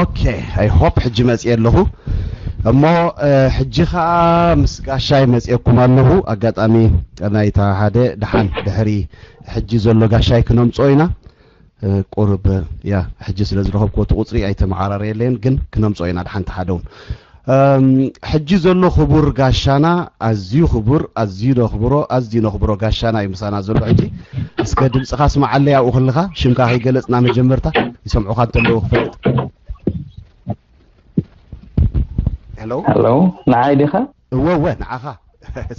ኦኬ፣ I hope ሕጂ መጽየ ኣለኹ። እሞ ሕጂ ኸኣ ምስ ጋሻይ መጽየኩም ኣለኹ። ኣጋጣሚ ናይታ ሓደ ደሓን ድሕሪ ሕጂ ዘሎ ጋሻይ ክነምጽኦ ኢና። ቁርብ ያ ሕጂ ስለ ዝረኸብኩ እቲ ቁጽሪ ኣይተመዓራረየለይን፣ ግን ክነምጽኦ ኢና ደሓን ተሓደውን። ሕጂ ዘሎ ክቡር ጋሻና ኣዝዩ ክቡር፣ ኣዝዩ ነኽብሮ፣ ኣዝዩ ነኽብሮ ጋሻና እዩ ምሳና ዘሎ። ሕጂ እስከ ድምፅኻ ስምዓለይ ኣብኡ ከለኻ፣ ሽምካ ከይገለፅና መጀመርታ ይሰምዑኻ እንተለዉ ክፈልጥ። ሄሎ። ሄሎ፣ ንዓይ ዲኻ? እወ እወ፣ ንዓኻ።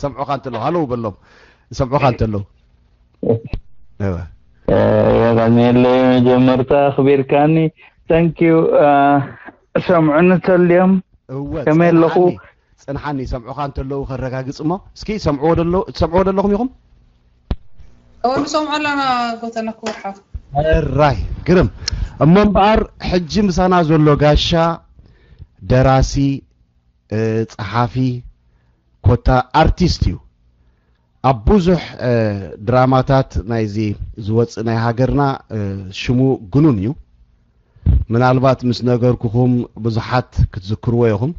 ሰምዑኻ እንተለዉ ሃለው በሎም፣ ይሰምዑኻ እንተለዉ። እወ። የቐንየለይ መጀመርታ ኣኽቢርካኒ። Thank you። ሰምዑኒ ተልዮም። እወ፣ ከመይ ኣለኹ? ጽንሓኒ፣ ጽንሓኒ፣ ይሰምዑኻ እንተለዉ ከረጋግጽ እሞ። እስኪ ይሰምዕዎ ደሎ-፣ ትሰምዕዎ ደለኹም ኢኹም? እወ፣ ንሰምዖ ኣለና ጎተና ክቡር ሓው። ሕራይ፣ ግርም። እሞ እምበኣር ሕጂ ምሳና ዘሎ ጋሻ ደራሲ፣ ጸሓፊ፣ ኮታ ኣርቲስት እዩ። ኣብ ብዙሕ ድራማታት ናይዚ ዝወጽእ ናይ ሃገርና ሽሙ ግኑን እዩ። ምናልባት ምስ ነገርኩኹም ብዙሓት ክትዝክርዎ ኢኹም።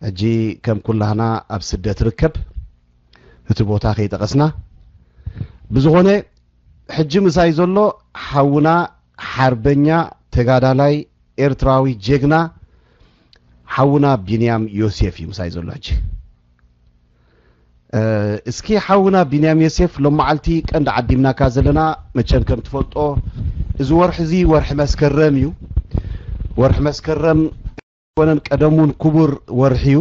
ሕጂ ከም ኩላህና ኣብ ስደት ርከብ፣ እቲ ቦታ ከይጠቐስና። ብዝኾነ ሕጂ ምሳይ ዘሎ ሓውና ሓርበኛ ተጋዳላይ ኤርትራዊ ጀግና ሓውና ቢንያም ዮሴፍ እዩ ምሳይ ዘሎ ሕጂ። እስኪ ሓውና ቢንያም ዮሴፍ፣ ሎም መዓልቲ ቀንዲ ዓዲምናካ ዘለና መቸም ከም ትፈልጦ፣ እዚ ወርሒ እዚ ወርሒ መስከረም እዩ። ወርሒ መስከረም ኮነን ቀደሙን ክቡር ወርሒ እዩ።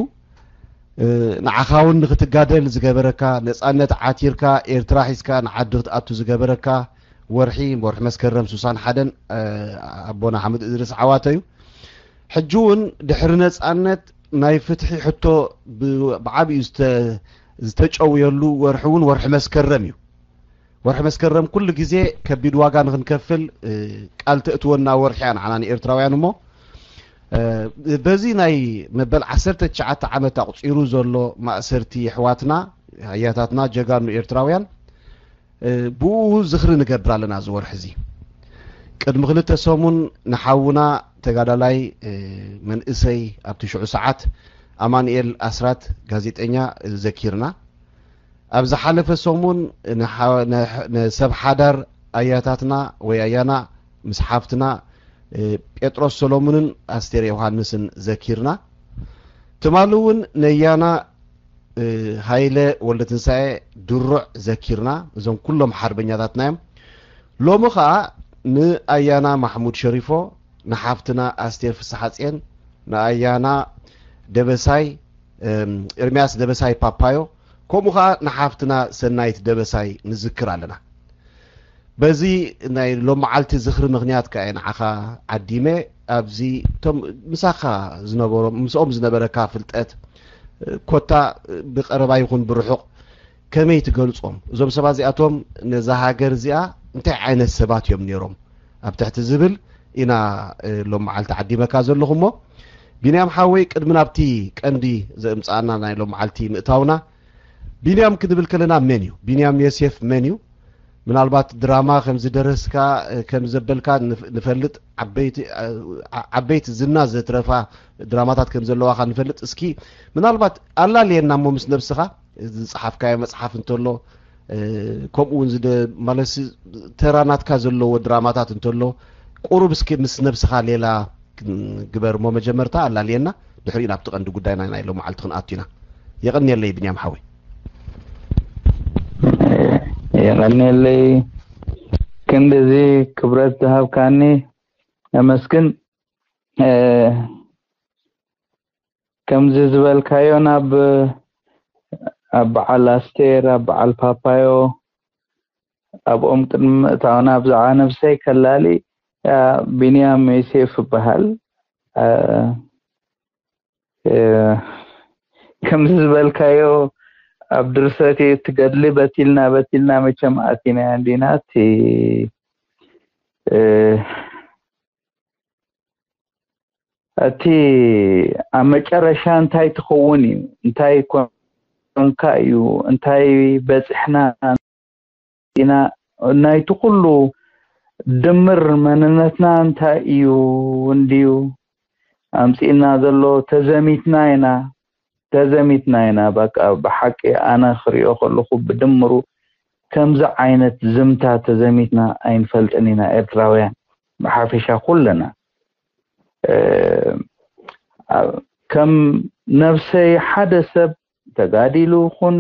ንዓኻ እውን ንክትጋደል ዝገበረካ፣ ነፃነት ዓቲርካ ኤርትራ ሒዝካ ንዓዲ ክትኣቱ ዝገበረካ ወርሒ፣ ወርሒ መስከረም ሱሳን ሓደን ኣቦና ሓምድ እድሪስ ዓዋተ እዩ። ሕጂ እውን ድሕሪ ነፃነት ናይ ፍትሒ ሕቶ ብዓብዩ ዝተጨውየሉ ወርሒ እውን ወርሒ መስከረም እዩ። ወርሒ መስከረም ኩሉ ግዜ ከቢድ ዋጋ ንክንከፍል ቃል ተእትወና ወርሒ እያ ንዓና ንኤርትራውያን። እሞ በዚ ናይ መበል ዓሰርተ ትሽዓተ ዓመት ኣቑጺሩ ዘሎ ማእሰርቲ ኣሕዋትና ኣያታትና ጀጋኑ ኤርትራውያን ብኡ ዝኽሪ ንገብር ኣለና። እዚ ወርሒ እዚ ቅድሚ ክልተ ሰሙን ንሓውና ተጋዳላይ መንእሰይ ኣብቲ ሽዑ ሰዓት ኣማኑኤል ኣስራት ጋዜጠኛ ዘኪርና። ኣብ ዝሓለፈ ሰሙን ንሰብ ሓዳር ኣያታትና ወይ ኣያና ምስ ሓፍትና ጴጥሮስ ሰሎሙንን ኣስቴር ዮሃንስን ዘኪርና። ትማሊ እውን ነያና ሃይለ ወልደትንሳኤ ድሩዕ ዘኪርና። እዞም ኩሎም ሓርበኛታትና እዮም። ሎሚ ኸኣ ንኣያና ማሕሙድ ሸሪፎ፣ ንሓፍትና ኣስቴር ፍስሓጽዮን፣ ንኣያና ደበሳይ፣ ኤርምያስ ደበሳይ ፓፓዮ፣ ከምኡ ኸኣ ንሓፍትና ሰናይት ደበሳይ ንዝክር ኣለና። በዚ ናይ ሎም መዓልቲ ዝኽሪ ምኽንያት ከኣ እየ ንዓኻ ዓዲመ። ኣብዚ እቶም ምሳኻ ዝነበሮም፣ ምስኦም ዝነበረካ ፍልጠት፣ ኮታ ብቐረባ ይኹን ብርሑቕ ከመይ ትገልጾም? እዞም ሰባት እዚኣቶም ነዛ ሃገር እዚኣ እንታይ ዓይነት ሰባት እዮም ነይሮም ኣብ ትሕቲ ዝብል ኢና ሎም መዓልቲ ዓዲመካ ዘለኹ። እሞ ቢንያም ሓወይ፣ ቅድሚ ናብቲ ቀንዲ ዘምጽኣና ናይ ሎም መዓልቲ ምእታውና፣ ቢንያም ክንብል ከለና መን እዩ? ቢንያም ዮሴፍ መን እዩ? ምናልባት ድራማ ከም ዝደረስካ፣ ከም ዘበልካ ንፈልጥ፣ ዓበይቲ ዝና ዘትረፋ ድራማታት ከም ዘለዋኻ ንፈልጥ። እስኪ ምናልባት ኣላልየና እሞ ምስ ነብስኻ፣ ዝጸሓፍካዮ መጽሓፍ እንተሎ፣ ከምኡ እውን ዝደ-፣ ማለትሲ ተራ ናትካ ዘለዎ ድራማታት እንተሎ፣ ቁሩብ እስኪ ምስ ነብስኻ ሌላ ግበር እሞ መጀመርታ ኣላልየና፣ ድሕሪኡ ናብቲ ቀንዲ ጉዳይና ናይ ሎም መዓልቲ ክንኣቱ ኢና። የቐንየለይ ብንያም ሓወይ። የቐንየለይ ክንድዚ ክብረት ዝሃብካኒ፣ ኣመስግን። ከምዚ ዝበልካዮ ናብ ኣብ በዓል ኣስቴር፣ ኣብ በዓል ፓፓዮ፣ ኣብኦም ቅድሚ ምእታውና ብዛዕባ ነብሰይ ከላሊ፣ ቢንያም ዮሴፍ እበሃል። ከምዚ ዝበልካዮ ኣብ ድርሰት እዩ ትገድሊ በቲልና በቲልና መቸም ኣቲና እንዲና እቲ እቲ ኣብ መጨረሻ እንታይ ትኸውን እዩ እንታይ ኮንካ እዩ እንታይ በፅሕና ኢና ናይቲ ኩሉ ድምር መንነትና እንታይ እዩ እንድዩ ኣምጺእና ዘሎ? ተዘሚትና ኢና፣ ተዘሚትና ኢና። በቃ ብሓቂ ኣነ ክሪኦ ከለኹ ብድምሩ ከምዚ ዓይነት ዝምታ ተዘሚትና ኣይንፈልጥን ኢና ኤርትራውያን ብሓፈሻ ኩለና። እ፣ ኣብ፣ ከም ነፍሰይ ሓደ ሰብ ተጋዲሉ ኹን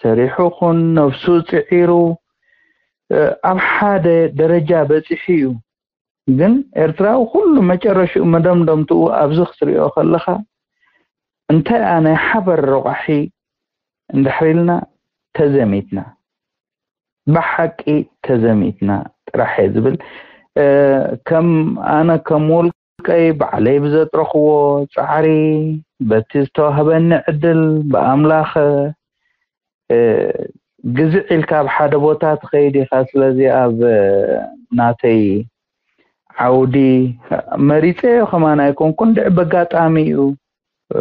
ሰሪሑ ኹን ነፍሱ ጽዒሩ፣ እ፣ ኣብ ሓደ ደረጃ በጺሑ እዩ። ግን ኤርትራዊ ኩሉ መጨረሽኡ መደምደምትኡ ኣብዚ ክትሪኦ ከለኻ እንታይ ኣነ ሓበር ረቋሒ እንድሕር ኢልና ተዘሚትና፣ ብሓቂ ተዘሚትና ጥራሕ እየ ዝብል። እ፣ ከም ኣነ ከም ውልቀይ ባዕለይ ብዘጥረኽዎ ጻዕሪ፣ በቲ ዝተዋህበኒ ዕድል ብኣምላኽ፣ እ፣ ግዝዕ ኢልካ ኣብ ሓደ ቦታ ትኸይድ ኢኻ። ስለዚ ኣብ፣ እ፣ ናተይ ዓውዲ መሪጸዮ ከማን ኣይኮንኩን፣ ድዕ በጋጣሚ እዩ፣ እ፣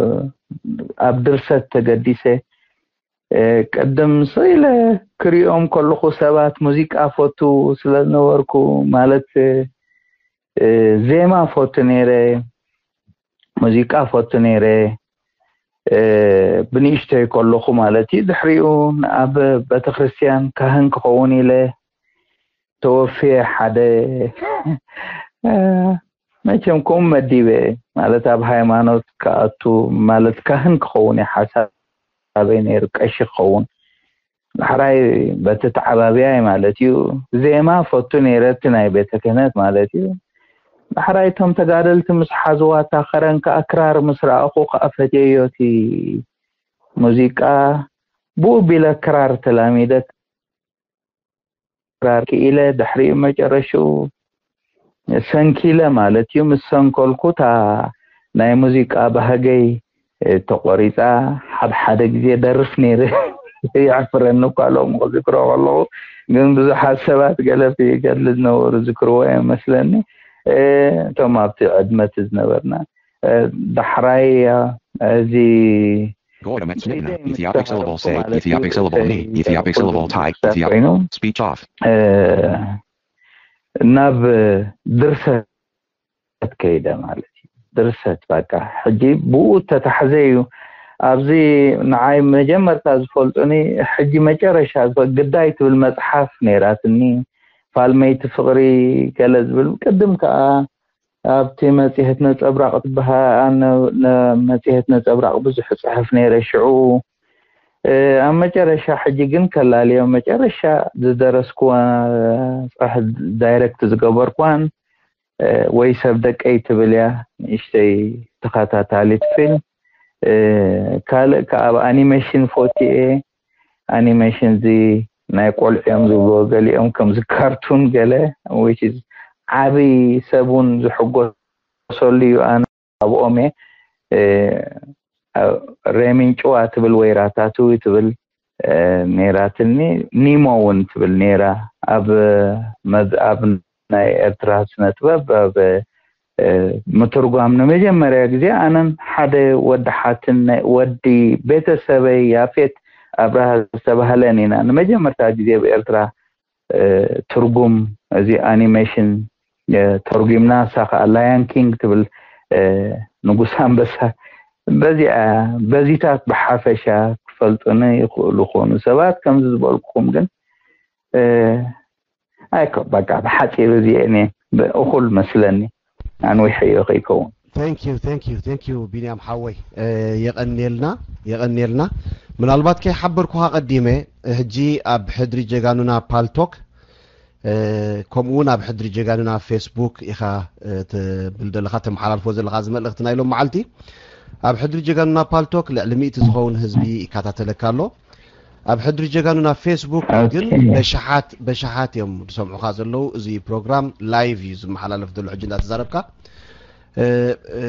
ኣብ ድርሰት ተገዲሰ። እ፣ ቅድም ስኢለ ክሪኦም ከለኹ ሰባት ሙዚቃ ፈቱ ስለ ዝነበርኩ፣ ማለት፣ እ፣ ዜማ ፈቱ ነይረ፣ ሙዚቃ ፈቱ ነይረ፣ እ፣ ብንእሽተይ ከለኹ ማለት እዩ። ድሕሪኡ ኣብ ቤተክርስትያን ካህን ክኸውን ኢለ ተወፍየ። ሓደ፣ እ፣ መቸም ከምኡ መዲበ፣ ማለት ኣብ ሃይማኖት ክኣቱ፣ ማለት ካህን ክኸውን እዩ ሓሳበይ ነይሩ፣ ቀሺ ክኸውን። ዳሕራይ በቲ ተዓባብያይ ማለት እዩ፣ ዜማ ፈቱ ነይረ፣ እቲ ናይ ቤተ ክህነት ማለት እዩ። ዳሕራይ እቶም ተጋደልቲ ምስ ሓዝዋ እታ ከረን ከኣ ክራር ምስ ረኣኹ ከኣ ፈትየዮ እቲ ሙዚቃ። ብኡ ቢለ ክራር ተላሚደ፣ ክራር ክኢለ፣ ድሕሪኡ መጨረሽኡ ሰንኪለ ማለት እዩ። ምስ ሰንከልኩ እታ ናይ ሙዚቃ ባህገይ፣ እ፣ ተቖሪጻ። ሓደ ሓደ ግዜ ደርፍ ነይረ፣ የሕፍረኒ እኳ ሎሚ ክዝክሮ ከለኹ። ግን ብዙሓት ሰባት ገለ ይገድሉ ዝነበሩ ዝክርዎ እዮም መስለኒ። እ፣ እቶም ኣብቲ ዕድመ እቲ ዝነበርና፣ እ፣ ዳሕራይ፣ እ፣ እዚ Goyim Snitna, Ethiopic syllable say, Ethiopic syllable me, Ethiopic syllable type, Ethiopic ኮይኑ፣ speech off. እ፣ ናብ ድርሰት ከይደ ማለት እዩ። ድርሰት በቃ ሕጂ ብኡ ተታሕዘ እዩ። ኣብዚ ንዓይ መጀመርታ ዝፈልጡኒ፣ ሕጂ መጨረሻ ዝፈ-፣ ግዳይ ትብል መጽሓፍ ነይራትኒ፣ ፋልመይቲ ፍቕሪ ገለ ዝብል። ቅድም ከኣ ኣብቲ መጽሔት ነጸብራቕ ትበሃል፣ ነ-፣ ነ-፣ መጽሔት ነጸብራቕ ብዙሕ እጽሕፍ ነይረ ሽዑ። እ፣ ኣብ መጨረሻ ሕጂ ግን ከላልዮ፣ መጨረሻ ዝደረስኩዋ ጽሑፍ፣ ዳይሬክት ዝገበርኩዋን፣ እ፣ ወይ ሰብ ደቀይ ትብል እያ፣ ንእሽተይ ተኸታታሊት ፊልም። እ፣ ካልእ ከኣ ኣብ ኣኒሜሽን ፎቲኤ፣ ኣኒሜሽን እዚ ናይ ቆልዑ እዮም ዝብልዎ፣ ገሊኦም ከምዚ ካርቱን ገለ፣ which is ዓቢ ሰብ እውን ዝሕጎሰሉ እዩ። ኣነ ኣብኦም እየ። እ፣ ኣብ ሬሚን ጭዋ ትብል ወይ ራታቱዊ ትብል፣ እ፣ ነይራትኒ። ኒሞ እውን ትብል ነይራ። ኣብ መዝ-፣ ኣብ ናይ ኤርትራ ስነ ጥበብ ኣብ፣ እ፣ ምትርጓም ንመጀመርያ ግዜ ኣነን ሓደ ወዲ ሓትን ናይ ወዲ ቤተሰበይ ያፌት ኣብርሃ ዝተባህለን ኢና ንመጀመርታ ግዜ ኣብ ኤርትራ፣ እ፣ ትርጉም እዚ ኣኒሜሽን፣ እ፣ ተርጉምና። እሳ ከኣ ላያን ኪንግ ትብል፣ እ፣ ንጉስ ኣንበሳ። በዚኣ፣ በዚታት ብሓፈሻ ክፈልጡኒ ይኽእሉ ኾኑ ሰባት። ከምዚ ዝበልኩኹም ግን፣ እ፣ ኣይኮ-፣ በቃ ብሓጺሩ እዚኤን እየን። ብ-፣ እኹል መስለኒ። ኣንዊሐዮ ከይከውን። Thank you, thank you, thank you ቢንያም ሓወይ። እ፣ የቐንየልና፣ የቐንየልና። ምናልባት ከይሓበርኩኻ ቀዲመ፣ ሕጂ ኣብ ሕድሪ ጀጋኑና ፓልቶክ፣ እ፣ ከምኡ እውን ኣብ ሕድሪ ጀጋኑና ፌስቡክ ኢኻ፣ እ፣ ትብል ዘለኻ፣ ተመሓላልፎ ዘለኻ እዚ መልእኽቲ ናይ ሎም መዓልቲ። ኣብ ሕድሪ ጀጋኑና ፓልቶክ ልዕሊ ሚእቲ ዝኸውን ህዝቢ ይከታተለካ ኣሎ። ኣብ ሕድሪ ጀጋኑና ፌስቡክ ግን ኦኬ። በሽሓት፣ በሽሓት እዮም ዝሰምዑኻ ዘለዉ። እዚ ፕሮግራም ላይቭ እዩ ዝመሓላለፍ ዘሎ ሕጂ እንዳተዛረብካ። እ፣ እ፣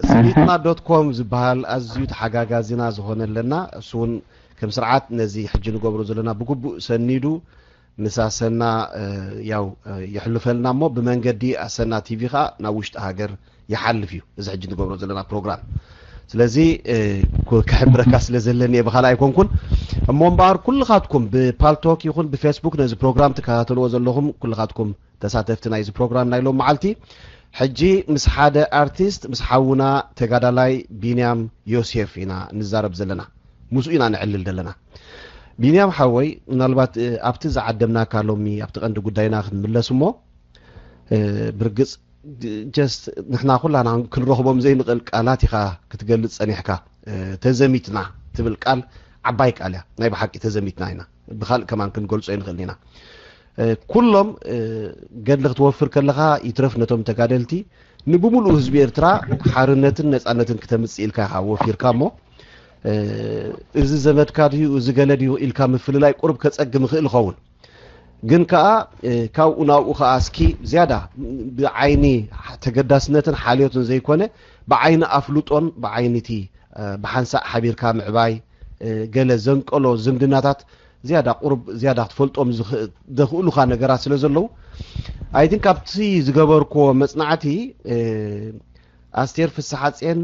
ስኒትና ዶት ኮም ዝበሃል ኣዝዩ ተሓጋጋዚና ዝኾነ ኣለና። እሱ እውን ከም ስርዓት ነዚ ሕጂ ንገብሮ ዘለና ብግቡእ ሰኒዱ ምስ ኣሰና፣ እ፣ ያው፣ እ፣ የሕልፈልና እሞ ብመንገዲ ኣሰና ቲቪ ኸኣ ናብ ውሽጢ ሃገር ይሓልፍ እዩ እዚ ሕጂ ንገብሮ ዘለና ፕሮግራም። ስለዚ ክሕብረካ ስለ ዘለኒ እየ ብኻልእ ኣይኮንኩን። እሞ እምበኣር ኩልኻትኩም ብፓልቶክ ይኹን ብፌስቡክ ነዚ ፕሮግራም ትከታተልዎ ዘለኹም ኩልኻትኩም ተሳተፍቲ ናይዚ ፕሮግራም ናይ ሎም መዓልቲ፣ ሕጂ ምስ ሓደ ኣርቲስት፣ ምስ ሓውና ተጋዳላይ ቢንያም ዮሴፍ ኢና ንዛረብ ዘለና። ምስኡ ኢና ንዕልል ዘለና። ቢንያም ሓወይ፣ ምናልባት ኣብቲ ዝዓደምናካ ሎሚ ኣብቲ ቀንዲ ጉዳይና ክንምለስ እሞ፣ ብርግጽ ጀስት ንሕና ኩላና ክንረኽቦም ዘይንኽእል ቃላት ኢኻ ክትገልጽ ጸኒሕካ። ተዘሚትና ትብል ቃል ዓባይ ቃል እያ። ናይ ብሓቂ ተዘሚትና ኢና። ብኻልእ ከማን ክንገልጾ ኣይንኽእልን ኢና። ኩሎም ገድሊ ክትወፍር ከለኻ ይትረፍ ነቶም ተጋደልቲ፣ ንብምሉኡ ህዝቢ ኤርትራ ሓርነትን ነጻነትን ክተምጽእ ኢልካ ኢኻ ወፊርካ እሞ፣ እዚ ዘመድካ ድዩ፣ እዚ ገለ ድዩ ኢልካ ምፍልላይ ቁሩብ ከጸግም ይኽእል ይኸውን። ግን ከኣ ካብኡ ናብኡ ከኣ እስኪ ዝያዳ ብዓይኒ ተገዳስነትን ሓልዮትን ዘይኮነ፣ ብዓይኒ ኣፍልጦን ብዓይኒ እቲ ብሓንሳእ ሓቢርካ ምዕባይ፣ ገለ ዘንቀሎ ዝምድናታት ዝያዳ ቁሩብ ዝያዳ ክትፈልጦም ዘኽእሉኻ ነገራት ስለ ዘለዉ፣ ኣይትን ካብቲ ዝገበርክዎ መጽናዕቲ፣ ኣስቴር ፍስሓጽየን፣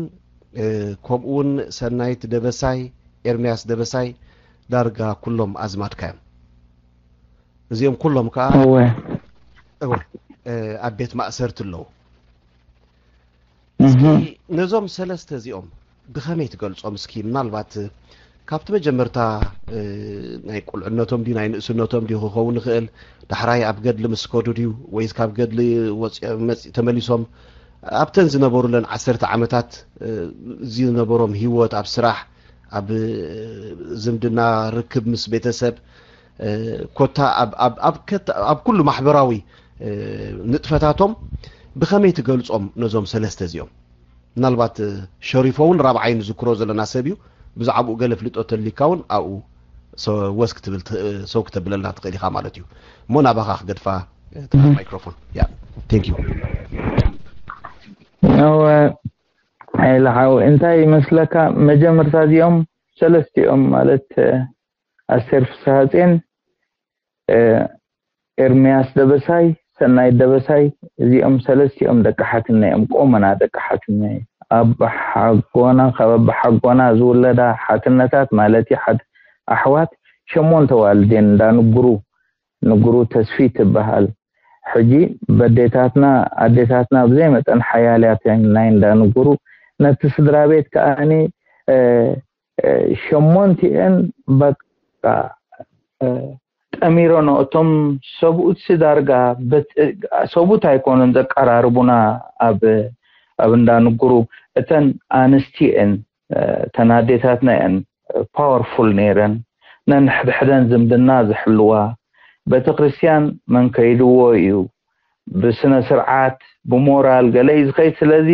ከምኡውን ሰናይት ደበሳይ፣ ኤርምያስ ደበሳይ፣ ዳርጋ ኩሎም ኣዝማድካ እዮም። እዚኦም ኩሎም ከዓ እወ። እወ፣ ኣብ ቤት ማእሰርቲ ኣለዉ። እስኪ ነዞም ሰለስተ እዚኦም ብኸመይ ትገልጾም? እስኪ ምናልባት ካብቲ መጀመርታ ናይ ቁልዕነቶም ድዩ ናይ ንእስነቶም ድዩ ክኸውን ይኽእል፣ ዳሕራይ ኣብ ገድሊ ምስ ከዱ ድዩ ወይስ ካብ ገድሊ ወፂኦም መፂ- ተመሊሶም ኣብተን ዝነበሩለን ዓሰርተ ዓመታት ዝነበሮም ህይወት፣ ኣብ ስራሕ፣ ኣብ ዝምድና ርክብ ምስ ቤተሰብ፣ ኮታ ኣብ ኩሉ ማሕበራዊ ንጥፈታቶም ብኸመይ ትገልጾም ነዞም ሰለስተ እዚኦም? ምናልባት ሸሪፎ እውን ራብዓይ ንዝክሮ ዘለና ሰብ እዩ። ብዛዕባኡ ገለ ፍልጦ ተሊካ እውን ኣብኡ ሰው ክትብል ሰው ክተብለልና ትኽእል ኢኻ ማለት እዩ። እሞ ናባኻ ክገድፋ ማይክሮፎን። ያ ቴንክ ዩ። ያው ኣይልሓው እንታይ ይመስለካ? መጀመርታ እዚኦም ሰለስቲኦም ማለት ኣስቴር ፍስሃፅን፣ ኤርሚያስ ደበሳይ፣ ሰናይት ደበሳይ፣ እዚኦም ሰለስቲኦም ደቂ ሓትነ እዮም። ቆመና ደቂ ሓትነ፣ ኣብ ሓጎና፣ ካብ ኣብ ሓጎና ዝውለዳ ሓትነታት ማለት ኣሕዋት ሸሞንተ ዋልዴን እንዳ ንጉሩ፣ ንጉሩ ተስፊ ትበሃል። ሕጂ በዴታትና ኣዴታትና ብዘይ መጠን ሓያልያት ናይ እንዳ ንጉሩ፣ ነቲ ስድራ ቤት ከኣኒ ሸሞንቲኤን በቃ ጠሚረኖ። እቶም ሰብኡትሲ ዳርጋ ሰብኡት ኣይኮኑን ዘቀራርቡና ኣብ ኣብ እንዳ ንጉሩ። እተን ኣንስቲ እየን፣ እተን ኣዴታትና እየን ፓወርፉል ነይረን። ነንሕድሕደን ዝምድና ዝሕልዋ፣ ቤተክርስትያን መን ከይድዎ እዩ ብስነ ስርዓት ብሞራል ገለ እዩ ዝኸይድ። ስለዚ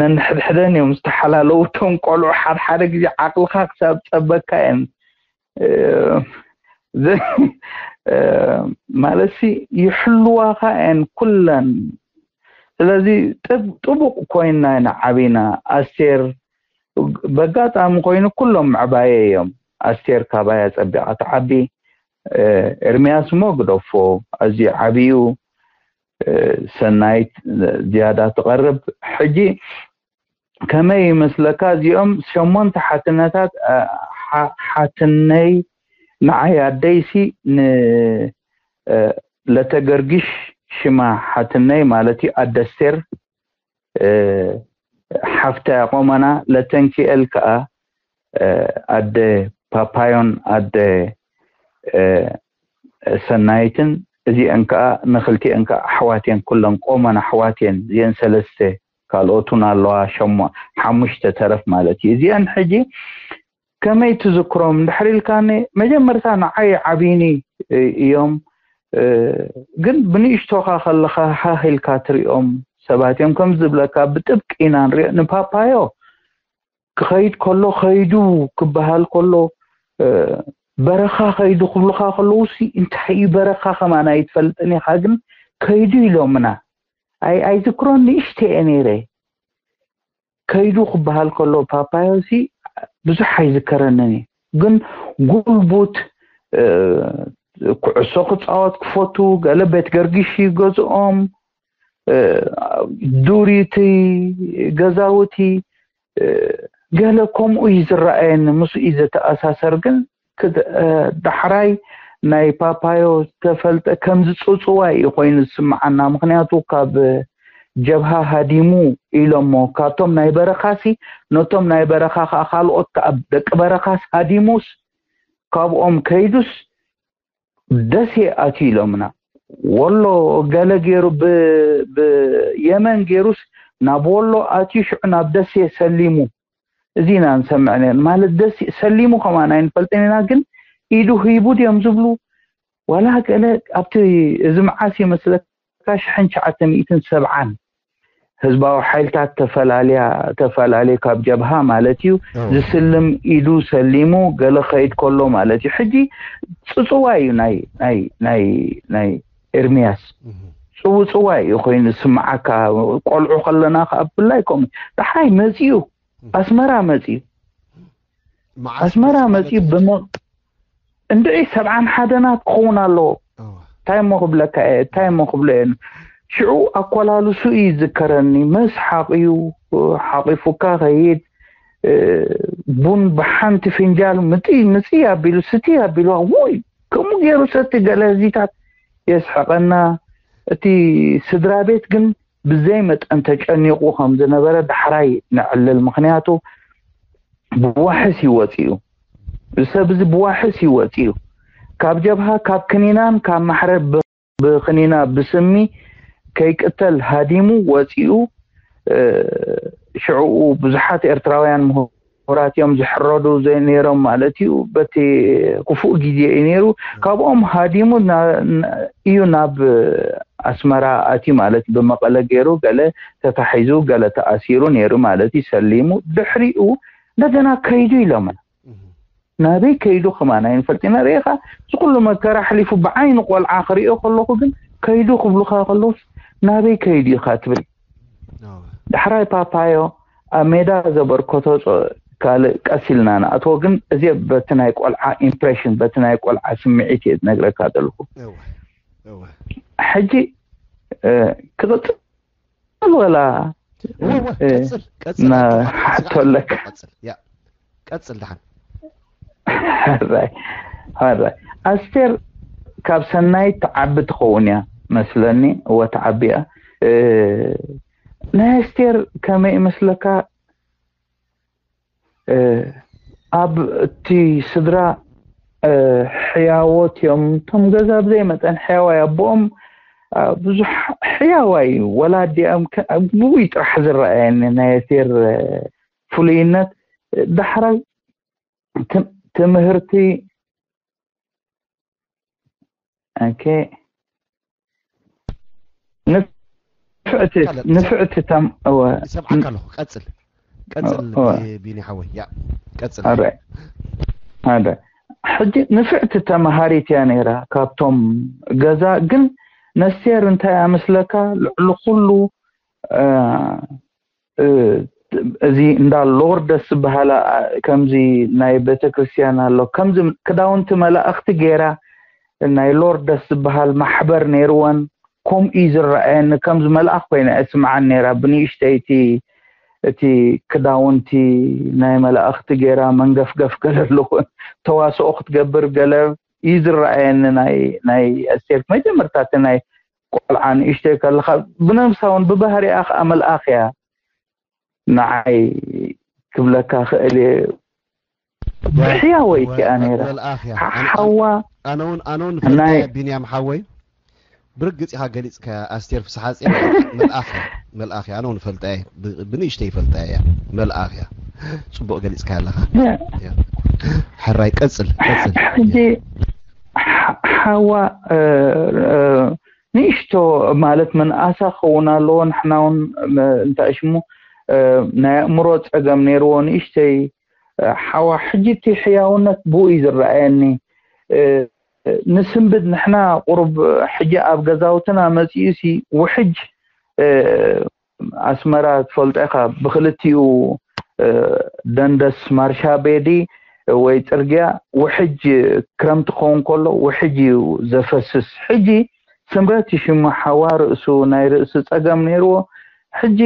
ነንሕድሕደን እዮም ዝተሓላለዉ። እቶም ቆልዑ ሓድሓደ ግዜ ዓቕልኻ ክሳብ ጸበካ እየን ማለትሲ ይሕልዋኻ እየን ኩለን። ስለዚ ጥቡቕ ኮይንና ኢና ዓቢና። ኣስቴር በጋጣሚ ኮይኑ ኩሎም ምዕባየ እዮም። ኣስቴር ካባያ ጸቢቓ ትዓቢ። ኤርሚያስ እሞ ግደፎ፣ ኣዝዩ ዓብዩ። ሰናይት ዝያዳ ትቐርብ። ሕጂ ከመይ ይመስለካ? እዚኦም ሸሞንተ ሓትነታት፣ ሓትነይ ንዓይ ኣደይሲ ን ለተገርግሽ ሽማ ሓትነይ ማለት እዩ ኣደስቴር ሓፍታ ቆመና፣ ለተንኪኤል ከዓ ኣደ ፓፓዮን ኣደ ሰናይትን፣ እዚአን ከዓ ንክልቲአን ከዓ ኣሕዋት እየን፣ ኩለን ቆመን ኣሕዋት እየን። እዚአን ሰለስተ፣ ካልኦት እውን ኣለዋ፣ ሸሞ ሓሙሽተ ተረፍ ማለት እዩ። እዚአን ሕጂ ከመይ ትዝክሮም እንድሕር ኢልካኒ፣ መጀመርታ ንዓይ ዓብይኒ እዮም፣ ግን ብንእሽቶኻ ከለኻ ሃህ ኢልካ ትሪኦም ሰባት እዮም። ከም ዝብለካ ብጥብቂ ኢና ንሪኦ። ንፓፓዮ ክኸይድ ከሎ ከይዱ ክበሃል ከሎ፣ በረኻ ከይዱ ክብሉኻ ከለውሲ እንታይ እዩ በረኻ ከማን ኣይትፈልጥን ኢኻ፣ ግን ከይዱ ኢሎምና። ኣይ ኣይዝክሮን፣ ንእሽተ እየ ነይረ። ከይዱ ክበሃል ከሎ ፓፓዮሲ ብዙሕ ኣይዝከረንን እዩ፣ ግን ጉልቡት፣ ኩዕሶ ክፃወት ክፈቱ፣ ገለ ቤት ገርጊሽ ይገዝኦም፣ ዱሪቲ ገዛውቲ፣ ገለ ከምኡ እዩ ዝረኣየኒ። ምስኡ እዩ ዘተኣሳሰር። ግን ክድ- እ፣ ዳሕራይ ናይ ፓፓዮ ዝተፈልጠ ከምዚ ጽውጽዋይ እዩ ኮይኑ ዝስምዓና። ምኽንያቱ ካብ ጀብሃ ሃዲሙ ኢሎሞ፣ ካብቶም ናይ በረኻሲ ነቶም ናይ በረኻ ከዓ ካልኦት ከዓ ደቂ በረኻስ ሃዲሙስ ካብኦም ከይዱስ ደሴ ኣትዩ ኢሎምና። ወሎ ገለ ገይሩ ብ- ብየመን ገይሩስ ናብ ወሎ ኣትዩ፣ ሽዑ ናብ ደሴ ሰሊሙ። እዚ ኢና ንሰምዕ ነርና። ማለት ደሴ ሰሊሙ ከማን ኣይንፈልጥን ኢና። ግን ኢዱ ሂቡ ድዮም ዝብሉ? ዋላ ገለ ኣብቲ፣ እዚ መዓስ ይመስለካ? ሽሕን ትሽዓተ ሚእትን ሰብዓን ህዝባዊ ሓይልታት ተፈላለያ ተፈላለዩ ካብ ጀብሃ ማለት እዩ። ዝስልም ኢዱ ሰሊሙ ገለ ከይድ ከሎ ማለት እዩ። ሕጂ ጽጽዋ እዩ ናይ ናይ ናይ ናይ ኤርሚያስ ጽውጽዋ እዩ ኮይኑ ስምዓካ። ቆልዑ ከለና ከኣ ብላይ ከምኡ። ዳሕራይ መጺኡ፣ ኣስመራ መጺኡ፣ ኣስመራ መጺኡ ብመ- እንድዒ ሰብዓን ሓደናት ክኸውን ኣለዎ። እንታይ እሞ ክብለካ እየ፣ እንታይ እሞ ክብሎ እየ። ሽዑ ኣኮላልሱ እዩ ዝዝከረኒ። ምስ ሓቕዩ ሓቂፉካ ከይድ፣ እ፣ ቡን ብሓንቲ ፍንጃል ምጥይ ምፅይ ኣቢሉ፣ ስትይ ኣቢሉ፣ ውይ፣ ከምኡ ገይሩ ሰቲ፣ ገለ ህዚታት የስሕቐና። እቲ ስድራ ቤት ግን ብዘይ መጠን ተጨኒቑ ከም ዝነበረ ዳሕራይ ነዕልል። ምኽንያቱ ብዋሕስ እዩ ወፂኡ። እዚ ሰብ እዚ ብዋሕስ እዩ ወፂኡ። ካብ ጀብሃ፣ ካብ ክኒናን ካብ ማሕረ ብ- ብክኒና ብስሚ ከይቅተል ሃዲሙ ወፂኡ። እ፣ ሽዕኡ ብዙሓት ኤርትራውያን ምሁራት እዮም ዝሕረዱ ዘይ- ነይሮም ማለት እዩ። በቲ ክፉእ ግዜ እዩ ነይሩ። ካብኦም ሃዲሙ ና- ና- እዩ ናብ ኣስመራ ኣትዩ ማለት፣ ብመቐለ ገይሩ ገለ ተታሒዙ ገለ ተኣሲሩ ነይሩ ማለት እዩ። ሰሊሙ ድሕሪኡ እንደገና ከይዱ ኢሎምና። ናበይ ከይዱ ከማን ኣይንፈልጥ ኢና። ርኢኻ፣ እዚ ኩሉ መከራ ኣሕሊፉ ብዓይኒ ቆልዓ ክሪኦ ከለኹ ግን፣ ከይዱ ክብሉኻ ከለውስ ናበይ ከይዱ ኢኻ ትብል። ዳሕራይ ፓፓዮ ኣብ ሜዳ ዘበርከቶ ጸ- ካልእ ቀስ ኢልና ንኣትዎ። ግን እዚ በቲ ናይ ቆልዓ ኢምፕሬሽን፣ በቲ ናይ ቆልዓ ስምዒት እየ ዝነግረካ ዘለኹ። ሕጂ፣ እ፣ ክቕጽል ወላ፣ እ፣ ቀጽል፣ ቀጽል፣ ና-፣ ሓቶ ኣለካ። ቀጽል፣ ያ፣ ቀጽል ደሓን። ሕራይ፣ ሕራይ። ኣስቴር ካብ ሰናይት ትዓቢ ትኸውን እያ መስለኒ። እወ፣ ትዓቢ እያ። እ፣ ናይ ኣስቴር ከመይ ይመስለካ? እ፣ ኣብ እቲ ስድራ፣ እ፣ ሕያዎት እዮም። እቶም ገዛ ብዘይ መጠን ሕያዋይ፣ ኣቦኦም፣ እ፣ ብዙሕ ሕያዋይ እዩ። ወላ ኣዲኦም ከ-፣ ብኡ ጥራሕ ዝረኣየኒ ናይ ኣስቴር፣ እ፣ ፍሉይነት። ዳሕራይ ትም-፣ ትምህርቲ፣ ኦኬ። ንፍዕቲ፣ ንፍዕቲ ተም-፣ እወ። ይሰምዓካ ኣለኹ። ቀጽል። ቀጽል፣ እወ። ቢ-፣ ቢኒ ሓወይ። ያ፣ ቀጽል። ኣረ፣ ኣረ። ሕጂ ንፍዕቲ ተማሃሪት እያ ነይራ። ካብቶም ገዛ ግን ነስቴር እንታይ ኣመስለካ? ልዕሊ ኩሉ፣ እ፣ እ፣ እዚ እንዳ ሎርደስ ዝበሃላ፣ አ፣ ከምዚ ናይ ቤተክርስትያን ኣሎ። ከምዚ ክዳውንቲ መላእኽቲ ገይራ፣ ናይ ሎርደስ ዝበሃል ማሕበር ነይርወን። ከምኡ እዩ ዝረኣየኒ። ከምዚ መልኣኽ ኮይና እያ ትስምዓኒ ነይራ። ብንእሽተይቲ እቲ ክዳውንቲ ናይ መላእኽቲ ገይራ መንገፍገፍ ገለ ኣለዎ። ተዋስኦ ክትገብር ገለ እዩ ዝረኣየኒ። ናይ፣ ናይ ኣስቴር መጀመርታ እቲ ናይ ቆልዓ ንእሽተይ ከለኻ ብነብሳ እውን ብባህሪኣ ከዓ መልኣኽ እያ። ንዓይ ክብለካ ክእል እየ። ብሕያወይቲ እያ ነይራ። መልኣኽ እያ። ሓዋ ኣነ እውን፣ ኣነ እውን ናይ ቢንያም ሓወይ ብርግጽ ኢኻ ገሊጽካ። ኣስቴር ፍስሓጽዮን መልኣኽ እያ። መልኣኽ እያ። ኣነ እውን ፈልጣ እየ። ብ-፣ ብንእሽተይ ይፈልጣ እያ። መልኣኽ እያ። ጽቡቕ ገሊጽካ ኣለኻ። ያ። ያ። ሕራይ ቀጽል፣ ቀጽል። ሕጂ ሓ-፣ ሓዋ፣ እ፣ እ፣ ንእሽቶ ማለት ምንኣሳ ክኸውን ኣለዎ። ንሕና እውን፣ እ፣ እንታይ ሽሙ፣ እ፣ ናይ ኣእምሮ ጸገም ነይርዎ ንእሽተይ፣ እ፣ ሓዋ። ሕጂ እቲ ሕያውነት ብኡ እዩ ዝረኣየኒ። እ፣ ንስንብድ ንሕና ቁሩብ ሕጂ ኣብ ገዛውትና መጺኡ ሲ ውሕጅ፣ እ፣ ኣስመራ ትፈልጦ ኢኻ፣ ብክልቲኡ፣ እ፣ ደንደስ ማርሻ ቤዲ ወይ ጽርግያ ውሕጅ ክረምቲ ክኸውን ከሎ ውሕጅ እዩ ዘፈስስ። ሕጂ ስምረት ይሽሙ ሓዋ ርእሱ ናይ ርእሲ ጸገም ነይርዎ። ሕጂ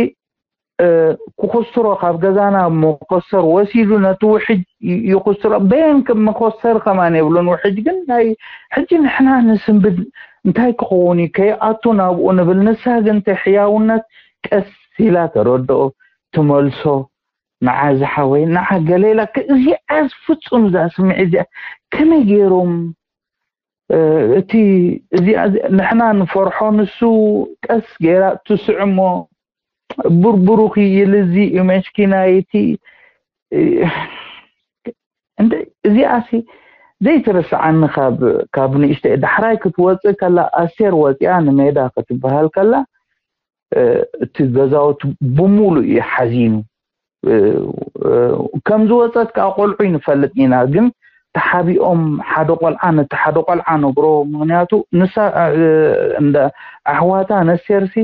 ክኹስሮ፣ ካብ ገዛና መኾሰር ወሲዱ ነቲ ውሕጅ ይኹስሮ። በየን ከም መኾሰር ከማን የብሉን። ውሕጅ ግን ናይ ሕጂ ንሕና ንስንብድ እንታይ ክኸውን እዩ ከይኣቱ ናብኡ ንብል። ንሳ ግን እቲ ሕያውነት ቀስ ኢላ ተረድኦ፣ ትመልሶ። ንዓ ዝሓወይ፣ ንዓ ገሌላ፣ እዚኣስ ፍጹም እዛ ስምዒት እዚኣ ከመይ ገይሮም እቲ እዚኣ ንሕና ንፈርሖ፣ ንሱ ቀስ ገይራ ትስዕሞ፣ ቡርቡሩኺ ይልዚ እዩ መሽኪናይቲ። እንደ እዚኣሲ ዘይትርስዓኒ። ካብ ካብ ንእሽተይ ዳሕራይ ክትወፅእ ከላ፣ ኣስቴር ወፂኣ ንሜዳ ክትበሃል ከላ፣ እቲ ገዛውቲ ብሙሉ እዩ ሓዚኑ። ከም ዝወፀት ከዓ ቆልዑ ይንፈልጥ ኢና፣ ግን ተሓቢኦም ሓደ ቆልዓ ነቲ ሓደ ቆልዓ ነግሮ። ምክንያቱ ንሳ እንደ ኣሕዋታ ነሴርሲ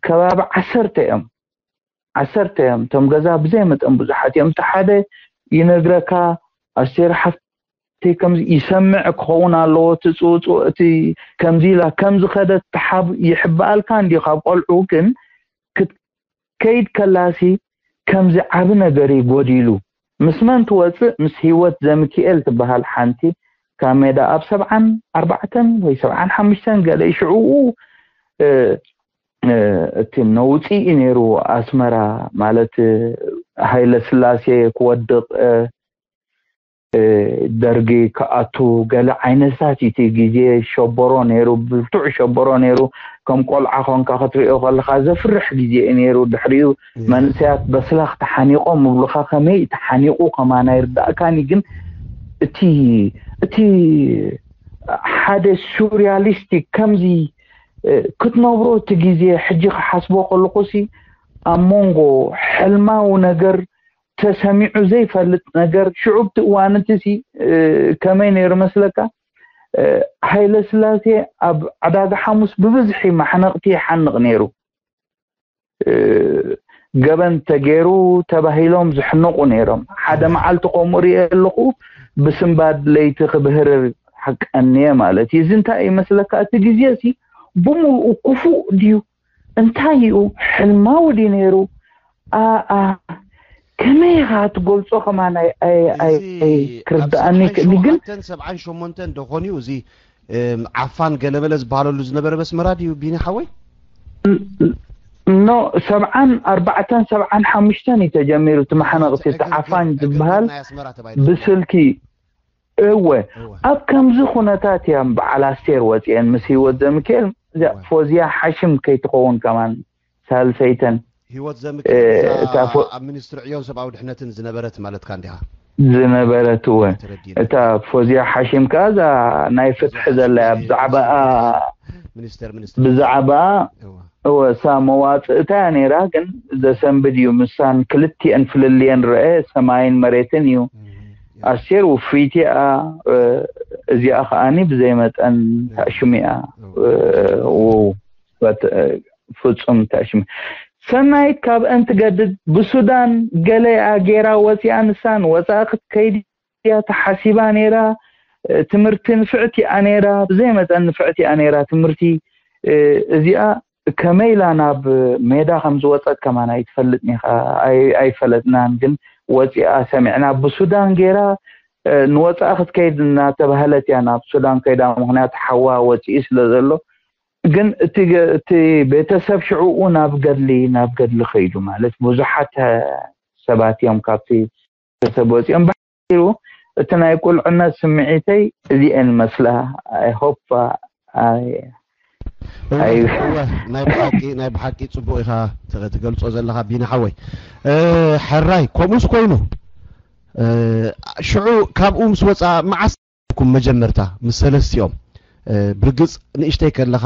ከባቢ ዓሰርተ እዮም፣ ዓሰርተ እዮም። እቶም ገዛ ብዘይ መጠን ብዙሓት እዮም። እቲ ሓደ ይነግረካ፣ ኣስቴር ሓፍተይ ከምዚ ይሰምዕ ክኸውን ኣለዎ፣ እቲ ፅውፅው፣ እቲ ከምዚ ኢላ ከምዚ ከደት ተሓብ ይሕበኣልካ እንዲ ካብ ቆልዑ። ግን ክትከይድ ከላሲ ከምዚ ዓቢ ነገር እዩ ጎዲሉ። ምስ መን ትወፅእ? ምስ ህይወት ዘምኪኤል ትበሃል ሓንቲ ካብ ሜዳ ኣብ ሰብዓን ኣርባዕተን ወይ ሰብዓን ሓሙሽተን ገለ ሽዕኡ እቲ ነውፂ እዩ ነይሩ። ኣስመራ ማለት ሃይለ ስላሴ ክወድቕ፣ ደርጊ ክኣቱ፣ ገለ ዓይነታት እቲ ግዜ ሸበሮ ነይሩ፣ ብርቱዕ ሸበሮ ነይሩ። ከም ቆልዓ ኮንካ ክትሪኦ ከለካ ዘፍርሕ ግዜ እዩ ነይሩ። ድሕሪኡ መንእሰያት በስላኽ ተሓኒቆም ምብሉካ ከመይ ተሓኒቁ ከማን ኣይርዳእካን እዩ። ግን እቲ እቲ ሓደ ሱሪያሊስቲክ ከምዚ ክትነብሮ እቲ ግዜ ሕጂ ክሓስቦ ከለኩሲ ኣብ መንጎ ሕልማዊ ነገር ተሰሚዑ ዘይፈልጥ ነገር። ሽዑ ኣብቲ እዋን እቲ ሲ ከመይ ነይሩ መስለካ? ሃይለ ስላሴ ኣብ ዕዳጋ ሓሙስ ብብዝሒ ማሕነቕቲ ይሓንቕ ነይሩ። ገበን ተገይሩ ተባሂሎም ዝሕነቑ ነይሮም። ሓደ መዓልቲ ከምኡ ርእየ ኣለኹ፣ ብስንባድ ለይቲ ክብህርር ሓቀንየ ማለት እዩ። እዚ እንታይ እዩ መስለካ? እቲ ግዜ ሲ ብምልኡ ክፉእ ድዩ? እንታይ እዩ? ሕልማዊ ድዩ ነይሩ? ኣኣ፣ ከመይ ኢኻ ትገልጾ ከማን ኣይ- ኣይ- ኣይ- እዚ ኣብ ኣይክርድኣኒ ሰብዓን ክእል። ግን ሸውዓተን ሰብዓን ሸሞንተን ዶ ኾን እዩ እዚ፣ እም፣ ዓፋን ገለመለ ዝበሃለሉ ዝነበረ በስመራ ድዩ ቢኒ ሓወይ? ኖ፣ ሰብዓን ኣርባዕተን ሰብዓን ሓሙሽተን እዩ ተጀሚሩ እቲ መሓነቕቲ። እቲ ዓፋን ዝበሃል ብስልኪ። እወ፣ ኣብ ከምዚ ኩነታት እያ በዓል ኣስቴር ወፂአን ምስ ህይወት ዘምክኤል። እዚኣ ፎዝያ ሓሽም ከይትኸውን ከማን ሳልሰይተን ህይወት ዘምክኤል እዛ እታ ፎ- ኣብ ሚኒስትሪ ዕዮን ሰብኣዊ ድሕነትን ዝነበረት ማለትካ እንዲኻ? ዝነበረት። እወ፣ እታ ፎዝያ ሓሽም ከኣ እዛ ናይ ፍትሒ ዘላ እያ። ብዛዕባኣ ሚኒስተር ሚኒስትሪ ብዛዕባኣ እወ። እወ፣ እሳ መዋፅእታ እያ ነይራ። ግን ዘሰንብድ እዩ። ምሳን ክልቲአን ፍልልየን ረአ፣ ሰማይን መሬትን እዩ። ኣስቴር ውፍይቲ እያ። እዚኣ ከኣኒ ብዘይ መጠን ታእሽሙ እያ። እወ። ፍጹም ተሽሚ ሰናይት ካብአን ትገድድ። ብሱዳን ገለ እያ ጌራ ወፂኣ። ንሳን ወፃኢ ክትከይድ እያ ተሓሲባ ነይራ። ትምህርቲ ንፍዕቲ እያ ነይራ፣ ብዘይ መጠን ንፍዕቲ እያ ነይራ ትምህርቲ። እዚኣ ከመይ ኢላ ናብ ሜዳ ከም ዝወፀት ከማን ኣይትፈልጥን ኢኻ። ኣይፈለጥናን፣ ግን ወፂኣ ሰሚዕና። ብሱዳን ጌራ ንወፃኢ ክትከይድ እናተባህለት እያ ናብ ሱዳን ከይዳ፣ ምክንያቱ ሓዋ ወፂኡ ስለ ዘሎ። ግን እቲ ቤተሰብ ሽዕኡ ናብ ገድሊ ናብ ገድሊ ከይዱ ማለት ብዙሓት ሰባት እዮም ካብቲ ቤተሰብ ወፂኦም። ባሕሩ እቲ ናይ ቁልዕነት ስምዒተይ እዚአን መስላ። I hope ናይ ብሓቂ ናይ ብሓቂ ፅቡቅ ኢካ ትገልፆ ዘለካ ቢኒ ሓወይ። ሕራይ ከምኡስ ኮይኑ ሽዑ ካብኡ ምስ ወፃ መዓስ ኩም መጀመርታ ምስ ሰለስቲኦም? ብርግፅ ንእሽተይ ከለኻ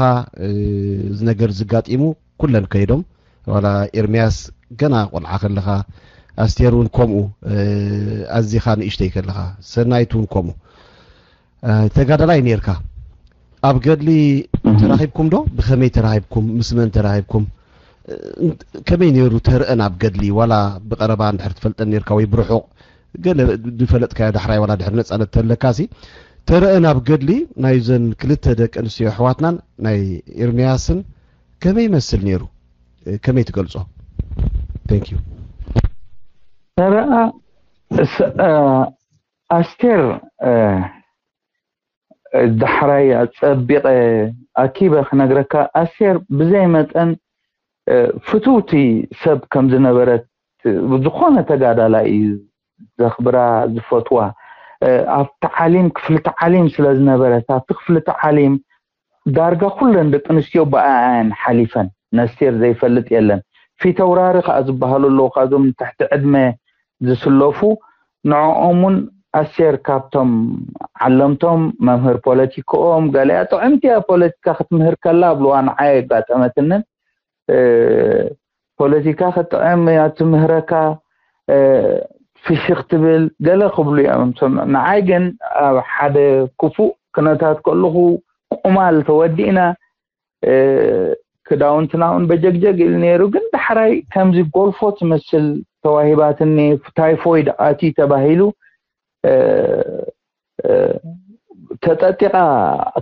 እዚ ነገር ዝጋጢሙ ኩለን ከይዶም፣ ዋላ ኤርምያስ ገና ቆልዓ ከለኻ፣ ኣስቴር እውን ከምኡ፣ ኣዚኻ ንእሽተይ ከለኻ፣ ሰናይት እውን ከምኡ። ተጋዳላይ ነርካ። ኣብ ገድሊ ተራኺብኩም ዶ? ብኸመይ ተራኺብኩም? ምስ መን ተራኺብኩም? ከመይ ነይሩ ተርእን ኣብ ገድሊ? ዋላ ብቐረባ እንድሕር ትፈልጠን ነርካ ወይ ብርሑቕ ገለ ዝፈለጥካዮ ዳሕራይ ዋላ ድሕሪ ነፃነት ተለካሲ ተረአ ናብ ገድሊ ናይዘን ክልተ ደቂ ኣንስትዮ ኣሕዋትናን ናይ ኤርምያስን ከመይ ይመስል ነይሩ? ከመይ ትገልጾ? Thank you. ተረኣ ኣስቴር ዳሕራይ ኣጸቢቐ ኣኪበ ክነግረካ፣ ኣስቴር ብዘይ መጠን ፍትውቲ ሰብ ከም ዝነበረት ዝኾነ ተጋዳላይ እዩ ዘኽብራ፣ ዝፈትዋ። ኣብ ተዓሊም፣ ክፍሊ ተዓሊም ስለ ዝነበረት፣ ኣብቲ ክፍሊ ተዓሊም ዳርጋ ኩለን ደቂ ኣንስትዮ ብኣኣን ሓሊፈን፣ ነስቴር ዘይፈልጥ የለን። ፊተውራሪ ከኣ ዝበሃሉ ኣለዉ፣ ካብዞም ንትሕቲ ዕድመ ዝስለፉ፣ ንዕኦም እውን ኣስቴር ካብቶም ዓለምቶም፣ መምህር ፖለቲክኦም፣ ገሊኣ ጥዕምቲ እያ ፖለቲካ ክትምህር ከላ ኣብልዋ፣ ንዓይ ኣጋጠመትንን። ፖለቲካ ክጥዕም እያ ትምህረካ፣ ፍሽኽ ትብል ገለ ክብሉ እዮም። ንዓይ ግን ኣብ ሓደ ክፉእ ኩነታት ከለኹ ቁማል ተወዲእና፣ ክዳውንትና እውን በጀግጀግ ኢሉ ነይሩ። ግን ዳሕራይ ከምዚ ጎልፎ ትመስል ተዋሂባትኒ፣ ታይፎይድ ኣትዩ ተባሂሉ ተጠጢቓ፣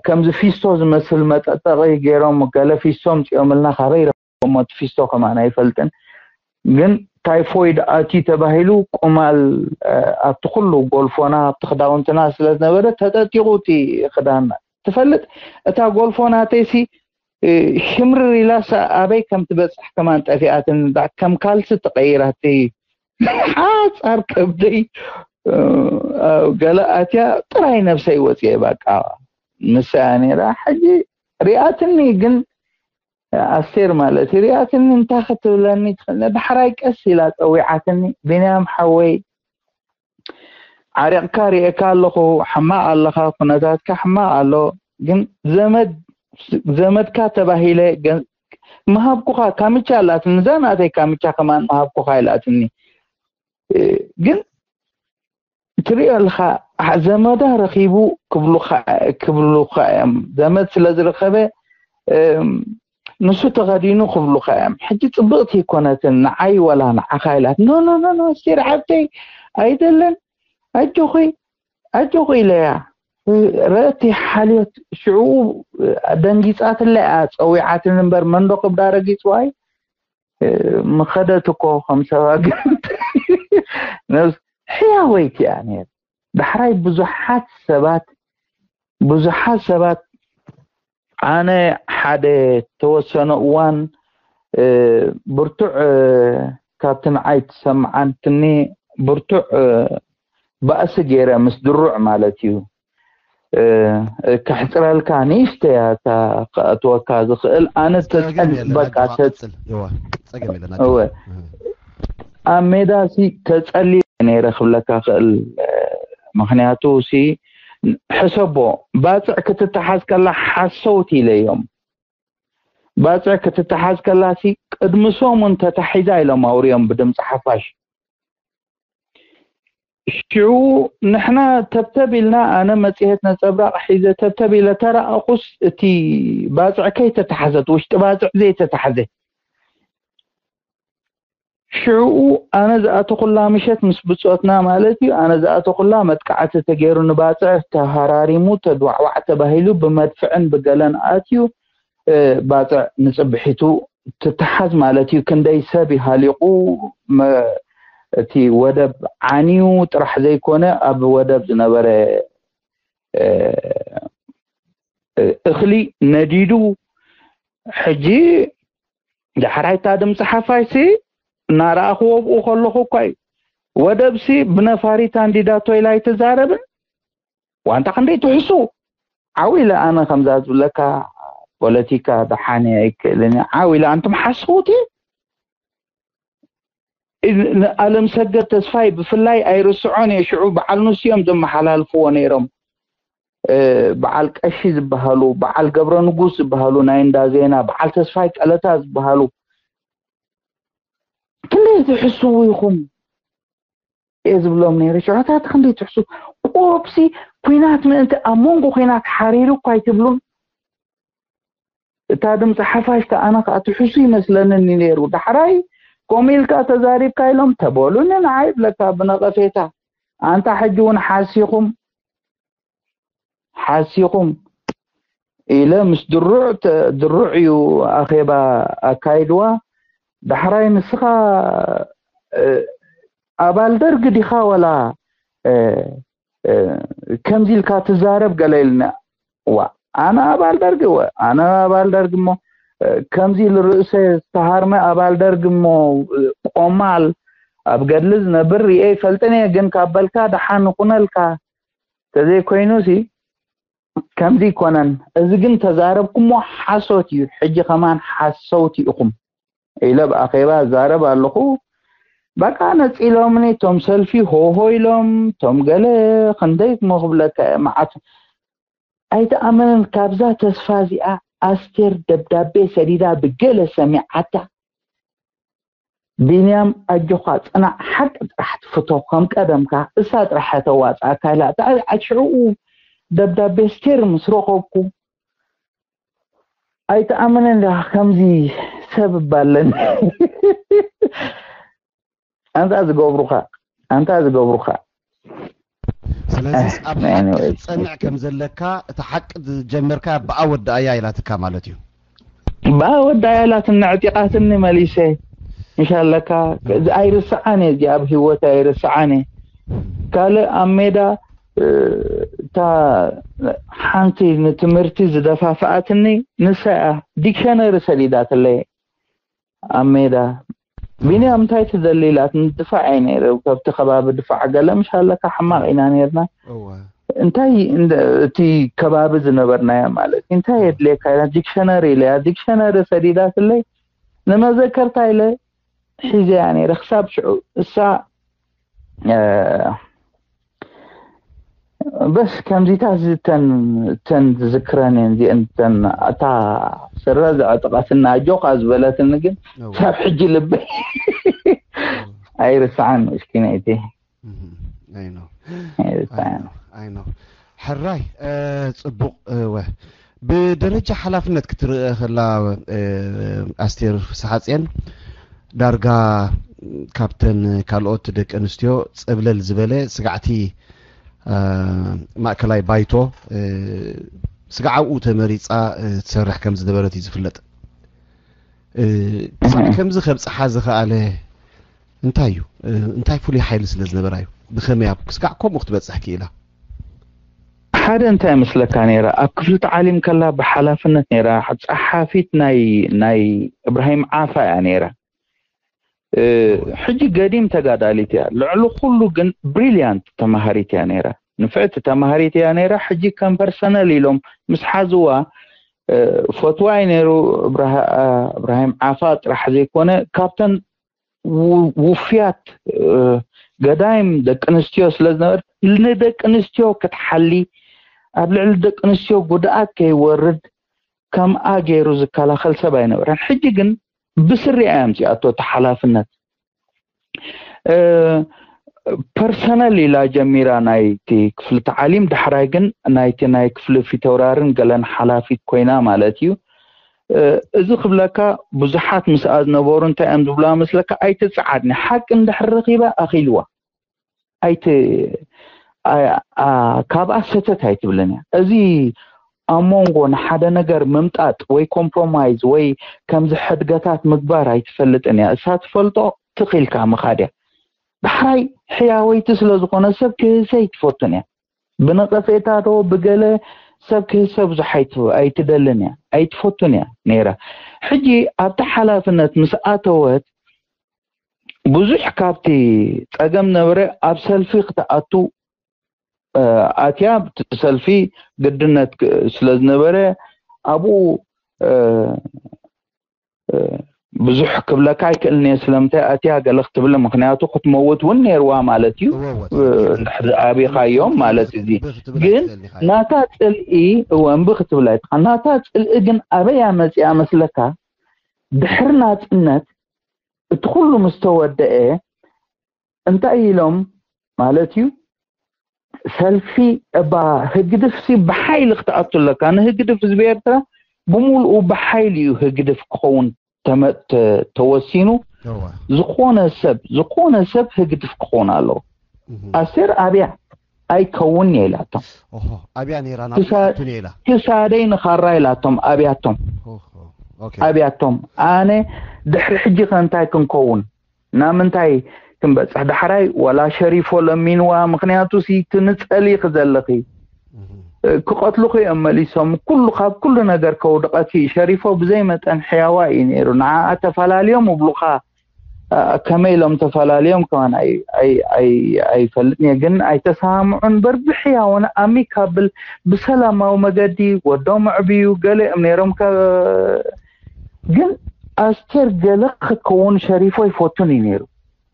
ከምዚ ፊስቶ ዝመስል መጠጠቒ ገይሮም፣ ገለ ፊስቶ ኣምጺኦምልና፣ ካበይ ረኺቦሞ እቲ ፊስቶ ከማን ኣይፈልጥን። ግን ታይፎይድ ኣትዩ ተባሂሉ ቁማል ኣብቲ ኩሉ ጎልፎና፣ ኣብቲ ክዳውንትና ስለ ዝነበረ ተጠጢቑ እቲ ክዳንና። ትፈልጥ፣ እታ ጎልፎ ናተይሲ ሽምርር ኢላስ ኣበይ ከም ትበጽሕ ከማን ጠፊኣትኒ። ከም ካልሲ ተቐይራቲ፣ ሓጻር ከብደይ ገለ ኣትያ፣ ጥራይ ነብሰይ ወጽየ። በቃ ንሳ እያ ነይራ። ሕጂ ሪኣትኒ፣ ግን ኣስቴር ማለት እዩ፣ ሪኣትኒ፣ እንታይ ክትብለኒ ትኽእል? ዳሕራይ ቀስ ኢላ ጸዊዓትኒ፣ "ቢንያም ሓወይ፣ ዓሪቕካ ሪኤካ ኣለኹ፣ ሕማቕ ኣለኻ፣ ኩነታትካ ሕማቕ ኣሎ፣ ግን ዘመድ፣ ዘመድካ ተባሂለ ገ-፣ ምሃብኩኻ ካምቻ ኣላትኒ፣ እዛ ናተይ ካምቻ ከማን ምሃብኩኻ" ኢላትኒ። እ፣ ግን ትሪኦ ኣለኻ፣ ኣሕ-፣ ዘመዳ ረኺቡ ክብሉኻ፣ ክብሉኻ እዮም። ዘመድ ስለ ዝረኸበ፣ እም፣ ንሱ ተኸዲኑ ክብሉኻ እዮም። ሕጂ ጽብቕቲ ኣይኮነትን፣ ንዓይ ወላ ንዓኻ ኢላት። "ኖ፣ ኖ፣ ኖ፣ ኖ፣ ኣስቴር ሓብተይ፣ ኣይደለን፣ ኣጆኺ፣ ኣጆኺ" ኢለያ። ረእቲ ሓልዮት ሽዑ ደንጊጻትለይ እያ፣ ጸዊዓትኒ እምበር፣ መንዶ ክብዳ ረጊጽዋይ፣ ምኸደት እኮ ከም ሰባ ግርምት። ነብስ-፣ ሕያወይቲ እያ ነይር። ዳሕራይ ብዙሓት ሰባት፣ ብዙሓት ሰባት፣ ኣነ ሓደ ተወሰነ እዋን፣ እ፣ ብርቱዕ፣ እ፣ ካብቲ ንዓይ ትሰምዓትኒ ብርቱዕ፣ እ፣ ባእሲ ገይረ ምስ ድሩዕ ማለት እዩ። እ፣ ከሕጽረልካ ንእሽተይ እያ እታ ከእትወካ ዝኽእል። ኣነ ጸገም ተጸል-፣ የለን፣ በቃ ኣጆኻ ተ-፣ ቀጽል። እዋ፣ ጸገም የለን፣ እወ። ኣጆኻ። እህ። ኣብ ሜዳ ሲ ተጸልየ ነይረ ክብለካ ክእል። እ፣ ምኽንያቱ ሲ ሕሰቦ፣ ባጽዕ ክትተሓዝ ከላ ሓሰውቲ ኢለዮም። ባጽዕ ክትተሓዝ ከላ ሲ ቅድሚ ሰሙን ተታሒዛ ኢሎም ኣውርዮም ብድምፂ ሓፋሽ። ሽዑ ንሕና ተብተብ ኢልና፣ ኣነ መጽሔት ነጸብራቕ ሒዘ ተብተብ ኢለ ተራእኹስ፣ እቲ ባጽዕ ከይተታሕዘት፣ ውሽጢ ባጽዕ ዘይተታሕዘ። ሽዑ ኣነ ዝኣተኹላ ምሸት ምስ ብጾትና ማለት እዩ፣ ኣነ ዝኣተኹላ መጥቃዕቲ ተገይሩ ንባጽዕ ተሃራሪሙ፣ ተድዋዕዋዕ ተባሂሉ፣ ብመድፍዕን ብገለን ኣትዩ፣ እ፣ ባጽዕ ንጽብሒቱ ትተሓዝ ማለት እዩ። ክንደይ ሰብ ይሃሊቑ፣ መ-፣ እቲ ወደብ ዓንዩ ጥራሕ ዘይኮነ፣ ኣብ ወደብ ዝነበረ፣ እ፣ እ፣ እኽሊ ነዲዱ። ሕጂ ዳሕራይ እታ ድምፂ ሓፋሽሲ እናረኣኽዎ ኣብኡ ከለኹ እኳ እዩ። ወደብሲ ብነፋሪት ኣንዲዳቶ ኢላ ኣይትዛረብን። ዋንታ ክንደይ ትሕሱ? ዓው ኢለ ኣነ ከምዛ ዝብለካ ፖለቲካ ደሓን እየ ኣይክእልን እየ። ዓው ኢለ ኣንቱም ሓስኹቲ ንኣለም ሰገድ ተስፋይ ብፍላይ ኣይርስዖን እየ። ሽዑ በዓል ንሱ እዮም ዘመሓላልፍዎ ነይሮም። እ፣ በዓል ቀሺ ዝበሃሉ፣ በዓል ገብረ ንጉስ ዝበሃሉ ናይ እንዳ ዜና፣ በዓል ተስፋይ ቀለታ ዝበሃሉ ክንደይ ትሕስዉ ኢኹም እየ ዝብሎም ነይረ። ሽዑ ኣታ ክንደይ ትሕስዉ? ቆብሲ ኲናት ምእንቲ ኣብ መንጎ ኲናት ሓሪሩ እኳ ኣይትብሉን። እታ ድምፂ ሓፋሽ ከኣ ኣነ ከኣ ትሕሱ ይመስለኒ ነይሩ። ዳሕራይ ከምኡ ኢልካ ተዛሪብካ ኢሎም ተበሉኒ ንዓይ ይብለካ ብነቐፌታ። ኣንታ ሕጂ እውን ሓሲኹም፣ ሓሲኹም ኢለ ምስ ድሩዕ ተ-፣ ድሩዕ እዩ ኣኼባ ኣካይድዋ። ዳሕራይ ንስኻ ኣባል ደርግ ዲኻ ወላ ከምዚ ኢልካ ትዛረብ ገለ ኢልና። ዋ ኣነ ኣባል ደርግ ወ ኣነ ኣባል ደርግ እሞ ከምዚ ኢሉ ርእሰ ዝተሃርመ ኣባል ደርግ እሞ ቆማል ኣብ ገድሊ ዝነብር ርኤ ይፈልጥን እየ። ግን ካብ በልካ ደሓን ይኹነልካ፣ ተዘይኮይኑ ሲ ከምዚ ይኮነን። እዚ ግን ተዛረብኩሞ ሓሶት እዩ። ሕጂ ከማን ሓሰውቲ ኢኹም ኢለ ብኣኼባ እዛረብ ኣለኹ። በቃ ነፂሎምኒ እቶም ሰልፊ ሆሆ ኢሎም እቶም ገለ ክንደይ ክሞ ክብለካ እየ መዓት ኣይተኣመንን። ካብዛ ተስፋ እዚኣ ኣስቴር ደብዳቤ ሰዲዳ ብገለ ሰሚዓታ ቢንያም ኣጆኻ ፅናዕ ሓቂ ጥራሕ ትፍቶ ከም ቀደምካ እሳ ጥራሕ ተዋፅኣካ ኢላ ሽዕኡ ደብዳቤ ስቴር ምስ ረኸብኩ ኣይተኣምንን ዲኻ ከምዚ ሰብ እባለን ኣንታ ዝገብሩኻ ኣንታ ዝገብሩኻ ስለዚ ኣብ ሓቂ ክትፀንዕ ከም ዘለካ እቲ ሓቂ ዝጀመርካ ብኣ ወዳእያ ኢላትካ ማለት እዩ። ብኣ ወዳእያ ኢላትኒ ዕጢቓትኒ መሊሰ ምሽ ኣለካ። እዚ ኣይርስዓን እየ፣ እዚ ኣብ ህይወት ኣይርስዓን እየ። ካልእ ኣብ ሜዳ እታ ሓንቲ ንትምህርቲ ዝደፋፍኣትኒ ንሳ እያ። ዲክሸነሪ ሰዲዳትለይ ኣብ ሜዳ። ቢንያም እንታይ ትደሊ ኢላትኒ። ድፋዕ እየ ነይረ፣ ካብቲ ከባቢ ድፋዕ ገለ ምሽ ኣለካ ሕማቕ ኢና ነይርና። እንታይ እቲ ከባቢ ዝነበርናዮ ማለት እዩ። እንታይ የድልየካ ኢላ ዲክሸነሪ ኢለያ። ዲክሸነሪ ሰዲዳትለይ ንመዘከርታ ኢለ ሒዘያ ነይረ ክሳብ ሽዑ እሳ በስ ከምዚታት እተን እተን ዝዝክረን እየን እዚአን እተን እታ ስረ ዘዕጥቐትና ኣጆኻ ዝበለትኒ ግን ሳብ ሕጂ ልበይ ኣይርስዓን ምስኪነይቲ ኣይኖ ኣይኖ ሕራይ ጽቡቕ ወ ብደረጃ ሓላፍነት ክትርእ ከላ ኣስቴር ፍስሓጽዮን ዳርጋ ካብተን ካልኦት ደቂ ኣንስትዮ ጸብለል ዝበለ ስጋዕቲ ማእከላይ ባይቶ ስጋዕ ኣብኡ ተመሪጻ ትሰርሕ ከም ዝነበረት እዩ ዝፍለጥ። ክሳብ ከምዚ ከብጽሓ ዝኸኣለ እንታይ እዩ? እንታይ ፍሉይ ሓይሊ ስለ ዝነበራ እዩ? ብኸመይ ኣብ ክስጋዕ ከምኡ ክትበጽሕ ክኢላ? ሓደ እንታይ መስለካ ነይራ፣ ኣብ ክፍሊ ተዓሊም ከላ ብሓላፍነት ነይራ፣ ጸሓፊት ናይ ናይ እብራሂም ዓፋ እያ ነይራ። ሕጂ ገዲም ተጋዳሊት እያ፣ ልዕሊ ኩሉ ግን ብሪልያንት ተማሃሪት እያ ነይራ፣ ንፍዕቲ ተማሃሪት እያ ነይራ። ሕጂ ከም ፐርሰነል ኢሎም ምስ ሓዝዋ ፈትዋ እዩ ነይሩ። እብራሂም ዓፋ ጥራሕ ዘይኮነ ካብተን ውፍያት ገዳይም ደቂ ኣንስትዮ ስለ ዝነበረት ንደቂ ኣንስትዮ ክትሓሊ ኣብ ልዕሊ ደቂ ኣንስትዮ ጉድኣት ከይወርድ ከምኣ ገይሩ ዝከላኸል ሰብ ኣይነበረን። ሕጂ ግን ብስሪኣ እያ ኣምፂኣቶ እቲ ሓላፍነት። ፐርሰነል ኢላ ጀሚራ ናይቲ ክፍሊ ተዓሊም፣ ዳሕራይ ግን ናይቲ ናይ ክፍሊ ፊተውራርን ገለን ሓላፊት ኮይና ማለት እዩ። እዚ ክብለካ ብዙሓት ምስኣ ዝነበሩ እንታይ እዮም ዝብላ መስለካ? ኣይትፅዓድኒ፣ ሓቂ እንድሕር ረኺባ ኣኺልዋ ኣይት ካብኣ ሰተት ኣይትብልን እያ። እዚ ኣብ መንጎ ንሓደ ነገር ምምጣጥ ወይ ኮምፕሮማይዝ ወይ ከምዚ ሕድገታት ምግባር ኣይትፈልጥን እያ። እሳ ትፈልጦ ትኺልካ ምኻድ እያ። ዳሕራይ ሕያወይቲ ስለ ዝኾነ ሰብ ክህሰ ኣይትፈቱን እያ። ብነቐፌታ ዶ ብገለ ሰብ ክህሰ ብዙሕ ኣይትደልን እያ፣ ኣይትፈቱን እያ ነይራ። ሕጂ ኣብቲ ሓላፍነት ምስ ኣተወት ብዙሕ ካብቲ ጸገም ነበረ። ኣብ ሰልፊ ክትኣቱ ኣትያ፣ ሰልፊ ግድነት ስለ ዝነበረ ኣብኡ ብዙሕ ክብለካ ኣይክእልን እየ ስለምንታይ ኣትያ ገለ ክትብል፣ ምክንያቱ ክትመውት እውን ነይርዋ ማለት እዩ። እንድሕር ኣቢኻዮም ማለት እዚ ግን ናታ ፅልኢ እወ እምቢ ክትብል ኣይትኻ። ናታ ፅልኢ ግን ኣበያ መፅያ መስለካ? ድሕሪ ናፅነት እቲ ኩሉ ምስ ተወደአ እንታይ ኢሎም ማለት እዩ? ሰልፊ እባ ህግድፍ ሲ ብሓይሊ ክትኣቱ ኣለካ። ንህግድፍ ህዝቢ ኤርትራ ብምሉኡ ብሓይሊ እዩ ህግድፍ ክኸውን ተወሲኑ። ዝኾነ ሰብ ዝኾነ ሰብ ህግድፍ ክኸውን ኣለዎ። ኣስቴር ኣብያ ኣይከውን እየ ኢላቶም። ኣብያ ነይራ ናብቱን ኢላ ክሳደይ ንኻራ ኢላቶም ኣብያቶም ኣብያቶም ኣነ ድሕሪ ሕጂ ከ እንታይ ክንከውን? ናብ ምንታይ ክንበፅሕ? ዳሕራይ ዋላ ሸሪፎ ለሚንዋ፣ ምክንያቱ ሲ ትንፀሊ ዘለኺ። ክቐትሉኺ እዮም መሊሶም። ኩሉ፣ ካብ ኩሉ ነገር ከውድቐኪ። ሸሪፎ ብዘይ መጠን ሕያዋ እዩ ነይሩ። ንዓኣ ተፈላልዮም እብሉኻ። ከመይ ኢሎም ተፈላልዮም ከማን ኣይፈልጥን እየ፣ ግን ኣይተሰማምዑን። በርብሕ ያውን ኣሚካብል ብሰላማዊ መገዲ ወዶም ኣዕብዩ ገለ እዮም ነይሮም። ግን ኣስቴር ገለ ክትከውን ሸሪፎ ይፈቱን እዩ ነይሩ፣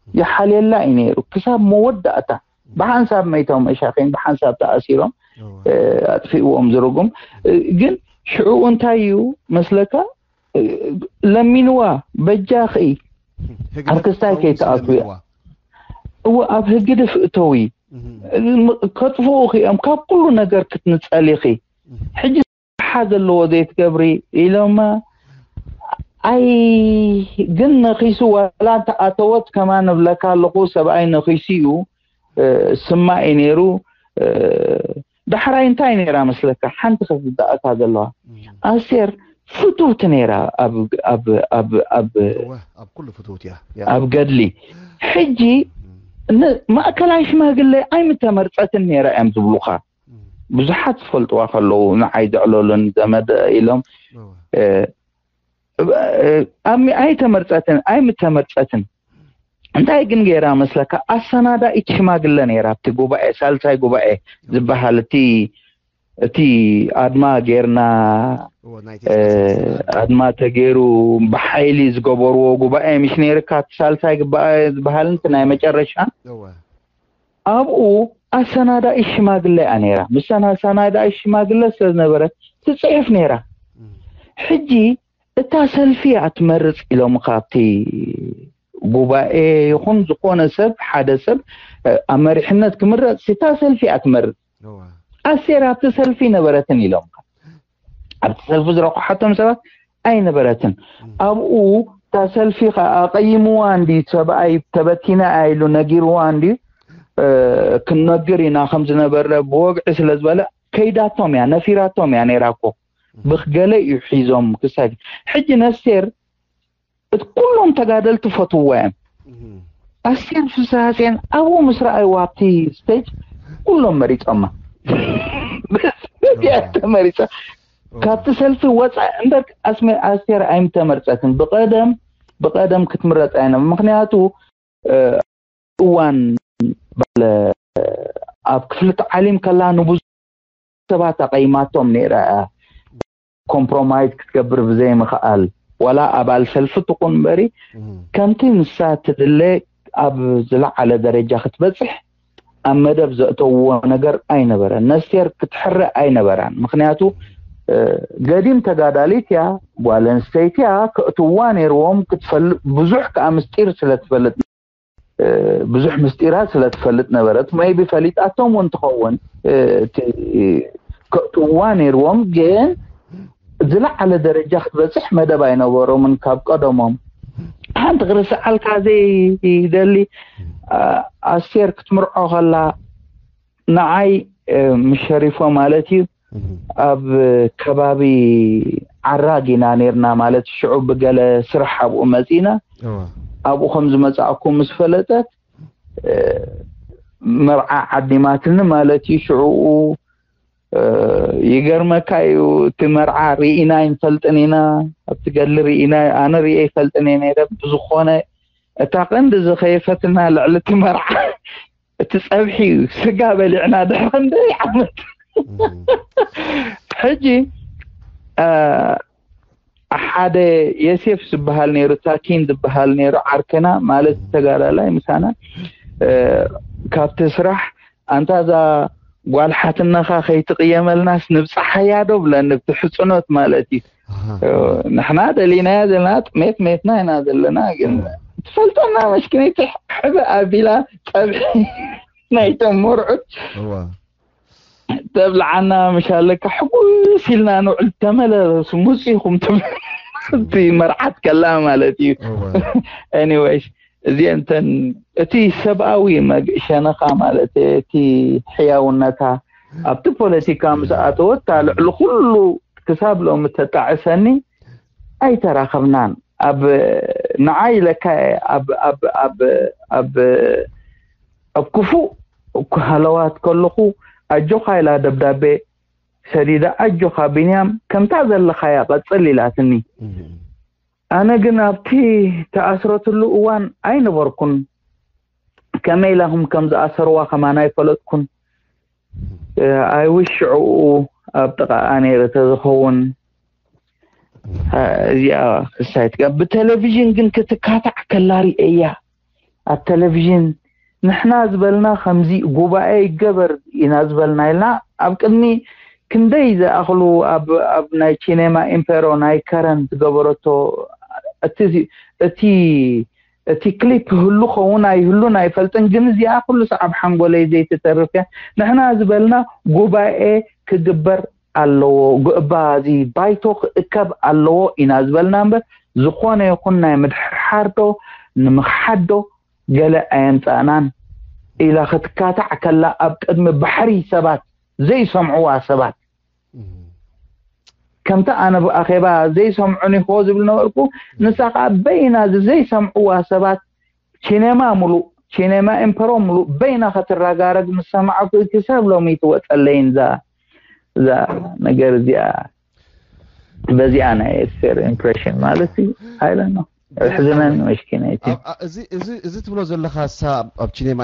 ይሓልየላ እዩ ነይሩ ክሳብ መወዳእታ። ብሓንሳብ መይቶም መሻኺን ብሓንሳብ ተኣሲሮም ኣጥፊእዎም ዝርጉም። ግን ሽዑ እንታይ እዩ መስለካ? ለሚንዋ፣ በጃኺ ኣብ ክስታይ ከይትኣትውያ። እወ፣ ኣብ ህግድፍ እተዊ። ከጥፍኡኺ እዮም፣ ካብ ኩሉ ነገር ክትንጸሊኺ። ሕጂ ሓ ዘለዎ ዘይትገብሪ ኢሎማ። ኣይ ግን ነኺሱ ዋላ እንተ ኣተወት ከማን እብለካ ኣለኹ። ሰብኣይ ነኺሱ እዩ። ስማ እዩ ነይሩ። ዳሕራይ እንታይ ነይራ መስለካ? ሓንቲ ከስዳእካ ዘለዋ፣ ኣስቴር ፍትውቲ ነይራ ኣብ ኣብ ኣብ ኣብ ኣብ ኩሉ ፍትውቲ እያ። ኣብ ገድሊ። ሕጂ ማእከላይ ሽማግለ ኣይምተመርፀትን ነይራ እዮም ዝብሉኻ። ብዙሓት ዝፈልጥዋ ከለዉ ንዓይ ዘዕለሉን ዘመድ ኢሎም ኣይተመርፀትን፣ ኣይምተመርፀትን። እንታይ ግን ገይራ መስለካ? ኣሰናዳኢት ሽማግለ ነይራ ኣብቲ ጉባኤ፣ ሳልሳይ ጉባኤ ዝበሃል እቲ እቲ ኣድማ ጌርና ኣድማ ተገይሩ ብሓይሊ ዝገበርዎ ጉባኤ ምሽ ነይርካ? እቲ ሳልሳይ ጉባኤ ዝበሃል እቲ ናይ መጨረሻ ኣብኡ ኣሰናዳኢት ሽማግለ እያ ነይራ። ምስ ኣሰናዳኢት ሽማግለ ስለ ዝነበረት ትፅሕፍ ነይራ። ሕጂ እታ ሰልፊ እያ ትመርፅ ኢሎም ካብቲ ጉባኤ ይኹን ዝኾነ ሰብ፣ ሓደ ሰብ ኣብ መሪሕነት ክምረፅ እታ ሰልፊ እያ ትመርፅ። ኣስቴር ኣብቲ ሰልፊ ነበረትን ኢሎም ኣብቲ ሰልፊ ዝረቑሓቶም ሰባት ኣይነበረትን። ኣብኡ እታ ሰልፊ ከዓ ኣቐይምዋ እንዲ ሰብኣይ ተበቲነ ኢሉ ነጊርዋ እንዲ ክንነግር ኢና ከም ዝነበረ ብወግዒ ስለ ዝበለ ከይዳቶም እያ፣ ነፊራቶም እያ ነይራ እኮ። ብክገለ እዩ ሒዞም ክሳይ ሕጂ ነስቴር እቲ ኩሎም ተጋደልቲ ፈትውዋ እዮም። ኣስቴር ፍስሃፅዮን ኣብኡ ምስ ረኣይዋ ኣብቲ ስቴጅ ኩሎም መሪፆማ። በዚኣ ተመሪፃ ካብቲ ሰልፊ ወፃ እምበር ኣስቴር ኣይምተመርፀትን። ብቀደም ብቀደም ክትምረፅ ኣይነ ምክንያቱ እዋን ባለ ኣብ ክፍሊ ተዓሊም ከላ ንብዙ ሰባት ኣቐይማቶም ነይራ እያ። ኮምፕሮማይዝ ክትገብር ብዘይ ምኽኣል ዋላ ኣባል ሰልፊ ትኹን እምበሪ ከምቲ ንሳ ትድለ ኣብ ዝለዓለ ደረጃ ክትበፅሕ ኣብ መደብ ዘእተውዎ ነገር ኣይነበረን። ነስቴር ክትሕረ ኣይነበራን። ምክንያቱ ገዲም ተጋዳሊት እያ፣ ጓል ኣንስተይቲ እያ፣ ከእትውዋ ነይርዎም ክትፈልጥ ብዙሕ ከዓ ምስጢር ስለትፈልጥ ብዙሕ ምስጢራት ስለ ትፈልጥ ነበረት። maybe ፈሊጣቶም እውን ትኸውን። እቲ ከእትውዋ ነይርዎም ግን ዝለዓለ ደረጃ ክትበፅሕ መደብ ኣይነበሮምን ካብ ቀደሞም። ሓንቲ ክርስዓልካ ዘይደሊ ኣስቴር ክትምርዖ ከላ ንዓይ ምስ ሸሪፎ ማለት እዩ ኣብ ከባቢ ዓራግ ኢና ነርና ማለት ሽዑ ብገለ ስራሕ ኣብኡ መፂና ኣብኡ ከም ዝመፃእኩ ምስ ፈለጠት መርዓ ዓዲማትኒ ማለት እዩ። ሽዑኡ ይገርመካ እዩ እቲ መርዓ ርኢና ይንፈልጥን ኢና ኣብቲ ገድሊ ርኢና ኣነ ርእ ይፈልጥን እየ ነረ ብዝኾነ እታ ቀንዲ ዝኸየፈትና ልዕሊ እቲ መርዓ እቲ ፀብሒ እዩ ስጋ በሊዕና ድሕሪ ክንደይ ዓመት ሕጂ ሓደ የሴፍ ዝበሃል ነይሩ ታኪን ዝበሃል ነይሩ ዓርክና ማለት ተጋዳላይ ምሳና ካብቲ ስራሕ ኣንታ እዛ ጓል ሓትነኻ ከይትቕየመልናስ ንብፃሓያ ዶ ብለኒ ብቲ ሕፅኖት ማለት እዩ ንሕና ደሊናያ ዘለና ጥሜት ሜትና ኢና ዘለና ግን ትፈልጠና መሽክነይቲ ሕብእ ኣቢላ ፀብሒ ናይቶም መርዑት ተብልዓና ምሻለካ ሕጉስ ኢልና ንውዕል ተመለሱ ሙፅ ኢኹም ትብል እቲ መርዓት ከላ ማለት እዩ anyways እዚአን ተን እቲ ሰብኣዊ መግሸነኻ ማለት እቲ ሕያውነታ ኣብቲ ፖለቲካ ምስ ኣተወት ልዕሊ ኩሉ ክሳብ ሎሚ ተጣዕሰኒ ኣይተራኸብናን ኣብ ንዓይ ኢለካ እየ ኣብ ኣብ ኣብ ኣብ ኣብ ክፉእ ሃለዋት ከለኹ ኣጆኻ ኢላ ደብዳቤ ሰዲዳ፣ ኣጆኻ ቢንያም፣ ከምታ ዘለኻያ ቀጽል ኢላትኒ። ኣነ ግን ኣብቲ ተኣስረትሉ እዋን ኣይነበርኩን። ከመይ ኢላኹም ከም ዝኣሰርዋ ከማን ኣይፈለጥኩን። ኣይ ዊሽ ሽዕኡ ኣብ ጥቓኣ ነይረ ተዝኸውን። እዚኣ ክሳይት ብቴሌቪዥን ግን ክትካታዕ ከላ ርእየያ። ኣብ ቴሌቪዥን ንሕና ዝበልና ከምዚ ጉባኤ ይገበር ኢና ዝበልና ኢልና ኣብ ቅድሚ ክንደይ ዝኣኽሉ ኣብ ኣብ ናይ ቺኔማ ኢምፔሮ ናይ ከረን ዝገበረቶ እቲ እቲ እቲ ክሊፕ ህሉ ኸውን ኣይህሉን ኣይፈልጥን፣ ግን እዚኣ ኩሉ ሰዓብ ሓንጎለይ ዘይትተርፍ እያ። ንሕና ዝበልና ጉባኤ ክግበር ኣለዎ፣ ጉእባ እዚ ባይቶ ክእከብ ኣለዎ ኢና ዝበልና እምበር፣ ዝኾነ ይኹን ናይ ምድሕርሓር ዶ ንምኽሓድ ዶ ገለ ኣየምጻእናን ኢላ ክትካታዕ ከላ ኣብ ቅድሚ ባሕሪ ሰባት ዘይሰምዕዋ ሰባት ከምቲ ኣነ ብኣኼባ ዘይሰምዑን ይኾ ዝብል ነበርኩ። ንሳ ከዓ በይና እዚ ዘይሰምዕዋ ሰባት ቺኔማ ሙሉእ ቺኔማ ኤምፐሮ ሙሉእ በይና ከተራጋረግ ምስ ሰማዕኩ ክሳብ ሎሚ ትወፀለይን እዛ እዛ ነገር እዚኣ በዚኣ ናይ ኤስቴር ኢምፕሬሽን ማለት እዩ። ኣይለ ነው ሕዝነን መሽኪነይቲ እዚ እዚ እዚ ትብሎ ዘለኻ እሳ ኣብ ቺኔማ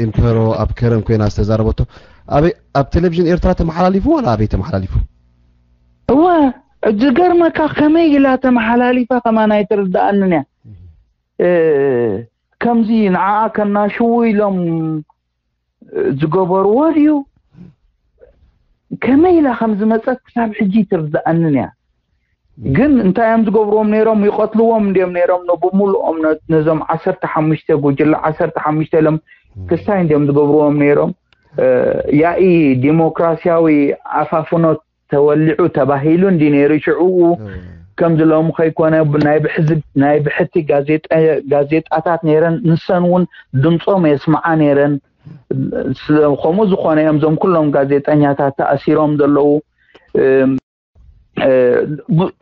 ኤምፐሮ ኣብ ከረን ኮይና ዝተዛረበቶ ኣበይ ኣብ ቴሌቪዥን ኤርትራ ተመሓላሊፉ ዋላ ኣበይ ተመሓላሊፉ? እወ ዝገርመካ ከመይ ኢላ ተመሓላሊፋ ከማን ኣይትርድኣንን እያ። ከምዚ ንዓኣ ከናሽዉ ኢሎም ዝገበርዎ ድዩ? ከመይ ኢላ ከም ዝመፀት ክሳብ ሕጂ ትርድኣንን እያ። ግን እንታይ እዮም ዝገብርዎም ነይሮም? ይቐትልዎም እንዲዮም ነይሮም ንብሙሉኦም ነዞም ዓሰርተ ሓሙሽተ ጉጅለ ዓሰርተ ሓሙሽተ ኢሎም ክስታይ እንዲዮም ዝገብርዎም ነይሮም። ያኢ ዲሞክራሲያዊ ኣፋፍኖት ተወሊዑ ተባሂሉ እንዲ ነይሩ ሽዕኡ ከምዚ ሎሚ ከይኮነ ናይ ብሕቲ ጋዜጣታት ነይረን ንሰን እውን ድምፆም የስምዓ ነይረን። ከምኡ ዝኾነ እዮም እዞም ኩሎም ጋዜጠኛታት ተኣሲሮም ዘለዉ።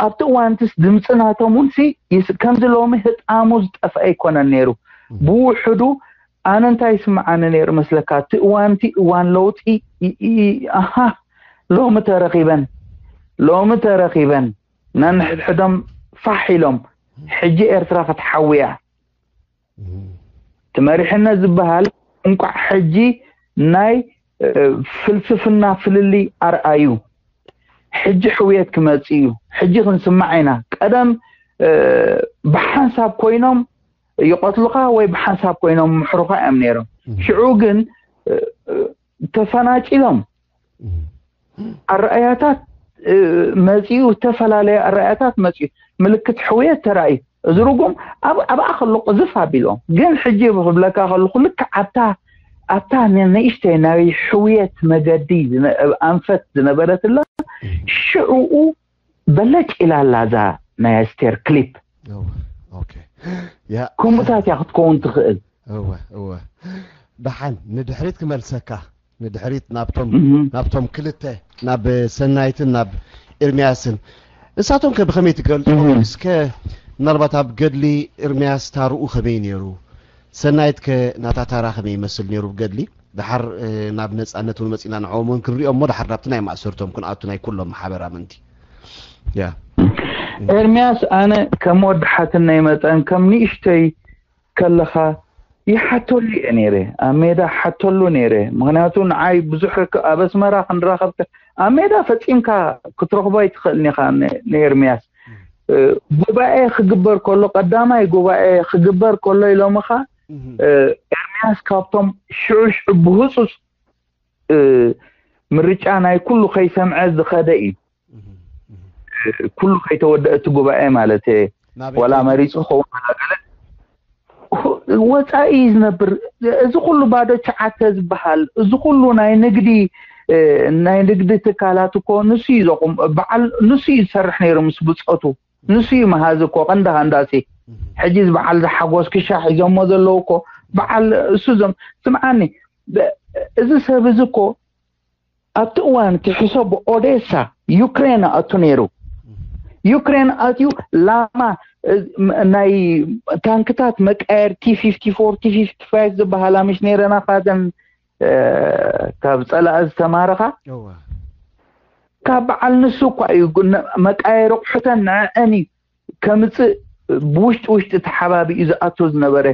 ኣብቲ እዋንትስ ድምፂ ናቶም እውን ከምዚ ሎሚ ህጣሙ ዝጠፍአ ኣይኮነን ነይሩ። ብውሕዱ ኣነ እንታይ ይስምዓኒ ነይሩ መስለካ? እቲ እዋንቲ እዋን ለውጢ ኣሃ ሎሚ ተረኺበን ሎሚ ተረኺበን ነንሕድሕዶም ፋሕ ኢሎም ሕጂ ኤርትራ ክትሓውያ ትመሪሕነት ዝበሃል እንቋዕ ሕጂ ናይ ፍልስፍና ፍልልይ ኣርኣዩ። ሕጂ ሕውየት ክመጽእ እዩ። ሕጂ ክንስማዕ ኢና። ቀደም ብሓንሳብ ኮይኖም ይቐትሉኻ ወይ ብሓንሳብ ኮይኖም ምሕሩኻ እዮም ነይሮም። ሽዑ ግን ተፈናጭሎም ኣረኣያታት መጺኡ ዝተፈላለየ ኣረኣያታት መጺኡ ምልክት ሕውየት ተራእዩ። እዚ ርጉም ኣብኣ ከሎ ቅዝፍ ኣቢሎም ግን ሕጂ ክብለካ ከለኹ ልክዕ ኣብታ ኣብታ ንእሽተይ ናይ ሕውየት መገዲ ኣንፈት ዝነበረትላ ሽዕኡ በለጭ ኢላላ እዛ ናይ ኣስቴር ክሊፕ ከምኡታት እያ ክትከውን ትኽእል። እወ እወ ደሓን ንድሕሪት ክመልሰካ ንድሕሪት ናብቶም ናብቶም ክልተ ናብ ሰናይትን ናብ ኤርሚያስን እሳቶም ከ ብኸመይ ትገልጾ እስከ ምናልባት ኣብ ገድሊ ኤርሚያስ ታርኡ ከመይ ነይሩ ሰናይት ከ ናታ ታራ ከመይ ይመስል ነይሩ ብገድሊ ድሓር ናብ ነጻነት እውን መጺና ንዕኦም እውን ክንሪኦ እሞ ድሓር ናብቲ ናይ ማእሰርቶም ክንኣቱ ናይ ኩሎም ማሕበር ኣመንቲ ያ ኤርሚያስ ኣነ ከም ወዲ ሓትነይ መጠን ከም ንእሽተይ ከለኻ ይሓተሉ እየ ነይረ ኣብ ሜዳ ሓተሉ ነይረ ምክንያቱ ንዓይ ብዙሕ ርክብ ኣብ ኣስመራ ክንራኸብ ኣብ ሜዳ ፈጺምካ ክትረኽቦ ኣይትኽእልን ኢኻ ንኤርሚያስ ጉባኤ ክግበር ከሎ ቀዳማይ ጉባኤ ክግበር ከሎ ኢሎምኻ ኤርሚያስ ካብቶም ሽዑ ሽዑ ብህፁፅ ምርጫ ናይ ኩሉ ከይሰምዐ ዝኸደ እዩ ኩሉ ከይተወደአ እቲ ጉባኤ ማለት ወላ መሪፁ ክኸውን ገለ ወፃኢ እዩ ዝነብር እዚ ኩሉ ባዶ ሸዓተ ዝበሃል እዚ ኩሉ ናይ ንግዲ ናይ ንግዲ ትካላት እኮ ንሱ እዩ ዘቁም በዓል ንሱ እዩ ዝሰርሕ ነይሩ ምስ ብፆቱ ንሱ እዩ መሃዚ እኮ ቀንዲ ሃንዳሲ ሕጂ በዓል ዝሓጎስ ክሻ ሒዞሞ ዘለዉ እኮ በዓል እሱ ዞም ስምዓኒ እዚ ሰብ እዚ እኮ ኣብቲ እዋን እቲ ሕሰብ ኦዴሳ ዩክሬን ኣእቱ ነይሩ ዩክሬን ኣትዩ ላማ ናይ ታንክታት መቃየር ቲ ፊፍቲ ፎር ቲ ፊፍቲ ፋይቭ ዝበሃላ ምሽ ነይረና ካብተን ካብ ፀላእ ዝተማረኻ ካብ በዓል ንሱ እኳ እዩ መቃየሪ ቁሑተን ንዐአን እዩ ከምፅእ ብውሽጢ ውሽጢ ተሓባቢኡ ዝኣቶ ዝነበረ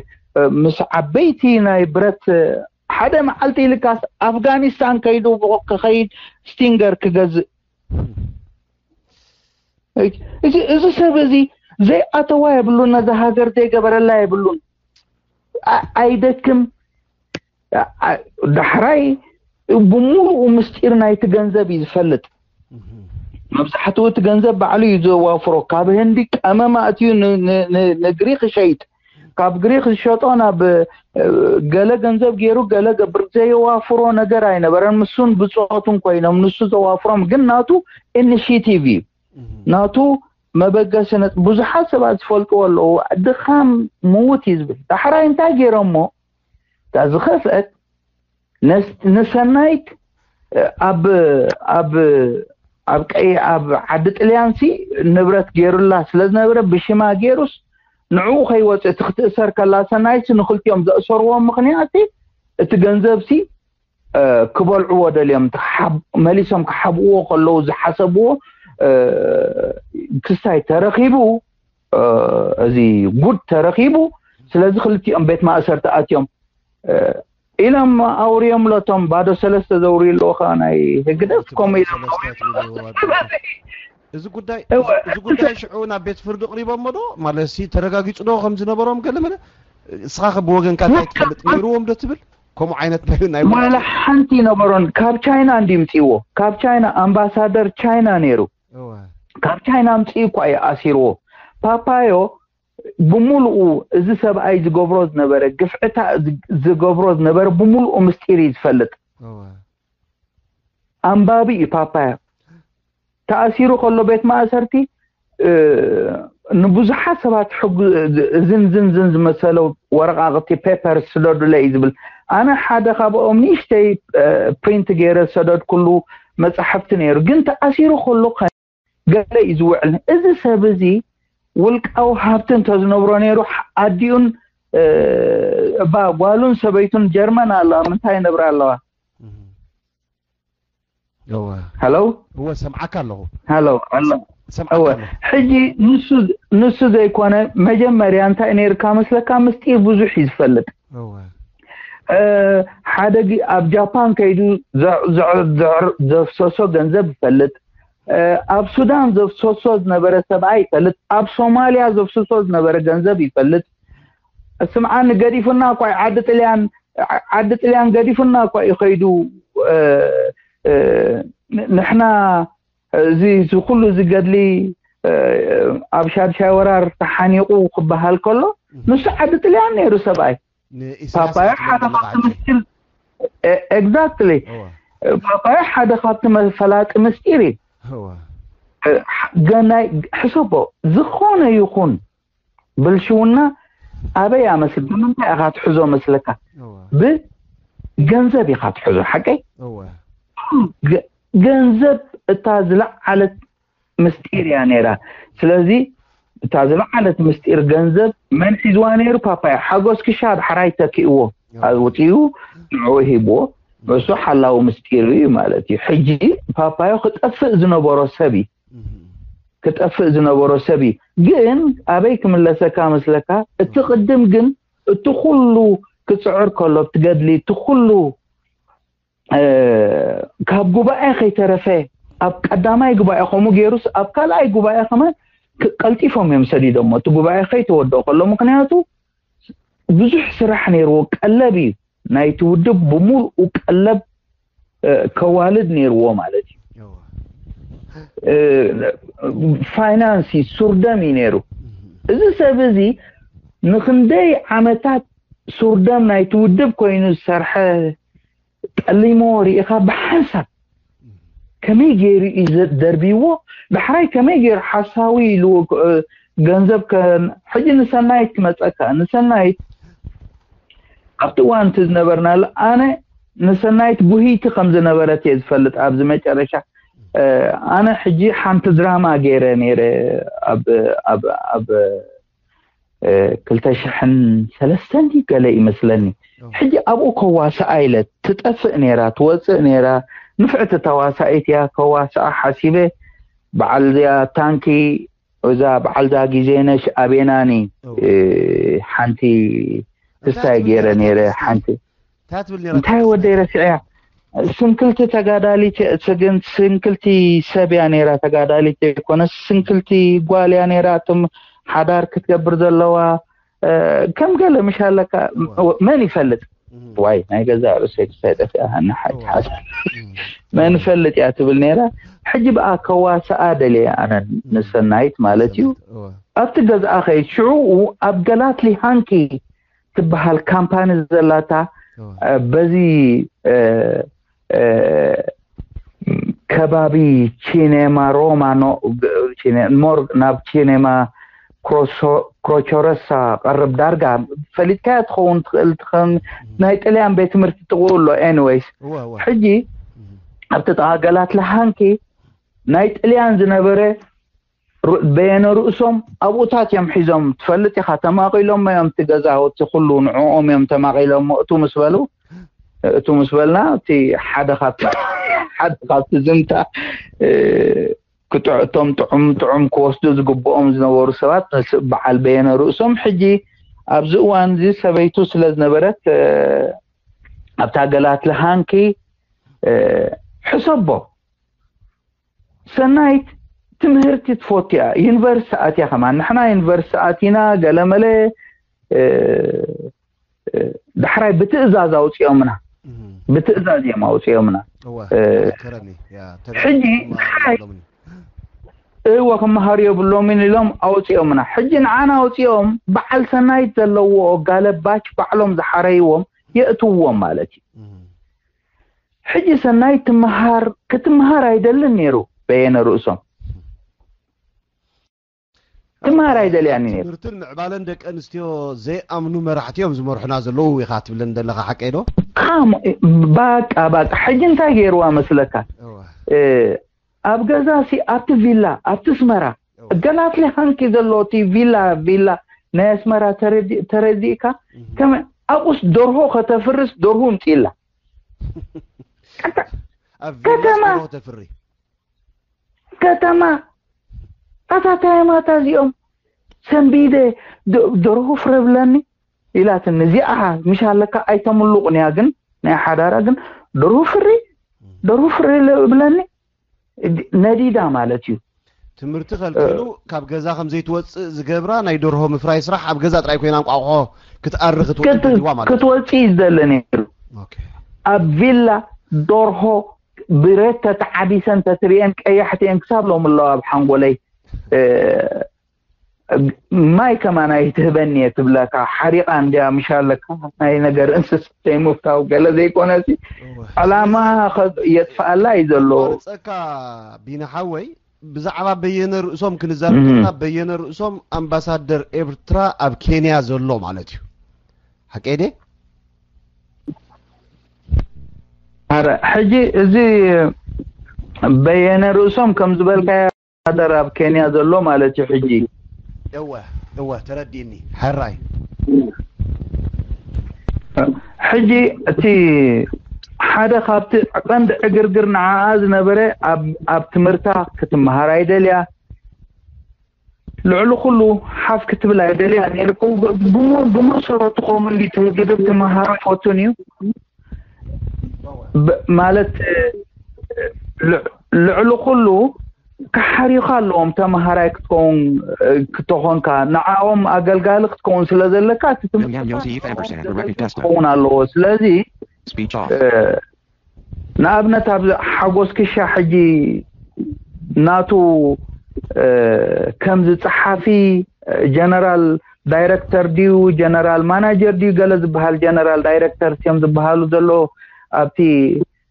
ምስ ዓበይቲ ናይ ብረት ሓደ መዓልቲ ኢልካስ ኣፍጋኒስታን ከይዱ ክኸይድ ስቲንገር ክገዝእ እዚ ሰብ እዚ ዘይኣተዋ የብሉን ነዛ ሃገር ዘይገበረላ የብሉን ኣይደክም ዳሕራይ ብምሉኡ ምስጢር ናይቲ ገንዘብ እዩ ዝፈልጥ መብዛሕትኡ እቲ ገንዘብ ባዕሉ እዩ ዘዋፍሮ ካብ ህንዲ ቀመም ኣእትዩ ንግሪክ ይሸይጥ ካብ ግሪክ ዝሸጦ ናብ ገለ ገንዘብ ገይሩ ገለ ገብር ዘየዋፍሮ ነገር ኣይነበረን ምሱን ብፆቱን ኮይኖም ንሱ ዘዋፍሮም ግን ናቱ ኢኒሽቲቭ እዩ ናቱ መበገሲ ብዙሓት ሰባት ዝፈልጥዎ ኣለዉ ድኻም ምዉት እዩ ዝብል ዳሕራይ እንታይ ገይሮሞ እታ ዝኸፍአት ንሰናይት ኣብ ኣብ ኣብ ቀይ ኣብ ዓዲ ጥልያን ሲ ንብረት ገይሩላ ስለ ዝነበረ ብሽማ ገይሩስ ንዕኡ ከይወፅእ እቲ ክትእሰር ከላ ሰናይት ንክልቲኦም ዘእሰርዎም ምክንያት እቲ ገንዘብ ሲ ክበልዕዎ ደልዮም መሊሶም ክሓብእዎ ከለዉ ዝሓሰብዎ ክስታይ ተረኪቡ እዚ ጉድ ተረኪቡ ስለዚ ክልቲኦም ቤት ማእሰርቲ ኣትዮም ኢሎም ኣውርዮም ሎቶም ባዶ ሰለስተ ዘውርዩ ኣለዎ ከዓ ናይ ህግደፍ ከምኡ ኢሎም እዚ ጉዳይ እዚ ጉዳይ ሽዑ ናብ ቤት ፍርዲ ቅሪቦሞ ዶ ማለት ሲ ተረጋጊፁ ዶ ከም ዝነበሮም ገለ መለ እስኻ ከ ብወገንካ እንታይ ትፈልጥ ነይርዎም ዶ ትብል ከምኡ ዓይነት ናይ ናይ ዋላ ሓንቲ ነበሮን ካብ ቻይና እንዲ ምፅዎ ካብ ቻይና ኣምባሳደር ቻይና ነይሩ ካብ ቻይና ምፅኡ እኳ እዩ ኣሲርዎ ፓፓዮ ብምሉኡ እዚ ሰብኣይ ዝገብሮ ዝነበረ ግፍዕታ ዝገብሮ ዝነበረ ብምሉኡ ምስጢር እዩ ዝፈልጥ ኣንባቢ እዩ ፓፓያ ተኣሲሩ ከሎ ቤት ማእሰርቲ ንብዙሓት ሰባት ሕጉ እዝን ዝንዝን ዝመሰለ ወረቃቅቲ ፔፐር ስደዱለ እዩ ዝብል ኣነ ሓደ ካብኦም ንእሽተይ ፕሪንት ገይረ ዝሰደድኩሉ መፅሓፍቲ ነይሩ ግን ተኣሲሩ ከሎ ገለ እዩ ዝውዕል እዚ ሰብ እዚ ውልቃዊ ሃብቲ እንተዝነብሮ ነይሩ ኣዲኡን እባ ጓሉን ሰበይቱን ጀርመን ኣለዋ ምንታይ ይነብራ ኣለዋ እወ ሄሎ እወ ሰምዓካ ኣለኹ ሄሎ ኣሎ ሰምዓካ እወ ኣለኹ ሕጂ ንሱ ንሱ ዘይኮነ መጀመርያ እንታይ ነይርካ መስለካ ምስጢር ብዙሕ እዩ ዝፈልጥ እወ እ፣ ሓደ ጊ ኣብ ጃፓን ከይዱ ዘ- ዘ- ዘ- ዘፍሰሶ ገንዘብ ይፈልጥ እ፣ ኣብ ሱዳን ዘፍሰሶ ዝነበረ ሰብኣይ ይፈልጥ ኣብ ሶማልያ ዘፍስሶ ዝነበረ ገንዘብ ይፈልጥ ስምዓኒ ገዲፉና እኳ እዩ ዓዲ ጥልያን ዓ- ዓዲ ጥልያን ገዲፉና እኳ እዩ ከይዱ እ፣ እ፣ ን- ንሕና እዚ እዚ ኩሉ እዚ ገድሊ እ፣ ኣብ ሻድሻይ ወራር ተሓኒቑ ክበሃል ከሎ ንሱ ዓዲ ጥልያን ነይሩ ሰብኣይ ንኢሳያስ ፓፓያ ሓደ ካብቲ ምስጢር ኤግዛክትሊ ፓፓያ ሓደ ካብቲ መፈላጢ ምስጢር እዩ ገናይ ሕሰቦ ዝኾነ ይኹን ብልሽውና ኣበይ ኣመስል ብምንታይ ኢኻ ትሕዞ መስለካ ብገንዘብ ኢኻ ትሕዞ ሓቀይ ገንዘብ እታ ዝለዓለት ምስጢር እያ ነይራ ስለዚ እታ ዝለዓለት ምስጢር ገንዘብ መን ሒዝዋ ነይሩ ፓፓያ ሓጎስ ክሻ ዳሕራይ ተኪእዎ ኣውፅኡ ንዕኡ ሂብዎ እሱ ሓላዊ ምስጢሩ እዩ ማለት እዩ ሕጂ ፓፓዮ ክጠፍእ ዝነበሮ ሰብ እዩ ክጠፍእ ዝነበሮ ሰብ እዩ ግን ኣበይ ክምለሰካ መስለካ እቲ ቅድም ግን እቲ ኩሉ ክፅዕር ከሎ እቲ ገድሊ እቲ ኩሉ ካብ ጉባኤ ከይተረፈ ኣብ ቀዳማይ ጉባኤ ከምኡ ገይሩስ ኣብ ካልኣይ ጉባኤ ከማን ቀልጢፎም እዮም ሰዲዶሞ እቲ ጉባኤ ከይተወደኦ ከሎ ምክንያቱ ብዙሕ ስራሕ ነይርዎ ቀለብ እዩ ናይቲ ውድብ ብምሉኡ ቀለብ ከዋልድ ነይርዎ ማለት እዩ ፋይናንስ ሱርደም እዩ ነይሩ እዚ ሰብ እዚ ንክንደይ ዓመታት ሱርደም ናይቲ ውድብ ኮይኑ ዝሰርሐ ጠሊሞ ርኢኻ ብሓንሳብ ከመይ ገይሩ እዩ ደርብይዎ ዳሕራይ ከመይ ገይሩ ሓሳዊ ኢሉ ገንዘብ ሕጂ ንሰናይት ክመፀካ ንሰናይት ኣብቲ እዋን እቲ ዝነበርናሉ ኣነ ንሰናይት ጉሂይቲ ከም ዝነበረት እየ ዝፈልጥ ኣብዚ መጨረሻ ኣነ ሕጂ ሓንቲ ድራማ ገይረ ነይረ ኣብ ኣብ ኣብ ክልተ ሽሕን ሰለስተን ገለ ይመስለኒ። ሕጂ ኣብኡ ከዋስኣ ኢለ፣ ትጠፍእ ነይራ፣ ትወፅእ ነይራ፣ ንፍዕቲ ተዋሳኢት እያ፣ ከዋስኣ ሓሲበ። በዓል እዚኣ ታንኪ፣ እዛ በዓል እዛ ግዜነሽ ኣቤናኒ፣ ሓንቲ ክስታይ ገይረ ነይረ። ሓንቲ እንታይ ወደይ ረሲዐያ። ስንክልቲ ተጋዳሊት፣ ስግን ስንክልቲ ሰብ እያ ነይራ፣ ተጋዳሊት ዘይኮነስ ስንክልቲ ጓል እያ ነይራ። እቶም ሓዳር ክትገብር ዘለዋ ከም ገለ ምሽ ኣለካ። መን ይፈልጥ? ዋይ፣ ናይ ገዛ ርእሰይ ክሳይ ጠፊኣ፣ ንሓቂ ሓሳብ መን ይፈልጥ እያ ትብል ነይራ። ሕጂ ብኣ ከዋስኣ ደልየ ኣነ፣ ንሰናይት ማለት እዩ። ኣብቲ ገዝኣ ከይድ ሽዑ ኣብ ገላትሊ ሃንኪ ትበሃል ካምፓኒ ዘላታ፣ በዚ ከባቢ ቺኔማ ሮማ፣ ሞር ናብ ቺኔማ ክሮቸረሳ ቀርብ፣ ዳርጋ ፈሊጥካያ ትኸውን ትኽእል፣ ናይ ጥልያን ቤት ትምህርቲ ጥቕኡ ኣሎ። ኤኒወይስ፣ ሕጂ ኣብቲ ጥቓ ገላትሊ ሃንኪ ናይ ጥልያን ዝነበረ በየነ ርእሶም ኣብኡታት እዮም ሒዞም። ትፈልጥ ኢኻ፣ ተማቒሎም እዮም፣ እቲ ገዛውቲ ኩሉ ንዕኦም እዮም ተማቒሎም። እቱ ምስ በሉ፣ እቱ ምስ በልና፣ እቲ ሓደ ካብቲ ሓደ ካብቲ ዝምታ ክጥዕቶም ጥዑም ጥዑም ክወስዱ ዝግብኦም ዝነበሩ ሰባት፣ በዓል በየነ ርእሶም። ሕጂ ኣብዚ እዋን እዚ ሰበይቱ ስለ ዝነበረት፣ ኣብታ ገላትሊ ሃንኪ ሕሰቦ፣ ሰናይት ትምህርቲ ትፈቱ እያ። ዩኒቨርሲቲ ኣትያ ከማን፣ ንሕና ዩኒቨርሲቲ ኣቲና ገለመለ፣ ዳሕራይ ብትእዛዝ ኣውፅኦምና። ብትእዛዝ እዮም ኣውፅኦምና። ሕጂ ንዓይ እወ ክመሃሩ የብሎምን ኢሎም ኣውፅኦምና። ሕጂ ንዓና ኣውፅኦም፣ በዓል ሰናይት ዘለዎ ጋለባች ባዕሎም ዝሓረይዎም የእትውዎም ማለት እዩ። ሕጂ ሰናይት ትመሃር፣ ክትመሃር ኣይደልን ነይሩ በየነ ርእሶም። ትመሃር ኣይደልያን ነይሩ። ትምህርትን ምዕባለን ደቂ ኣንስትዮ ዘይኣምኑ መራሕቲ እዮም ዝመርሑና ዘለዉ ኢኻ ትብለኒ ዘለኻ፣ ሓቀይ ዶ? ባቃ ባቃ። ሕጂ እንታይ ገይርዋ መስለካ? ኣብ ገዛሲ፣ ኣብቲ ቪላ፣ ኣብቲ ኣስመራ፣ ገላትሊ ሃንኪ ዘሎ እቲ ቪላ፣ ቪላ ናይ ኣስመራ ተረዲእካ፣ ከም ኣብኡስ ደርሆ ከተፍርስ ደርሁ ምፅኢላ። ኣብ ቪላ ከተማ ደርሆ ተፍሪ። ከተማ ኣታ ታየማታ እዚኦም ሰንቢደ፣ ደርሁ ፍረ ብለኒ ኢላትኒ። እዚኣ ምሽ ኣለካ ኣይተምልቑን እያ፣ ግን ናይ ሓዳራ ግን ደርሁ ፍሪ፣ ደርሁ ፍሪ ብለኒ። ነዲዳ ማለት እዩ። ትምህርቲ ከልኪሉ ካብ ገዛ ከም ዘይትወፅእ ዝገብራ ናይ ደርሆ ምፍራይ ስራሕ፣ ኣብ ገዛ ጥራይ ኮይና እንቋቑሖ ክትኣሪ ክትወፅእ ክትወፅእ ይደለ ነይሩ። ኣብ ቪላ ደርሆ ብረት ተተዓቢሰን ተትሪኤን ቀያሕቲ እየን ክሳብ ሎም ኣለዋ ኣብ ሓንጎለይ። ማይ ከማን ኣይትህበኒ እየ ትብለካ፣ ሓሪቓ እንድያ ምሽ ኣለካ። ናይ ነገር እንስሳ ዘይምፍታው ገለ ዘይኮነሲ፣ ዕላማ የጥፍኣላ እዩ ዘሎ። ጸካ ቢና ሓወይ፣ ብዛዕባ በየነ ርእሶም ክንዛረብ ከለና፣ በየነ ርእሶም ኣምባሳደር ኤርትራ ኣብ ኬንያ ዘሎ ማለት እዩ። ሓቀይ ድየ? ኣረ፣ ሕጂ እዚ በየነ ርእሶም ከም ዝበልካዮ ኣምባሳደር ኣብ ኬንያ ዘሎ ማለት እዩ። ሕጂ እወ፣ እወ፣ ተረዲእኒ። ሕራይ። ሕጂ እቲ ሓደ ካብቲ ቀንዲ ዕግርግር ንዓኣ ዝነበረ፣ ኣብ፣ ኣብ ትምህርታ ክትመሃር ኣይደልያ፣ ልዕሊ ኩሉ ሓፍ ክትብል ኣይደልያ ነይሩ። ብሞ-፣ ብመሰረቱ ከምኡ እንዲ ትምህርቲ ትመሃሮ ይፈቱን እዩ። ብ-፣ ማለት፣ ል-፣ ልዕሊ ኩሉ ክሓርዩኻ ኣለዎም። ተመሃራይ ክትከውን፣ እ፣ ክተኾንካ፣ ንዓኦም ኣገልጋሊ ክትከውን ስለ ዘለካ፣ እቲ ትምህርቲ William Yossi F. Emerson at the record desk. ክኸውን ኣለዎ። ስለዚ፣ Speech off. እ፣ ንኣብነት፣ ኣብ ሓጎስ ክሻ ሕጂ ናቱ፣ እ፣ ከምዚ ጸሓፊ፣ እ፣ ጀነራል ዳይረክተር ድዩ፣ ጀነራል ማናጀር ድዩ፣ ገለ ዝበሃል ጀነራል ዳይረክተር እዮም ዝበሃሉ ዘሎ ኣብቲ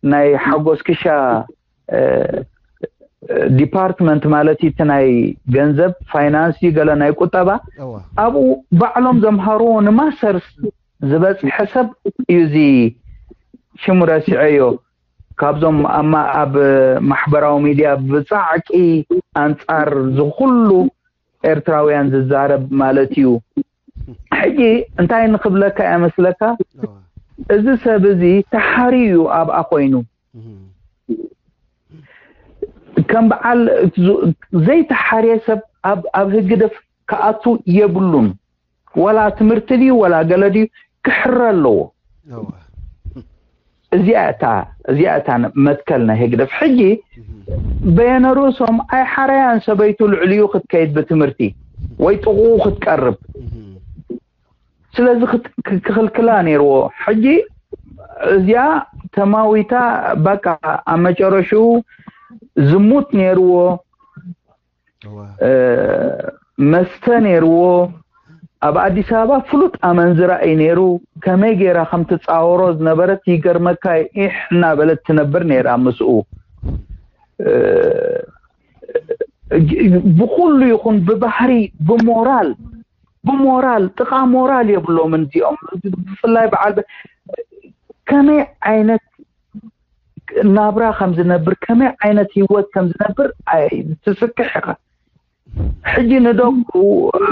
ናይ ሓጎስ ክሻ፣ እ፣ ዲፓርትመንት ማለት እዩ፣ እቲ ናይ ገንዘብ ፋይናንስ እዩ፣ ገለ ናይ ቁጠባ። እዋ። ኣብኡ ባዕሎም ዘምሃርዎ ንማስተርስ ዝበጽሐ ሰብ እዩ፣ እዚ ሽሙ ረሲዐዮ። ካብዞም ኣብ ማ- ኣብ ማሕበራዊ ሚድያ ብጻዕቂ ኣንጻር ዝኹሉ ኤርትራውያን ዝዛረብ ማለት እዩ። ሕጂ እንታይ ንኽብለካ እየ መስለካ? እዚ ሰብ እዚ ተሓርዩ እዩ ኣብኣ ኮይኑ። ከም በዓል ዙ- ዘይተሓርየ ሰብ ኣብ ኣብ ህግደፍ ክኣቱ የብሉን። ወላ ትምህርቲ ድዩ ወላ ገለ ድዩ ክሕረ ኣለዎ። እዚኣ እታ እዚኣ እታ መትከል ናይ ህግደፍ። ሕጂ በየነ ርእሶም ኣይሓረያን ሰበይቱ ልዕሊኡ ክትከይድ ብትምህርቲ ወይ ጥቕኡ ክትቀርብ። ስለዚ ክት- ክ- ክኽልክላ ነይርዎ። ሕጂ እዚኣ ተማዊታ በቃ ኣብ መጨረሽኡ ዝሙት ነይርዎ፣ እ፣ መስተ ነይርዎ። ኣብ ኣዲስ ኣበባ ፍሉጥ ኣመንዝራ እዩ ነይሩ። ከመይ ገይራ ከም ትጻወሮ ዝነበረት ይገርመካ። ኢሕ እናበለት ትነብር ነይራ ምስኡ። እ፣ ብኩሉ ይኹን ብባህሪ፣ ብሞራል፣ ብሞራል ጥቓ ሞራል የብሎምን እዚኦም። ብፍላይ በዓል በ- ከመይ ዓይነት ናብራ ከም ዝነብር፣ ከመይ ዓይነት ህይወት ከም ዝነብር ኣይ- ትስክሕ ኢኻ። ሕጂ ንደቁ እ፣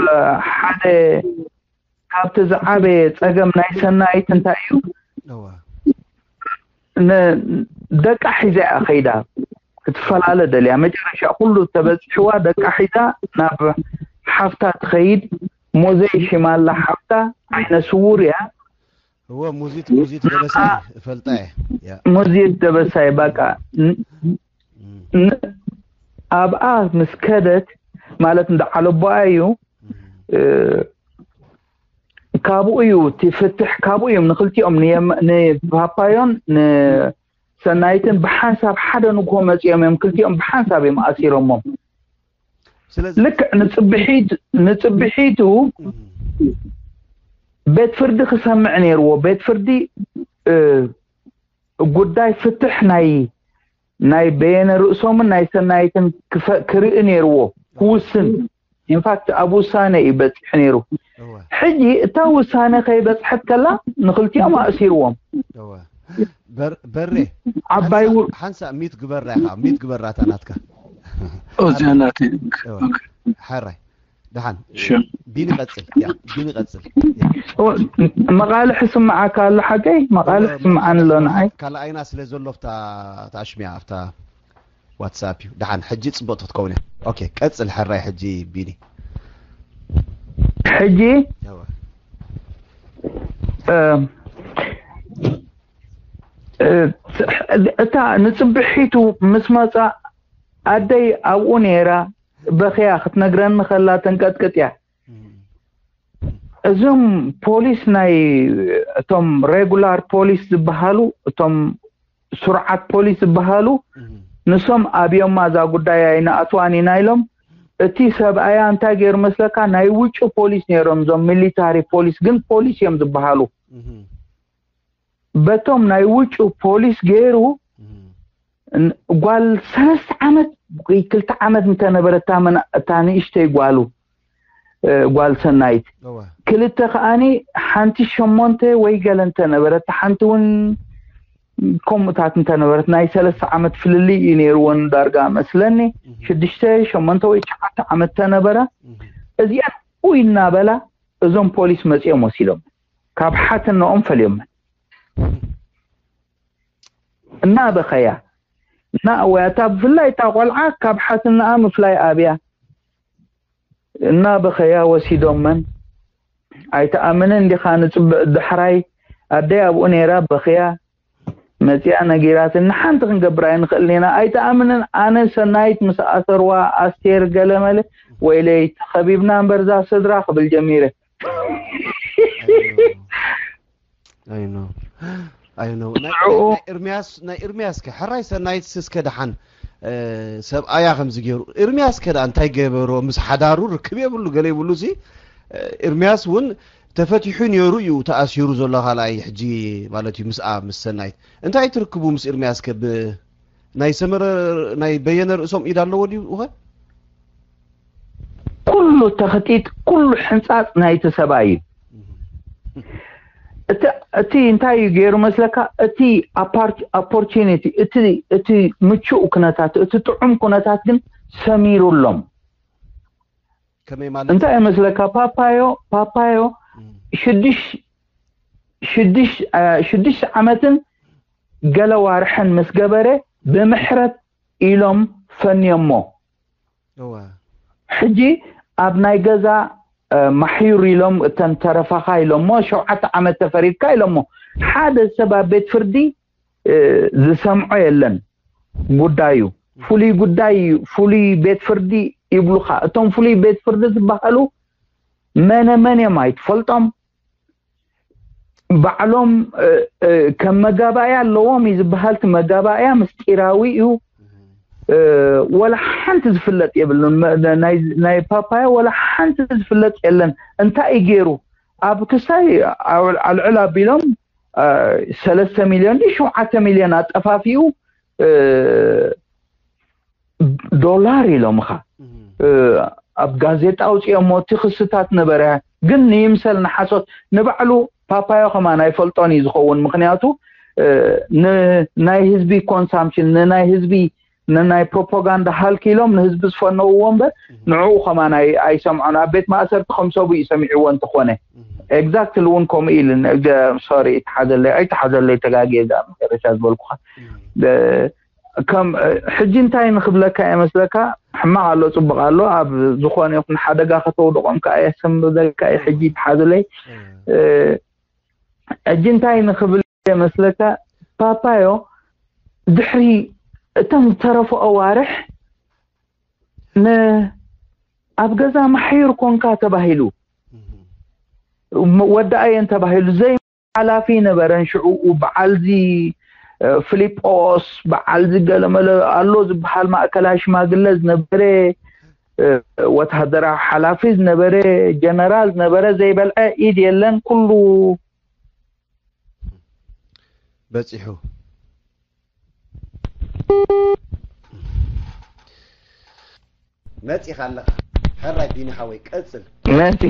ሓደ ካብቲ ዝዓበየ ጸገም ናይ ሰናይት እንታይ እዩ? ደቃ ሒዛ እያ ከይዳ ክትፈላለ ደልያ። መጨረሻ ኩሉ ተበፂሕዋ ደቃ ሒዛ ናብ ሓፍታ ትኸይድ። ሙዜ ሽማላ ሓፍታ ዓይነ ስውር እያ። እወ ሙዚት ሙዚት ደበሳይ እፈልጣ እየ። ሙዚት ደበሳይ በቃ ን- ን- ኣብኣ ምስ ከደት ማለት እንደ ዓለቦኣ እዩ። እ፣ ካብኡ እዩ እቲ ፍትሕ፣ ካብኡ እዮም ንክልቲኦም ንየም- ንፓፓዮን ንሰናይትን ብሓንሳብ ሓደ ንግሆ መፂኦም እዮም። ክልቲኦም ብሓንሳብ እዮም ኣሲሮሞም። ስለዚ ልክዕ ንፅብሒት ንፅብሒቱ ቤት ፍርዲ ክሰምዕ ነይርዎ። ቤት ፍርዲ እ፣ ጉዳይ ፍትሕ ናይ ናይ በየነ ርእሶምን ናይ ሰናይትን ክፈ- ክርኢ ነይርዎ፣ ክውስን። ኢንፋክት ኣብ ውሳነ እዩ በፂሑ ነይሩ። ሕጂ እታ ውሳነ ከይበፅሐት ከላ ንክልቲኦም ኣእሲርዎም። በሬ ዓባይ ው- ሓንሳ ሚት ግበራ ኢኻ ሚት ግበራ እታ ናትካ ኦዚያ ናቲ ሓራይ ደሓን ቢኒ ቀፅል ያ ቢኒ ቀፅል መቃልሕ ስምዓካ ኣሎ ሓቀይ? መቃልሕ ስምዓን ኣሎ ንዓይ። ካልኣይና ስለ ዘሎ ፍታ ታሽሚያ ኣብታ ዋትሳፕ እዩ ደሓን ሕጂ ፅቡቅ ክትከውን እያ ኦኬ ቀፅል ሕራይ ሕጂ ቢኒ ሕጂ እ፣ እ፣ እታ ንፅብሒቱ ምስ መፃ ኣደይ ኣብኡ ነይራ በኽያ ክትነግረኒ ከላ ተንቀጥቅጥ እያ። እዞም ፖሊስ ናይ እቶም ሬጉላር ፖሊስ ዝበሃሉ እቶም ስሩዓት ፖሊስ ዝበሃሉ ንሶም ኣብዮማ እዛ ጉዳይ ኣይንኣትዋን ኢና ኢሎም። እቲ ሰብኣያ እንታይ ገይሩ መስለካ? ናይ ውጩ ፖሊስ ነይሮም እዞም ሚሊታሪ ፖሊስ ግን ፖሊስ እዮም ዝበሃሉ። በቶም ናይ ውጩ ፖሊስ ገይሩ ን- ጓል ሰለስተ ዓመት ወይ ክልተ ዓመት እንተነበረ እታ መና- እታ ንእሽተይ ጓሉ እ፣ ጓል ሰናይት ክልተ ከዓኒ ሓንቲ ሸሞንተ ወይ ገለ እንተነበረት ሓንቲ እውን ከምኡታት እንተነበረት ናይ ሰለስተ ዓመት ፍልልይ እዩ ነይርወን ዳርጋ መስለኒ ሽዱሽተ ሸሞንተ ወይ ትሽዓተ ዓመት ተነበረ እዚኣን ኡይ እናበላ እዞም ፖሊስ መፂኦም ወሲዶም ካብ ሓትነኦም ፈልዮም እናበኸያ እናእወያ እታ ብፍላይ እታ ቆልዓ ካብ ሓትነኣ ምፍላይ ኣብያ እናበኸያ ወሲዶመን ኣይተኣምንን እንዲኻ ንፅብዕ ዳሕራይ ኣደይ ኣብኡ ነይራ በኽያ መፂኣ ነጊራትኒ ሓንቲ ክንገብር ኣይንኽእልን ኢና ኣይተኣምንን ኣነ ሰናይት ምስ ኣሰርዋ ኣስቴር ገለመለ ወይለይ ተኸቢብና እምበር እዛ ስድራ ክብል ጀሚረ ኣይኖ ኣይኖ ናይ ንዕኡ- ናይ ኤርሚያስ ናይ ኤርሚያስ ከ ሕራይ ሰናይት ስስከ ደሓን እ፣ ሰብኣያ ከምዚ ገይሩ ኤርሚያስ ከ ደኣ እንታይ ገበሮ ምስ ሓዳሩ ርክብ የብሉ ገለ ይብሉ ሲ እ፣ ኤርሚያስ እውን ተፈቲሑ ነይሩ እዩ ተኣሲሩ ዘሎ ካልኣይ ሕጂ ማለት እዩ ምስኣ ምስ ሰናይት እንታይ ትርክቡ ምስ ኤርሚያስ ከ ብ ናይ ሰመረ ናይ በየነ ርእሶም ኢድ ኣለዎ ድዩ እኸ ኩሉ ተኽጢጥ ኩሉ ሕንፃፅ ናይቲ ሰብኣይ እዩ እቲ እቲ እንታይ እዩ ገይሩ መስለካ? እቲ ኣፓርት- ኦፖርቹኒቲ፣ እቲ እቲ ምቹእ ኩነታት፣ እቲ ጥዑም ኩነታት ግን ሰሚሩሎም። ከመይ ማለት? እንታይ እዩ መስለካ? ፓፓዮ ፓፓዮ እም፣ ሽዱሽ ሽዱሽ አ፣ ሽዱሽተ ዓመትን ገለ ዋርሕን ምስ ገበረ ብምሕረት ኢሎም ፈንዮሞ። እወ። ሕጂ ኣብ ናይ ገዛ እ፣ ማሕዩር ኢሎም እተን ተረፋኻ ኢሎሞ፣ ሸውዓተ ዓመት ተፈሪድካ ኢሎሞ። ሓደ ሰብ ኣብ ቤት ፍርዲ እ፣ ዝሰምዖ የለን ጉዳዩ። ፍሉይ ጉዳይ እዩ፣ ፍሉይ ቤት ፍርዲ ይብሉኻ። እቶም ፍሉይ ቤት ፍርዲ ዝበሃሉ መነ መን እዮም ኣይትፈልጦም። ባዕሎም እ፣ እ፣ ከም መጋባእያ ኣለዎም እዩ ዝበሃል። እቲ መጋባእያ ምስጢራዊ እዩ። እ፣ ወላ ሓንቲ ዝፍለጥ የብሉን። መ- ናይ ናይ ፓፓያ ወላ ሓንቲ ዝፍለጥ የለን። እንታይ እዩ ገይሩ? ኣብ ክሳይ ኣውል- ኣልዕል ኣቢሎም እ፣ ሰለስተ ሚልዮን ድዩ ሸውዓተ ሚልዮን ኣጠፋፊኡ እ፣ ዶላር ኢሎምኻ። እም፣ እ፣ ኣብ ጋዜጣ ኣውፂኦሞ። እቲ ክስታት ነበረ ግን ንይምሰል ንሓሶት ንባዕሉ ፓፓዮ ከማን ኣይፈልጦን እዩ ዝኸውን። ምክንያቱ እ፣ ን- ናይ ህዝቢ ኮንሳምፕሽን፣ ንናይ ህዝቢ ንናይ ፕሮፓጋንዳ ሃልክ ኢሎም ንህዝቢ ዝፈነውዎ እምበር ንዕኡ ከማን ኣይ- ኣይሰምዖን። ኣብ ቤት ማእሰርቲ ከም ሰቡ እዩ ሰሚዕዎ እንተኾነ። እም፣ ኤግዛክትሊ እውን ከምኡ ኢሉ። ሶሪ፣ ይተሓዘለይ ኣይተሓዘለይ፣ ተጋግየ እዛ መጨረሻ ዝበልኩኻ። እም፣ እ፣ ከም እ፣ ሕጂ እንታይ ንክብለካ እየ መስለካ? ሕማቕ ኣሎ፣ ፅቡቕ ኣሎ። ኣብ ዝኾነ ይኹን ሓደጋ ከተውድቖም ከዓ የሰምብለካ እየ። ሕጂ ይተሓዘለይ። እም፣ እ፣ ሕጂ እንታይ ንክብል እየ መስለካ? ፓፓዮ ድሕሪ እተን ዝተረፉ ኣዋርሕ ን ኣብ ገዛ ማሕዩር ኮንካ ተባሂሉ፣ እም፣ ወዲ ኣየን ተባሂሉ፣ ዘይ ሓላፊ ነበረን። ሽዑ በዓልዚ እ፣ ፊሊጶስ፣ በዓልዚ ገለመለ ኣሎ ዝበሃል ማእከላይ ሽማግለ ዝነበረ፣ እ፣ ወታደራዊ ሓላፊ ዝነበረ፣ ጀነራል ዝነበረ ዘይበልዐ ኢድ የለን። ኩሉ በፂሑ። መፂኻ ኣለኻ። ሕራይ ቢኒ ሓወይ፣ ቀፅል። መሲ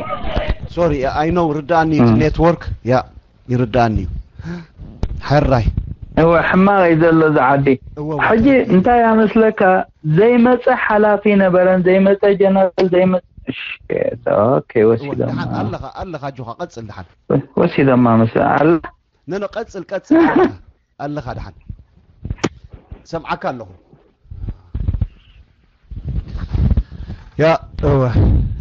ሶሪ፣ ኣይ ኖው፣ ርዳኣኒ እዩ፣ እም። ኔትወርክ፣ ያ፣ ይርዳኣኒ እዩ። ሕራይ። እወ፣ ሕማቕ እዩ ዘሎ እዚ ዓዲ። እወ፣ ሕጂ እንታይ ኣመስለካ? ዘይመፀ ሓላፊ ነበረን፣ ዘይመፀ ጀነራል፣ ዘይመፀ ሽት፣ ኦኬ፣ እወ፣ ወሲዶማ። ደሓን ኣለኻ፣ ኣለኻ፣ ኣጆኻ፣ ቀፅል ደሓን። ወሲዶማ መስለ ኣላ። ነ፣ ነ፣ ቀፅል፣ ቀፅል፣ ኣለኻ፣ ኣለኻ ደሓን። ሰምዓካ ኣለኹ። ያ፣ እወ፣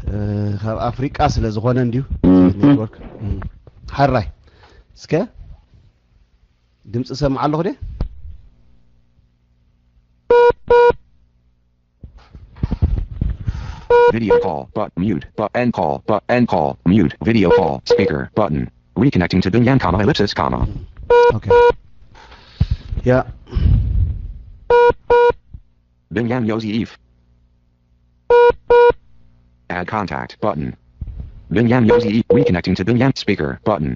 እ፣ ካብ ኣፍሪቃ ስለ ዝኾነ እንድዩ፣ እም። ኔትወርክ። እም። ሕራይ። እስከ ድምፂ ሰምዓ ኣለኹ ድየ? Video call, but mute, but end call, but end call, mute, video call, speaker, button, reconnecting to Binyan, comma, ellipsis, comma. ኦኬ። ያ። Binyan Yosi Eve. Add contact, button. Binyan Yosi Eve, reconnecting to Binyan, speaker, button.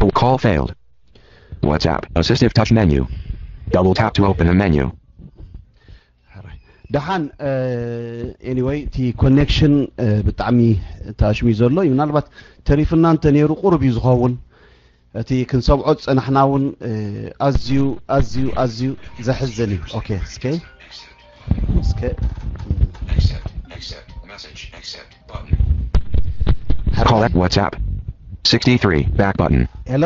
Oh, call failed. WhatsApp, assistive touch menu. Double tap to open a menu. ሕራይ። ደሓን፣ እ፣ ኤኒወይ፣ እቲ ኮኔክሽን፣ እ፣ ብጣዕሚ ተኣሽሙ እዩ ዘሎ። ምናልባት ተሪፍና እንተ ነይሩ ቁሩብ እዩ ዝኸውን። እቲ ክንሰምዖ ዝጸናሕና እውን፣ እ፣ ኣዝዩ፣ ኣዝዩ፣ ኣዝዩ ዘሕዝን እዩ። ኦኬ፣ እስከ፣ እስከ፣ Accept, accept, message, accept, button. Call at WhatsApp. sixty-three, back button. ሄሎ፣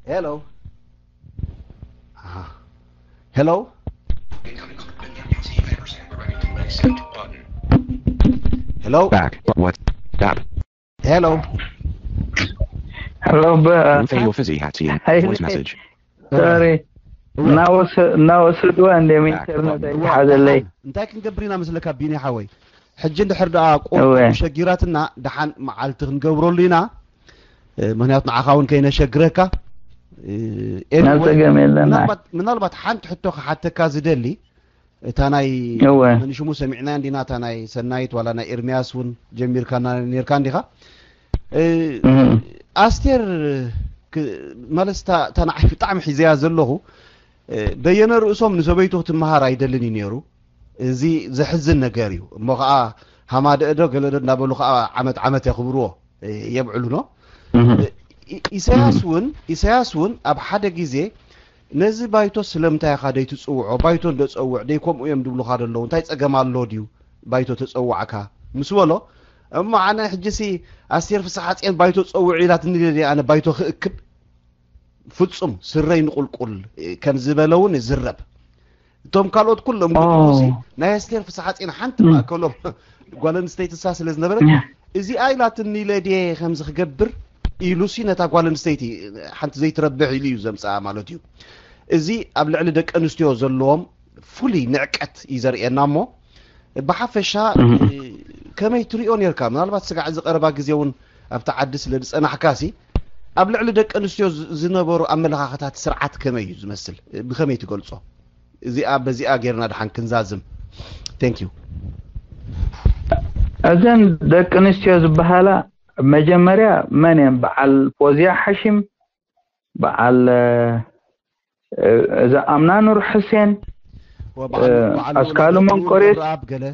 ሄሎ፣ ኣሃ። ሄሎ፣ Incoming call, Binyan Yosi Eve, Emerson, Ready to accept, button. ሄሎ፣ Back, but WhatsApp. ሄሎ። ሄሎ፣ በ- Rufeo Fizzy Hatsien, Hey, voice hey. Message. ሶሪ፣ እናወሰ- እናወሰድዋ እንደ ኢንተርነት ኣይተሓዘለይ። እንታይ ክንገብር ኢና መስለካ ቢኒ ሓወይ? ሕጂ እንድሕር ደኣ ቆ እወ። ሸጊራትና ደሓን መዓልቲ ክንገብረሉ ኢና። እ፣ ምክንያቱ ንዓኻ እውን ከይነሸግረካ። እ፣ ናብ ኤኒወይ፣ ጸገም የለና። ምናልባት፣ ምናልባት ሓንቲ ሕቶ ክሓተካ ዝደሊ፣ እታ ናይ እወ። መን ሽሙ ሰሚዕና እንዲና፣ እታ ናይ ሰናይት ዋላ ናይ ኤርሚያስ እውን ጀሚርካና ነርካ እንዲኻ። እ፣ እህ። ኣስቴር ክ-፣ ማለት እታ፣ እታ ንዓይ ብጣዕሚ ሒዘያ ዘለኹ፣ እ፣ በየነ ርእሶም ንሰበይቱ ክትመሃር ኣይደልን እዩ ነይሩ። እዚ ዘሕዝን ነገር እዩ። እሞ ኸዓ ሃማደእዶ ገለዶ እናበሉ ኸዓ ዓመት ዓመት የኽብርዎ። የብዕሉ ነው። ኢሳያስ እውን ኢሳያስ እውን ኣብ ሓደ ግዜ ነዚ ባይቶ ስለምንታይ ኢኻ ደይትጽውዖ? ባይቶ እንዶ ጸውዕ ደይ ከምኡ እዮም ድብሉኻ ደለዉ፣ እንታይ ጸገም ኣሎ ድዩ ባይቶ ተጸዋዕካ? ምስ በሎ፣ እሞ ኣነ ሕጂሲ ኣስቴር ፍስሓጽዮን ባይቶ ጸውዕ ኢላትኒ ድየ ኣነ ባይቶ ክእክብ? ፍጹም ስረይ ንቁልቁል ከም ዝበለ እውን ይዝረብ። እቶም ካልኦት ኩሎም ግጥሙሲ ናይ ኣስቴር ፍስሓጽዮን ሓንቲ ማእከሎም ጓል ኣንስተይቲ እሳ ስለ ዝነበረት እዚኣ ኢላትኒ ኢለ ድየ ከምዚ ክገብር ኢሉሲ ነታ ጓል ኣንስተይቲ ሓንቲ ዘይትረብሕ ኢሉ እዩ ዘምፅኣ ማለት እዩ። እዚ ኣብ ልዕሊ ደቂ ኣንስትዮ ዘለዎም ፍሉይ ንዕቀት እዩ ዘርእየና እሞ ብሓፈሻ ከመይ ትሪኦ ነርካ? ምናልባት ስጋዕ እዚ ቀረባ ግዜ እውን ኣብቲ ዓዲ ስለ ዝጸናሕካሲ ኣብ ልዕሊ ደቂ ኣንስትዮ ዝነበሩ ኣመለኻኽታት ስርዓት ከመይ እዩ ዝመስል? ብኸመይ ትገልጾ? እዚኣ በዚኣ ጌርና ድሓን ክንዛዝም። Thank you። እዘን ደቂ ኣንስትዮ ዝበሃላ መጀመርያ መን እየን? በዓል ፎዝያ ሓሽም፣ በዓል እዛ ኣምና ኑር ሕሴን፣ ኣስካሉ መንቆሬት፣ ገለ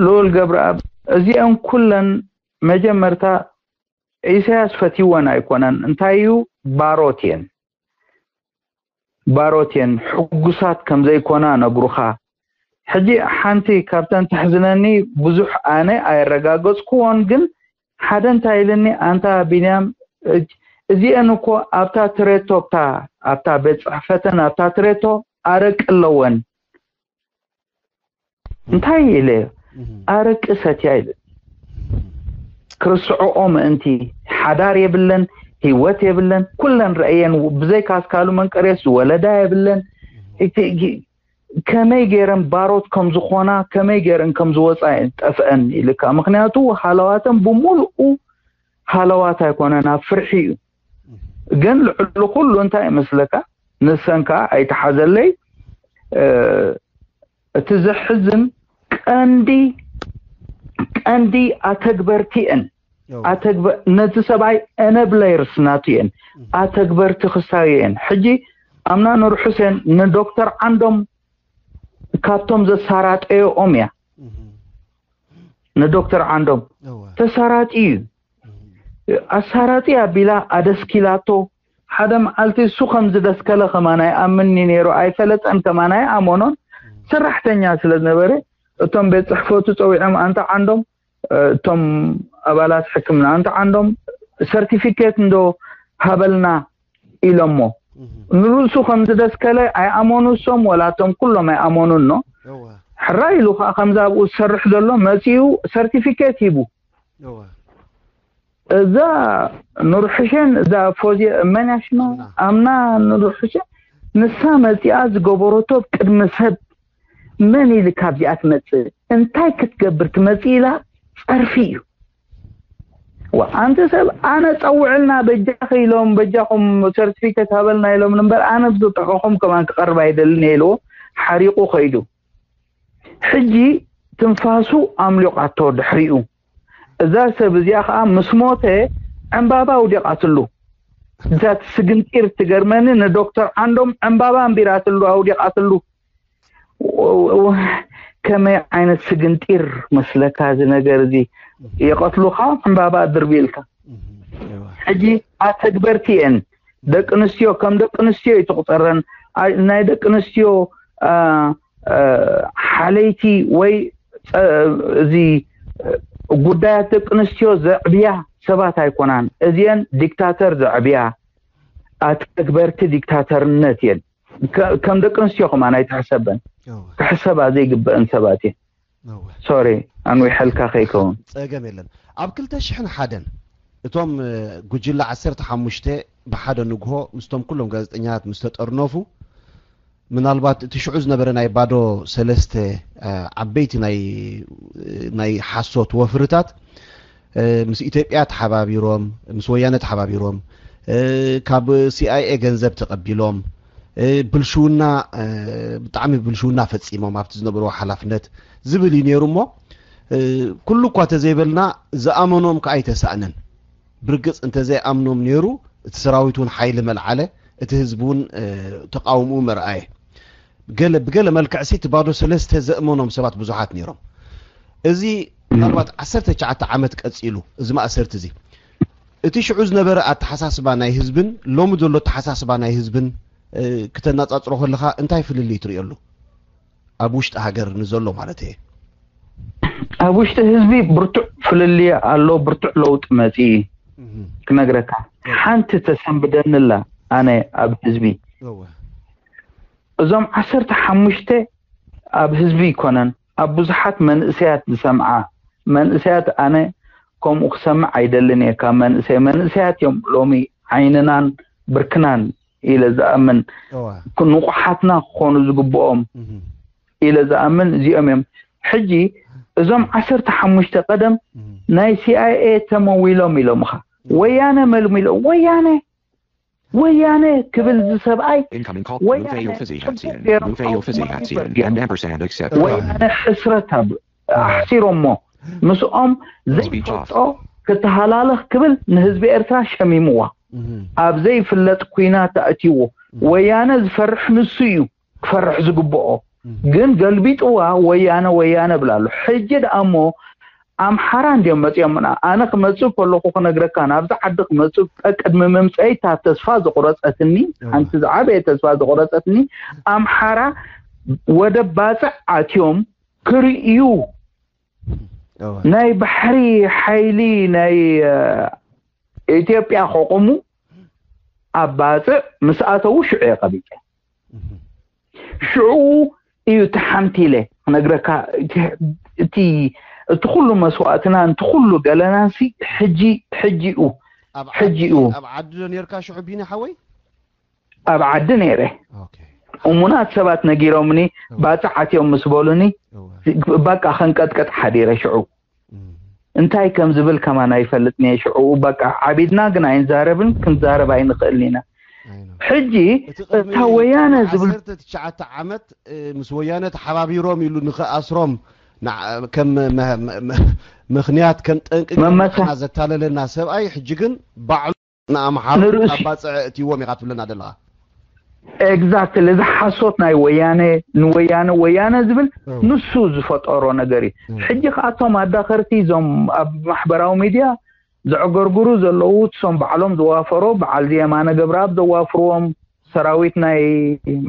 ልኡል ገብረኣብ፣ እዚአን ኩለን መጀመርታ ኢሳያስ ፈትወን ኣይኮነን። እንታይ እዩ? ባሮት እየን። ባሮት እየን። ሕጉሳት ከም ዘይኮና ነግሩኻ። ሕጂ ሓንቲ ካብተን ተሕዝነኒ፣ ብዙሕ ኣነ ኣየረጋገጽኩዎን፣ ግን ሓደ እንታይ ኢልኒ፣ ኣንታ ቢንያም፣ እዚአን እኮ ኣብታ ትሬቶ፣ ኣብታ ቤት ጽሕፈተን ኣብታ ትሬቶ ኣረቂ ኣለወን። እንታይ ኢለ? ኣረቂ ሰትያ ኢለ። ክርስዕኦ ምእንቲ ሓዳር የብለን፣ ህይወት የብለን። ኩለን ረእየን፣ ብዘይካ ኣስካሉ መንቀሬስ ዝወለዳ የብለን። ከመይ ገይረን ባሮት ከም ዝኾና፣ ከመይ ገይረን ከም ዝወፃ እየን ጠፍአን ኢልካ። ምክንያቱ ሃለዋተን ብምሉኡ ሃለዋት ኣይኮነን፣ ኣብ ፍርሒ እዩ። ግን ልዕሊ ኩሉ እንታይ ይመስለካ? ንሰን ከዓ ኣይተሓዘለይ፣ እቲ ዘሕዝን ቀንዲ ቀንዲ ኣተግበርቲ እየን። ነቲ ሰብኣይ enablers ናቱ እየን፣ ኣተግበርቲ ክሳዩ እየን። ሕጂ ኣምና ኑር ሑሴን ንዶክተር ዓንዶም ካብቶም ዘሳራጠዮኦም እያ። ንዶክተር ዓንዶም ተሳራጢ እዩ። ኣሳራጢ ኣቢላ ኣደስኪላቶ። ሓደ መዓልቲ እሱ ከም ዝደስከለ ከማን ኣይኣምንኒ ነይሩ፣ ኣይፈለጠን ከማን ኣይኣመኖን። ሰራሕተኛ ስለ ዝነበረ እቶም ቤት ጽሕፈቱ ጸዊዖም፣ ኣንታ ዓንዶም፣ እቶም ኣባላት ሕክምና፣ ኣንታ ዓንዶም ሰርቲፊኬት እንዶ ሃበልና ኢሎሞ። ንርእሱ ከም ዝደስከለ ኣይኣመኑ እሶም፣ ወላ እቶም ኩሎም ኣይኣመኑን ኖ። ሕራይ ኢሉ ከዓ ከምዚ ኣብኡ ዝሰርሕ ዘሎ መጺኡ ሰርቲፊኬት ሂቡ። እዛ ኑር ሕሴን፣ እዛ ፎዚ መን እያ ሽማ? ኣምና ኑር ሕሴን፣ ንሳ መጺኣ ዝገበረቶ ቅድሚ ሰብ መን ኢሉ ካብዚኣ ትመጽእ? እንታይ ክትገብር ትመጽእ ኢላ ጸርፊ እዩ። ዋ፣ ኣንቲ ሰብ፣ ኣነ ጸውዕልና በጃኺ ኢሎም፣ በጃኹም ሰርቲፊኬት ሃበልና ኢሎም እምበር፣ ኣነ ብዝጠቐኹም ከማን ክቐርብ ኣይደልን እየ ኢልዎ፣ ሓሪቑ ከይዱ። ሕጂ ትንፋሱ ኣምሊቋቶ ድሕሪኡ። እዛ ሰብ እዚኣ ኸዓ ምስ ሞተ ዕምባባ ኣውዲቓትሉ። እዛ ትስግንጢር ትገርመኒ፣ ንዶክተር ዓንዶም ዕምባባ ኣንቢራትሉ፣ ኣውዲቓትሉ። ከመይ ዓይነት ስግንጢር መስለካ እዚ ነገር እዚ? ይቐትሉኻ፣ ዕምባባ ድርብልካ። ሕጂ ኣተግበርቲ እየን ደቂ ኣንስትዮ፣ ከም ደቂ ኣንስትዮ እዩ ትቑፀረን። ናይ ደቂ ኣንስትዮ ሓለይቲ ወይ እዚ ጉዳያት ደቂ ኣንስትዮ ዘዕብያ ሰባት ኣይኮናን። እዚአን ዲክታተር ዘዕብያ ኣተግበርቲ ዲክታተርነት እየን። ከም ደቂ ኣንስትዮ ከማን ኣይትሕሰበን። ክሕሰባ ዘይግበአን ሰባት እየን። ሶሪ፣ ኣንዊሐልካ ከይከውን። ጸገም የለን። ኣብ ክልተ ሽሕን ሓደን እቶም ጉጅለ ዓሰርተ ሓሙሽተ ብሓደ ንግሆ ምስቶም ኩሎም ጋዜጠኛታት ምስ ተጠርነፉ፣ ምናልባት እቲ ሽዑ ዝነበረ ናይ ባዶ ሰለስተ ዓበይቲ ናይ ሓሶት ወፍርታት ምስ ኢትዮጵያ ተሓባቢሮም፣ ምስ ወያነ ተሓባቢሮም፣ ካብ ሲኣይኤ ገንዘብ ተቐቢሎም፣ ብልሽውና፣ ብጣዕሚ ብልሽውና ፈጺሞም ኣብቲ ዝነበርዎ ሓላፍነት ዝብል እዩ ነይሩ። እሞ ኩሉ እኳ ተዘይበልና ዝኣመኖም ከኣ ኣይተሳእነን። ብርግጽ እንተዘይኣምኖም ነይሩ እቲ ሰራዊት እውን ሓይሊ መልዓለ፣ እቲ ህዝቢ እውን ተቃውምኡ መርኣየ። ገለ ብገለ መልክዕሲ እቲ ባዶ ሰለስተ ዘእመኖም ሰባት ብዙሓት ነይሮም። እዚ ምናልባት ዓሰርተ ትሽዓተ ዓመት ቀጺሉ እዚ ማእሰርቲ እዚ፣ እቲ ሽዑ ዝነበረ ኣተሓሳስባ ናይ ህዝብን ሎሚ ዘሎ ኣተሓሳስባ ናይ ህዝብን፣ እ፣ ክተነጻጽሮ ከለኻ እንታይ ፍልልይ ትርእየሉ? ኣብ ውሽጢ ሃገር ንዘሎ ማለት እየ። ኣብ ውሽጢ ህዝቢ ብርቱዕ ፍልልይ ኣሎ፣ ብርቱዕ ለውጢ መጺኡ እዩ። እህ፣ ክነግረካ ሓንቲ ተሰንብደንላ ኣነ ኣብ ህዝቢ እወ። እዞም ዓሰርተ ሓሙሽተ ኣብ ህዝቢ ይኮነን ኣብ ብዙሓት መንእሰያት ዝሰምዓ መንእሰያት ኣነ ከምኡ ክሰምዕ ኣይደልን እየ ካብ መንእሰይ መንእሰያት እዮም ሎሚ ዓይንናን ብርክናን ኢለ ዝኣምን እወ። ንቑሓትና ክኾኑ ዝግብኦም እህ፣ ኢለ ዝኣምን እዚኦም እዮም ሕጂ እዞም ዓሰርተ ሓሙሽተ ቀደም እህ። ናይ ሲኣይኤ ተመዊሎም ኢሎምኻ ወያነ መልሚሎ ወያነ ወያነ ክብል ዝሰብኣይ Incoming call. Wait, Lufeo I- Fizzy Hatien. They're Lufeo Fizzy all Hatien. people. And ampersand accept. Wait. ወያነ ሕስረት ኣብ ኣሕሲሮሞ ምስኦም ዘይፈልጦ ክተሃላለኽ ክብል ንህዝቢ ኤርትራ ሸሚምዋ እህ፣ ኣብ ዘይፍለጥ ኩናት ኣእትይዎ ወያነ ዝፈርሕ ንሱ እዩ ክፈርሕ ዝግብኦ ግን ገልቢጥዋ ወያነ ወያነ ብላ ኣሎ ሕጂ ደኣ እሞ ኣምሓራ እንዲዮም መፂኦምና ኣነ ክመፅእ ከለኹ ክነግረካ ናብዚ ዓዲ ክመፅእ ቅድሚ ምምፀይ እታ ተስፋ ዝቁረፀትኒ ሓንቲ ዝዓበየ ተስፋ ዝቁረፀትኒ ኣምሓራ ወደ ባፅዕ ኣትዮም ክርእዩ እወ። ናይ ባሕሪ ሓይሊ ናይ እ፣ ኢትዮጵያ ከቆሙ ኣብ ባፅዕ ምስ ኣተዉ ሽዑ እየ ቀቢፀ ሽዑ እዩ ተሓምቲለ ክነግረካ እቲ እቲ እቲ ኩሉ መስዋእትና እቲ ኩሉ ገለናንሲ ሕጂ ሕጂ እዩ ኣብ ሕጂ ዓዲ- እዩ። ኣብ ዓዲ ዶ ነርካ ሽዑ ቢኒ ሓወይ? ኣብ ዓዲ ነይረ ኦኬ። እሙናት ሰባት ነጊሮምኒ ባፅዕ ኣትዮም ምስ በሉኒ እወ። በቃ ከንቀጥቀጥ ሓዲረ ሽዑ እም፣ እንታይ ከም ዝብል ከማን ኣይፈልጥን እየ ሽዑ በቃ ዓቢድና ግን ኣይንዛረብን ክንዛረብ ኣይንኽእልን ኢና ኣይ ነው። ሕጂ እቲ ቅድሚ እታ ወያነ ዝብል ዓሰርተ ትሽዓተ ዓመት እ፣ ምስ ወያነ ተሓባቢሮም ኢሉ ንኽኣስሮም ንዓ- ከም መ- መ- መ- ምኽንያት ከም ጠንቂ መመሳ- ገይርና ዘታለለና ሰብኣይ ሕጂ ግን ባዕሉ ንኣምሓሩ ንርእሲ- ኣባፅዐ እትይዎም ኢኻ ትብለና ዘለኻ። ኤግዛክትሊ እዚ ሓሶት ናይ ወያነ ንወያነ ወያነ ዝብል እም። ንሱ ዝፈጠሮ ነገር እዩ እም። ሕጂ ከኣቶም ኣዳኸርቲ እዞም ኣብ ማሕበራዊ ሚድያ ዘዕገርግሩ ዘለዉ እሶም ባዕሎም ዘዋፈሮ በዓል የማነ ገብረኣብ ዘዋፍርዎም ሰራዊት ናይ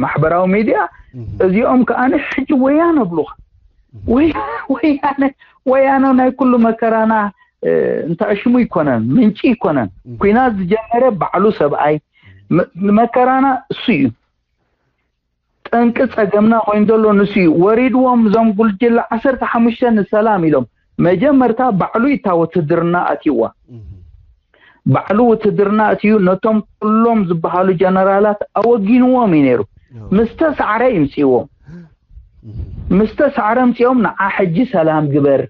ማሕበራዊ ሚድያ እም። እዚኦም ከኣ ሕጂ ወያነ ብሉኻ ወያ- ወያነ ወያነ ናይ ኩሉ መከራና እ፣ እንተ ሽሙ ይኮነን ምንጪ ይኮነን ኩናት ዝጀመረ ባዕሉ ሰብኣይ ም- ንመከራና እሱ እዩ ጠንቂ ጸገምና ኮይኑ ዘሎ ንሱ እዩ ወሪድዎም እዞም ጉልጅለ ዓሰርተ ሓሙሽተ ንሰላም ኢሎም መጀመርታ ባዕሉ እታ ውትድርና ኣትይዋ እም፣ ባዕሉ ውትድርና ኣትዩ ነቶም ኩሎም ዝበሃሉ ጀነራላት ኣወጊንዎም እዩ ነይሩ እወ። ምስ ተሳዕረ ይምፅዎም እም፣ ምስ ተሳዕረ ምፅኦም ንዓ ሕጂ ሰላም ግበር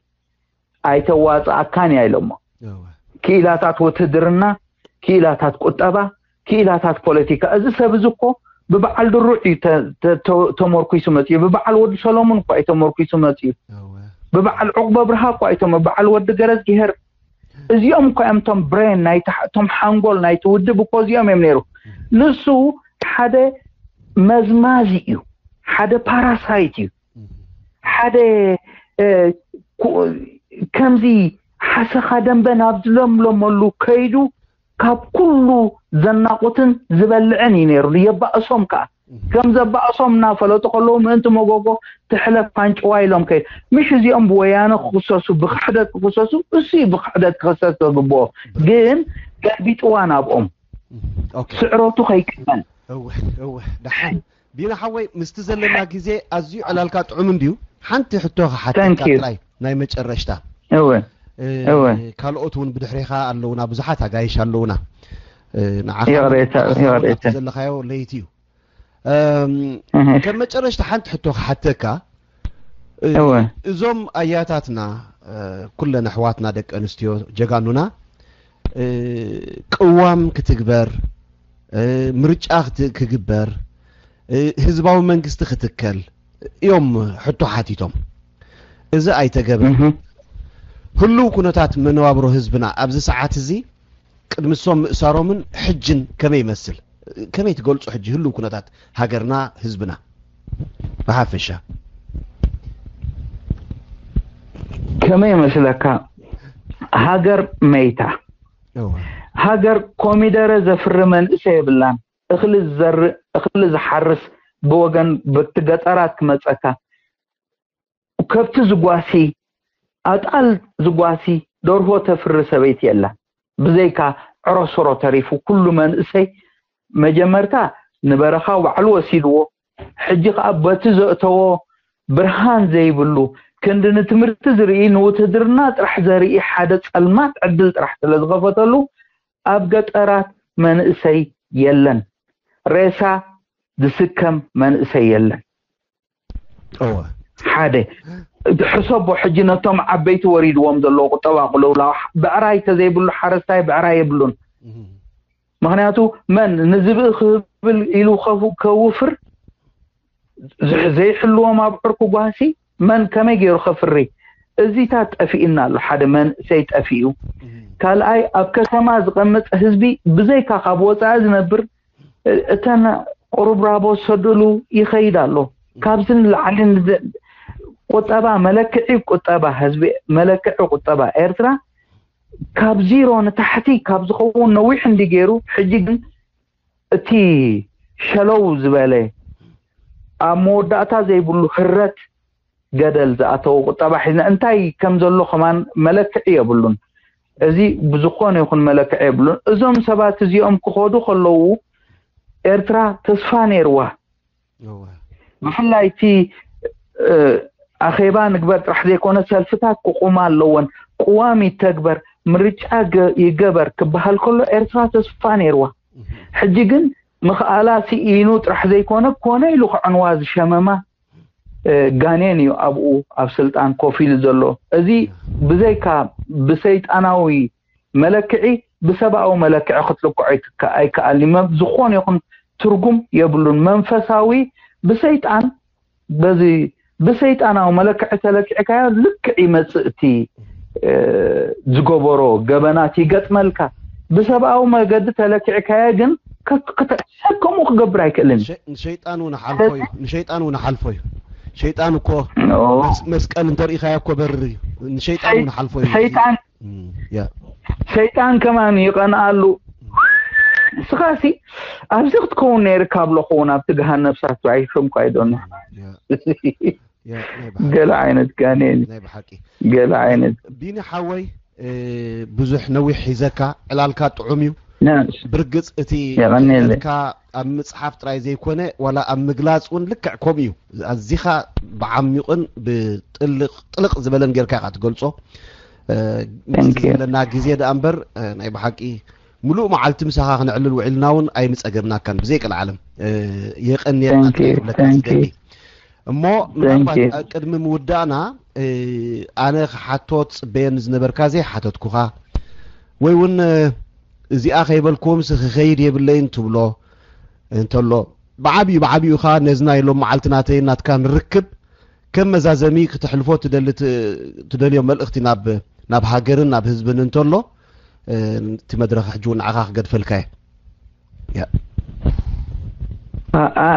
ኣይተዋፅኣካን እያ ኢሎሞ እወ። ክኢላታት ውትድርና ክኢላታት ቁጠባ ክኢላታት ፖለቲካ እዚ ሰብ እዚ እኮ ብበዓል ድሩዕ እዩ ተ- ተ- ተ- ተመርኩሱ መፅኡ ብበዓል ወዲ ሰሎሙን እኳ እዩ ተመርኩሱ መፅኡ እወ። ብበዓል ዑቅበ ብርሃ እኳ እዩ ተመ በዓል ወዲ ገረዝጊሄር እዚኦም እኳ እዮም እቶም ብሬን ናይቲ ቶም ሓንጎል ናይቲ ውድብ እኮ እዚኦም እዮም ነይሩ ንሱ ሓደ መዝማዚ እዩ ሓደ ፓራሳይት እዩ ሓደ እ፣ ኩ- ከምዚ ሓሰኻ ደንበ ናብ ዝለምለመሉ ከይዱ ካብ ኩሉ ዘናቑትን ዝበልዕን እዩ ነይሩ የባእሶም ከዓ ከም ዘባእሶም እናፈለጡ ከለዉ ምእንቲ መጎጎ ትሕለፍ ፋንጭዋ ኢሎም ከይዱ ምሽ እዚኦም ብወያነ ክክሰሱ ብክሕደት ክክሰሱ እሱ እዩ ብክሕደት ክክሰስ ዘግብኦ ግን ገልቢጥዋ ናብኦም ኦኬ። ስዕረቱ ከይቅበል እወ እወ ደሓን ቢና ሓወይ ምስቲ ዘለና ግዜ ኣዝዩ ዕላልካ ጥዑም እንድዩ ሓንቲ ሕቶ Thank ክሓተካ you. ጥራይ ናይ መጨረሽታ እወ እ፣ እወ። ካልኦት እውን ብድሕሬኻ ኣለውና ብዙሓት ኣጋይሽ ኣለውና እ፣ ንዓኻ ይቕሬታ፣ ንዓኻ ይቕሬታ። ኣብቲ ዘለኻዮ ለይቲ እዩ እም፣ እህ። ከም መጨረሽታ ሓንቲ ሕቶ ክሓተካ እ፣ እወ። እዞም ኣያታትና እ፣ ኩለን ኣሕዋትና ደቂ ኣንስትዮ ጀጋኑና እ፣ ቅዋም ክትግበር እ፣ ምርጫ ክት- ክግበር እ፣ ህዝባዊ መንግስቲ ክትከል እዮም ሕቶ ሓቲቶም እዚ ኣይተገብረ እህ። ህሉው ኩነታት መነባብሮ ህዝብና ኣብዚ ሰዓት እዚ ቅድሚ እሶም ምእሳሮምን ሕጅን ከመይ ይመስል ከመይ ትገልፁ ሕጂ ህሉው ኩነታት ሃገርና ህዝብና ብሓፈሻ ከመይ ይመስለካ? ሃገር መይታ። ሃገር ኮሚደረ ዘፍሪ መንእሰይ የብላን። እኽሊ ዝዘርእ፣ እኽሊ ዝሓርስ ብወገን በቲ ገጠራት ክመጸካ፣ ከብቲ ዝጓሲ፣ ኣጣል ዝጓሲ፣ ደርሆ ተፍሪ ሰበይቲ የላን። ብዘይካ ዕሮስሮ ተሪፉ ኩሉ መንእሰይ መጀመርታ ንበረኻ ባዕሉ ወሲድዎ። ሕጂ ከኣ በቲ ዘእተዎ ብርሃን ዘይብሉ፣ ክንዲ ንትምህርቲ ዝርኢ፣ ንውትህድርና ጥራሕ ዘርኢ ሓደ ጸልማት ዕድል ጥራሕ ስለ ዝኸፈተሉ፣ ኣብ ገጠራት መንእሰይ የለን። ሬሳ ዝስከም መንእሰይ የለን። እወ ሓደ ሕሰቦ፣ ሕጂ ነቶም ዓበይቲ ወሪድዎም ዘለዎ ቁጠባ ቅልውላው፣ ብዕራይ ተዘይብሉ ሓረስታይ ብዕራይ የብሉን። ምክንያቱ መን ንዝብኢ ክህብል ኢሉ ከውፍር፣ ዘይሕልዎም ኣብዑር ክጓሲ፣ መን ከመይ ገይሩ ከፍሪ? እዚታት ጠፊእና ኣሎ። ሓደ መንእሰይ ጠፊኡ። ካልኣይ ኣብ ከተማ ዝቐመጠ ህዝቢ ብዘይካ ካብ ወፃኢ ዝነብር፣ እተን ቁርብራቦ ዝሰደሉ ይኸይድ ኣሎ። ካብዚ ንላዕሊ ቁጠባ፣ መለክዒ ቁጠባ ህዝቢ፣ መለክዒ ቁጠባ ኤርትራ ካብ ዚሮ ንታሕቲ ካብ ዝኸውን ነዊሕ እንዲ ገይሩ፣ ሕጂ ግን እቲ ሸለው ዝበለ ኣብ መወዳእታ ዘይብሉ ህረት ገደል ዝኣተወ ቁጠባ ሒዝና እንታይ ከም ዘሎ ከማን መለክዒ የብሉን። እዚ ብዝኾነ ይኹን መለክዒ የብሉን። እዞም ሰባት እዚኦም ክኸዱ ከለዉ ኤርትራ ተስፋ ነይርዋ። ብፍላይ እቲ ኣኼባ ንግበር ጥራሕ ዘይኮነ ሰልፍታት ክቑማ ኣለወን፣ ቅዋም ይተግበር፣ ምርጫ ይገበር ክበሃል ከሎ ኤርትራ ተስፋ ነይርዋ። ሕጂ ግን ምኽኣላ ስኢኑ ጥራሕ ዘይኮነ ኮነ ኢሉ ክዕንዋ ዝሸመማ ጋኔን እዩ ኣብኡ ኣብ ስልጣን ኮፍ ኢሉ ዘሎ። እዚ ብዘይካ ብሰይጣናዊ መለክዒ ብሰብኣዊ መለክዒ ክትልክዖ ኣይከኣልን። ዝኾነ ይኹን ትርጉም የብሉን። መንፈሳዊ ብሰይጣን በዚ ብሰይጣናዊ መለክዒ ተለኪዕካዮ ልክዕ ይመጽእ። እቲ ዝገበሮ ገበናት ይገጥመልካ። ብሰብኣዊ መገዲ ተለኪዕካዮ ግን ሰብ ከምኡ ክገብር ኣይክእልን። ንሸይጣን እውን ሓልፎ እዩ። ንሸይጣን እውን ሓልፎ እዩ። ሸይጣን እኮ መስቀል እንተርኢኻዮ እኮ በርር እዩ። ንሸይጣን እውን ሓልፎ እዩ። ሰይጣን ከማን ይቐንኣሉ። ንስኻሲ ኣብዚ ክትከውን ነይርካ ኣብለኹ እውን ኣብቲ ገሃን ነብሳት ኣይሽምኳ ኣይዶና። ገለ ዓይነት ጋኔን፣ ናይ ብሓቂ ገለ ዓይነት ቢኒ ሓወይ፣ ብዙሕ ነዊሕ ሒዘካ፣ ዕላልካ ጥዑም እዩ። ብርግጽ እቲ የቐንየለይ። ካ ኣብ ምጽሓፍ ጥራይ ዘይኮነ ዋላ ኣብ ምግላጽ እውን ልክዕ ከምኡ እዩ። ኣዚኻ ብዓሚቕን ብጥልቕ ጥልቕ ዝበለን ጌርካ ኢኻ ትገልጾ። ምስቲ ዘለና ግዜ ደኣ እምበር ናይ ብሓቂ ምሉእ መዓልቲ ምሳኻ ክነዕልል ውዒልና እውን ኣይምጸገብናካን ብዘይ ቀልዓለም። የቐንየልና ክብለካ ዝደሊ። እሞ ምናልባት ኣብ ቅድሚ ምውዳእና ኣነ ክሓቶ ትጽበየኒ ዝነበርካ ዘይሓተትኩኻ ወይ እውን እዚኣ ከይበልክዎም ሲ ክኸይድ የብለይን ትብሎ እንተሎ፣ ብዓብዩ ብዓብዩ ኻ ነዚ ናይ ሎም መዓልቲ ናተይ ናትካ ንርክብ ከም መዛዘሚ ክተሕልፎ ትደልዮ መልእኽቲ ናብ ናብ ሃገርን ናብ ህዝብን እንተሎ፣ እቲ መድረኽ ሕጂ እውን ንዓኻ ክገድፈልካ እየ።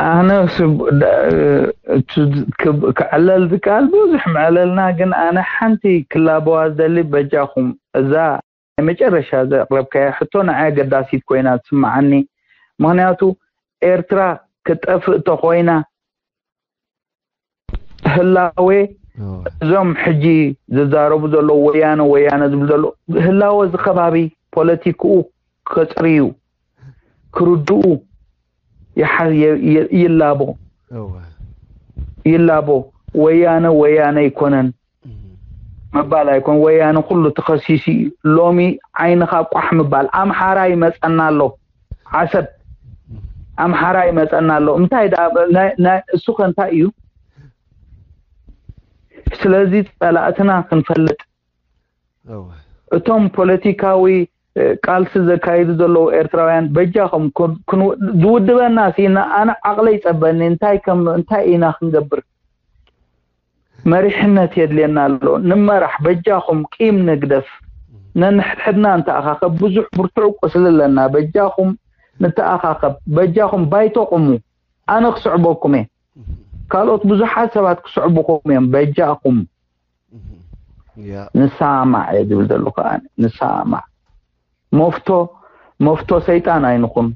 ኣነ ክዕለል ዝከኣል ብዙሕ ምዕለልና፣ ግን ኣነ ሓንቲ ክላበዋ ዝደሊ፣ በጃኹም እዛ ናይ መጨረሻ ዘቕረብካያ ሕቶ ንዓይ ኣገዳሲት ኮይና ትስምዓኒ። ምኽንያቱ ኤርትራ ክትጠፍእ ተኾይና ህላዌ እዞም ሕጂ ዝዛረቡ ዘለዉ ወያነ ወያነ ዝብሉ ዘለዉ ህላወ እዚ ከባቢ ፖለቲክኡ ከጽርዩ ክርድኡ ይሓ- የ- የ- ይላቦ እወ ይላቦ። ወያነ ወያነ ኣይኮነን እም። ምባል ኣይኮን። ወያነ ኩሉ ተኸሲሱ እዩ። ሎሚ ዓይንኻ ቋሕ ምባል ኣምሓራ ይመጸና ኣሎ። ዓሰብ ኣምሓራ ይመጸና ኣሎ። እንታይ ደኣ ናይ- ናይ- እሱ ከ እንታይ እዩ? ስለዚ ጸላእትና ክንፈልጥ እወ እቶም ፖለቲካዊ እ፣ ቃልሲ ዘካይዱ ዘለዉ ኤርትራውያን በጃኹም ኩን- ክንው- ዝውድበና ሲ ና- ኣነ ዓቕለ ይጸበኒ እንታይ ከም እንታይ ኢና ክንገብር? መሪሕነት የድልየና ኣሎ። ንመራሕ በጃኹም ቂም ንግደፍ። ነንሕድሕድና እንተኣኻኸብ ብዙሕ ብርቱዕ ቁስሊ ኣለና። በጃኹም ንተኣኻኸብ። በጃኹም ባይቶ ቁሙ። ኣነ ክስዕበኩም እየ። ካልኦት ብዙሓት ሰባት ክስዕቡኹም እዮም። በጃኹም ንሰማዕ እየ ዝብል ዘለኹ ኣነ። ንሰማዕ። መፍቶ መፍቶ ሰይጣን ኣይንኹን።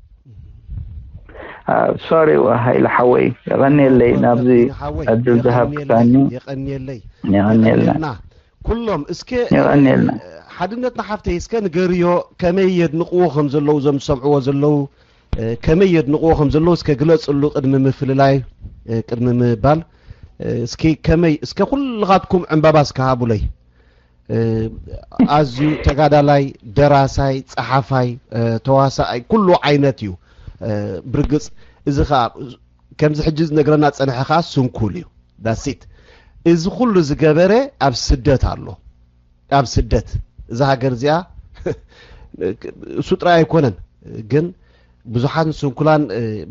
ሶሪ ሃይለ ሓወይ፣ የቐንየለይ ናብዚ ዕድል ዝሃብክሳኒ። የቐንየለይ። የቐንየልና ኩሎም። እስከ ሓድነትና ሓፍተይ እስከ ንገርዮ፣ ከመይ የድንቕዎ ከም ዘለዉ፣ እዞም ዝሰምዕዎ ዘለዉ ከመይ የድንቕዎ ከም ዘለዉ እስከ ግለፅሉ። ቅድሚ ምፍልላይ፣ ቅድሚ ምባል እስኪ ከመይ፣ እስከ ኩልኻትኩም ዕምባባ እስከ ሃቡለይ። ኣዝዩ ተጋዳላይ፣ ደራሳይ፣ ጸሓፋይ፣ ተዋሳኣይ፣ ኩሉ ዓይነት እዩ። ብርግጽ እዚ ኸኣ ከምዚ ሕጂ ዝነግረና ጸንሐ ኸኣ ስንኩል እዩ። ዳሲት እዚ ኩሉ ዝገበረ ኣብ ስደት ኣሎ። ኣብ ስደት እዛ ሃገር እዚኣ እሱ ጥራይ ኣይኮነን ግን ብዙሓት ስንኩላን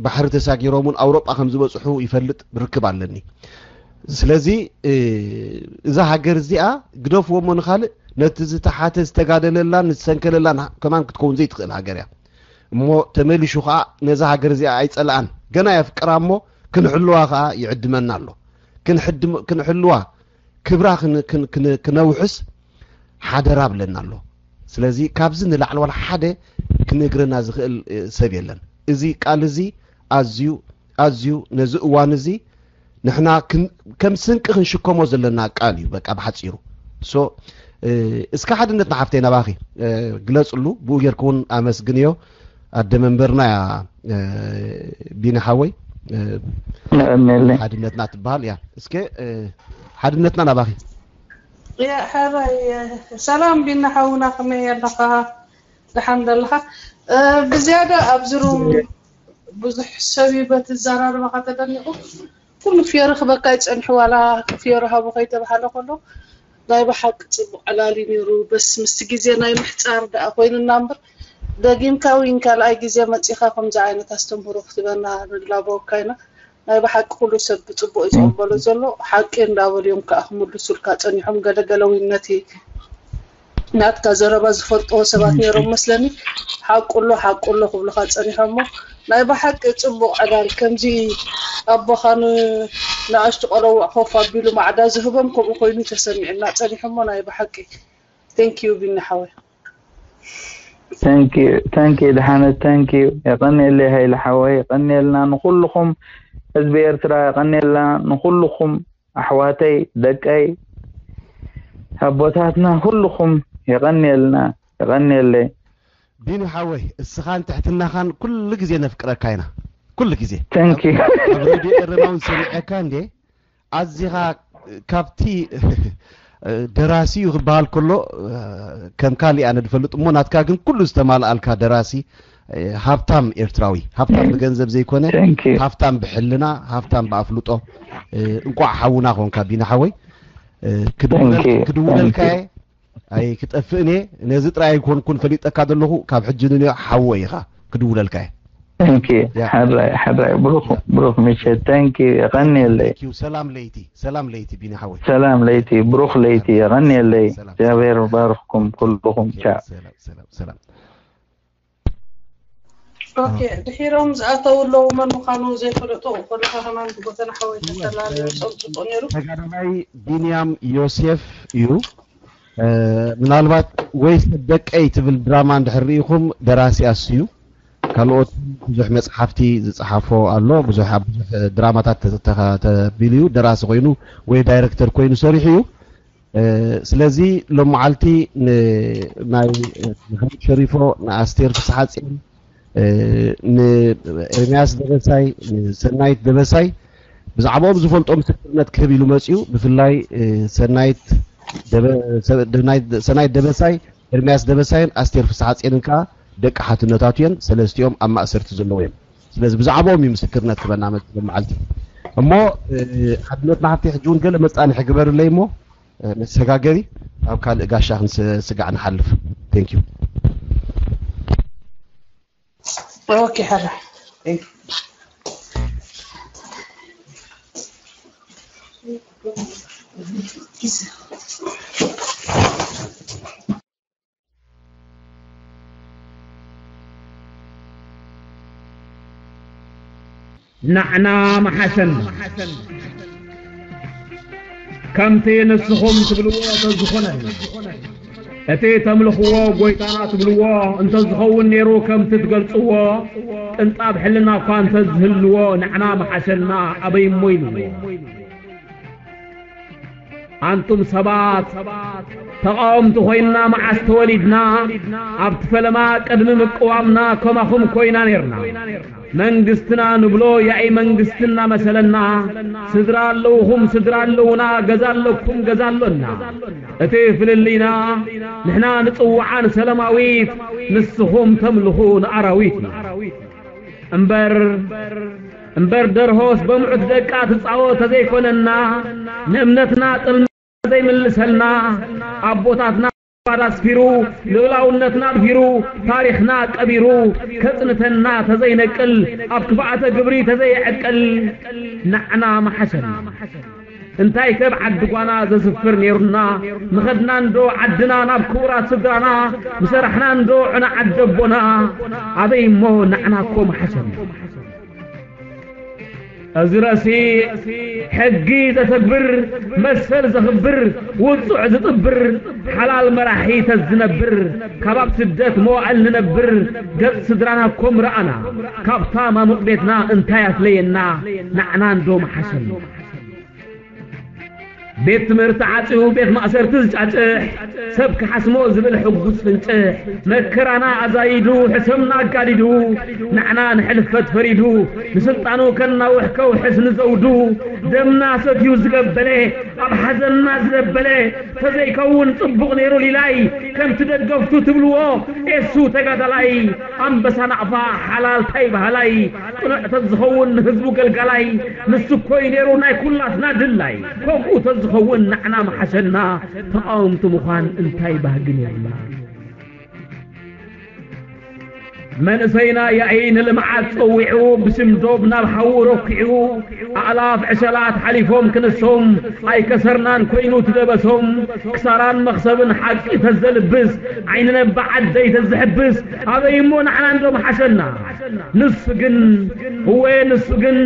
ባሕሪ ተሳጊሮም እውን ኣውሮጳ ከም ዝበፅሑ ይፈልጥ ርክብ ኣለኒ። ስለዚ እዛ ሃገር እዚኣ ግደፍዎ እሞ ንኻልእ ነቲ ዝተሓተ ዝተጋደለላን ዝተሰንከለላን ከማን ክትከውን ዘይትኽእል ሃገር እያ። እሞ ተመሊሹ ከዓ ነዛ ሃገር እዚኣ ኣይፀልኣን ገና የፍቅራ እሞ ክንሕልዋ ከዓ ይዕድመና ኣሎ። ክንሕልዋ ክብራ ክነውሕስ ሓደራ ብለና ኣሎ። ስለዚ ካብዚ ንላዕሊ ዋላ ሓደ ክነግረና ዝኽእል ሰብ የለን። እዚ ቃል እዚ ኣዝዩ ኣዝዩ ነዚ እዋን እዚ ንሕና ከም ስንቂ ክንሽከሞ ዘለና ቃል እዩ። በቃ ብሓፂሩ ሶ እስከ ሓድነትና ሓፍተይ ናባኺ ግለፅሉ። ብኡ ጌርኩ እውን ኣመስግንዮ። ኣደ መንበርና እያ ቢኒ ሓወይ። ሓድነትና ትበሃል እያ። እስከ ሓድነትና ናባኺ። ሰላም ቢኒ ሓውና፣ ከመይ ኣለኻ? ደሓን ደለኻ? ብዝያዳ ኣብዚ ሩም ብዙሕ ሰብ እዩ በቲ ዘራርባኻ ተደኒቑ። ኩሉ ፍዮሪ ክበካ ይጸንሑ ዋላ ፍዮሪ ሃቡ ከይተባሃለ ከሎ ናይ ብሓቂ ጽቡቕ ዕላል እዩ ነይሩ። በስ ምስቲ ግዜ ናይ ምሕጻር ደኣ ኮይኑና እምበር ደጊምካ ዊን ካልኣይ ግዜ መጺኻ ከምዚ ዓይነት ኣስተምህሮ ክትበና ንላበወካ ኢና። ናይ ብሓቂ ኩሉ ሰብ ብጽቡቕ እዩ ዝቕበሎ ዘሎ። ሓቂ እንዳበሉ እዮም ከኣ ክምልሱልካ ጸኒሖም። ገለገለ ዊን ነቲ ናትካ ዘረባ ዝፈልጥዎ ሰባት ነይሮም መስለኒ። ሓቁሎ ሓቁሎ ክብሉኻ ጸኒሖሞ። ናይ ብሓቂ ጽቡቕ ዕላል ከምዚ ኣቦኻ ንኣሽቱ ቆለውዕ ኮፍ ኣቢሉ ማዕዳ ዝህቦም ከምኡ ኮይኑ ተሰሚዕና ጸኒሖሞ ናይ ብሓቂ። Thank you ቢኒ ሓወይ። Thank you thank you ድሓነት thank you የቀንየለይ ሃይለ ሓወይ የቀንየልና ንኩልኩም ህዝቢ ኤርትራ የቀንየልና ንኩልኩም ኣሕዋተይ ደቀይ ኣቦታትና ኩልኹም የቐንየልና የቐንየለይ። ቢኒ ሓወይ እስኻን ትሕትናኻን ኩሉ ግዜ ነፍቅረካ ኢና ኩሉ ግዜ። Thank you። ኣብ ሬድዮ ኤረና እውን ሰሚዐካ እንዴ ኣዚኻ ካብቲ ደራሲ እዩ ክበሃል ከሎ ከም ካሊእ ኣነ ዝፈልጥ እሞ ናትካ ግን ኩሉ ዝተማልኣልካ ደራሲ ሃብታም ኤርትራዊ ሃብታም ብገንዘብ ዘይኮነ ሃብታም ብሕልና ሃብታም ብኣፍልጦ እንቋዕ ሓውና ኮንካ ቢኒ ሓወይ ክድውለልካየ ኣይክጠፍእን እየ ነዚ ጥራይ ኣይኮንኩን ፈሊጠካ ዘለኹ ካብ ሕጂ ንንዮ ሓወይ ኢኻ ክድውለልካየ ሕራይ ሕራይ ብሩኽ ብሩኽ ምሸት ታንኪ የቐንየለይ ሰላም ለይቲ ሰላም ለይቲ ቢኒ ሓወይ ሰላም ለይቲ ብሩኽ ለይቲ የቐንየለይ እግዚኣብሔር ባርኽኩም ኩልኹም ቻ ሰላም ኦኬ ድሒሮም ዝኣተው ኣለዉ መን ምዃኑ ዘይፈለጡ ኮለኻ ከማን ብጎተና ሓወይ ተፈላለዩ ጸብጽጦ ነይሩ ተጋዳላይ ቢንያም ዮሴፍ እዩ ምናልባት ወይ ሰብ ደቀይ ትብል ድራማ እንድሕር ርኢኹም ደራሲ ኣሱ እዩ ካልኦት ብዙሕ መፅሓፍቲ ዝፀሓፎ ኣሎ ብዙሕ ኣብ ብዙሕ ድራማታት ተቢሉ እዩ ደራሲ ኮይኑ ወይ ዳይረክተር ኮይኑ ሰሪሑ እዩ ስለዚ ሎም መዓልቲ ናይ መሓመድ ሸሪፎ ንኣስቴር ፍስሓፅን ንኤርሚያስ ደበሳይ ንሰናይት ደበሳይ ብዛዕባኦም ዝፈልጦ ምስክርነት ክህብ ኢሉ መፅኡ ብፍላይ ሰናይት ደበሳይ ኤርሚያስ ደበሳይን ኣስቴር ፍስሓፅንን ከዓ ደቂ ሓትነታቱ እየን ሰለስቲኦም ኣብ ማእሰርቲ ዘለዉ እዮም ስለዚ ብዛዕባኦም እዩ ምስክርነት ክበና መፅኡ መዓልቲ እሞ ሓድነትና ሃብቲ ሕጂ እውን ገለ መፃንሒ ግበርለይ እሞ መሰጋገሪ ኣብ ካልእ ጋሻ ክንስጋዕ ንሓልፍ thank you Okay, hala. Thank you. ንዓና መሓሰን ከምቲ ንስኹም ትብልዎ ተዝኾነን፣ እቲ ተምልኽዎ ጎይታና ትብልዎ እንተዝኸውን ነይሩ፣ ከምቲ ትገልጽዎ ቅንጣብ ሕልና እኳ እንተዝህልዎ፣ ንዓና ምሓሸና፣ ኣበይ እሞ ኢልዎ። ኣንቱም ሰባት፣ ተቓወምቲ ኮይንና መዓስ ተወሊድና? ኣብቲ ፈለማ ቅድሚ ምቅዋምና ከማኹም ኮይና ነርና። መንግስትና ንብሎ ያኢ መንግስቲ እናመሰለና፣ ስድራ ኣለውኹም፣ ስድራ ኣለውና፣ ገዛ ኣለኩም፣ ገዛ ኣሎና። እቲ ፍልልይና፣ ንሕና ንጽውዓን ሰላማዊት፣ ንስኹም ተምልኹ ንኣራዊት እዩ። እምበር፣ እምበር ደርሆስ በምዑት ደቃ ትጻወት ተዘይኮነና፣ ንእምነትና ጥልመት ዘይምልሰልና፣ ኣቦታትና ባዳ ኣስፊሩ፣ ልኡላውነትና ኣድፊሩ፣ ታሪኽና ቀቢሩ፣ ከጽንተና ተዘይነቅል፣ ኣብ ክፍኣተ ግብሪ ተዘይዕቅል፣ ንዓና ምሓሸና። እንታይ ከብ ዓዲ ጓና ዘስፍር ነይሩና፣ ምኸድና እንዶ ዓድና ናብ ክቡራት ስድራና፣ ምሰራሕና እንዶ ዕና ዓዲ ኣቦና፣ ኣበይ እሞ ንዓና እኮ ምሓሸና። እዚ ረሲዕ ሕጊ ዘተግብር፣ መሰል ዘኽብር፣ ውጹዕ ዝጥብር፣ ሓላል መራሒ ተዝነብር፣ ካብ ኣብ ስደት መዋእል ንነብር፣ ገጽ ስድራና እኮ ምረኣና፣ ካብታ ማሙቕ ቤትና እንታይ ኣፍለየና፣ ንዓና እንዶ ምሓሸና። ቤት ትምህርቲ ዓጽዩ ቤት ማእሰርቲ ዝጫጭሕ፣ ሰብ ክሓስሞ ዝብል ሕጉስ ፍንጭሕ፣ መከራና ኣዛይዱ ሕሰምና ኣጋዲዱ፣ ንዓና ንሕልፈት ፈሪዱ፣ ንስልጣኑ ከናውሕ ከውሕስ ንዘውዱ፣ ደምና ሰትዩ ዝገበለ፣ ኣብ ሓዘንና ዝዘበለ፣ ተዘይከውን ጽቡቕ ነይሩ ሊላይ፣ ከምቲ ደገፍቱ ትብልዎ ኤሱ ተጋዳላይ፣ ኣንበሳ ናቕፋ ሓላል ታይ በሃላይ፣ ቅኑዕ ተዝኸውን ንህዝቡ ገልጋላይ፣ ንሱ እኮ እዩ ነይሩ ናይ ኩላትና ድላይ። ከምኡ ተዝኸውን ንዓና ምሓሸና፣ ተቓወምቲ ምዃን እንታይ ባህጊ ነይሩና። መንእሰይና ያኢ ንልምዓት ጸዊዑ፣ ብስም ዶብ ናብ ሓዊ ረኪዑ፣ ኣእላፍ ዕሸላት ሓሊፎም ክንሶም፣ ኣይከሰርናን ኮይኑ ትደበሶም፣ ክሳራን መኽሰብን ሓቂ ተዘልብስ፣ ዓይኒ ነባ ዓደይ ተዝሕብስ፣ ኣበይ እሞ ንዓና እንዶ ምሓሸና። ንሱ ግን፣ እወ ንሱ ግን፣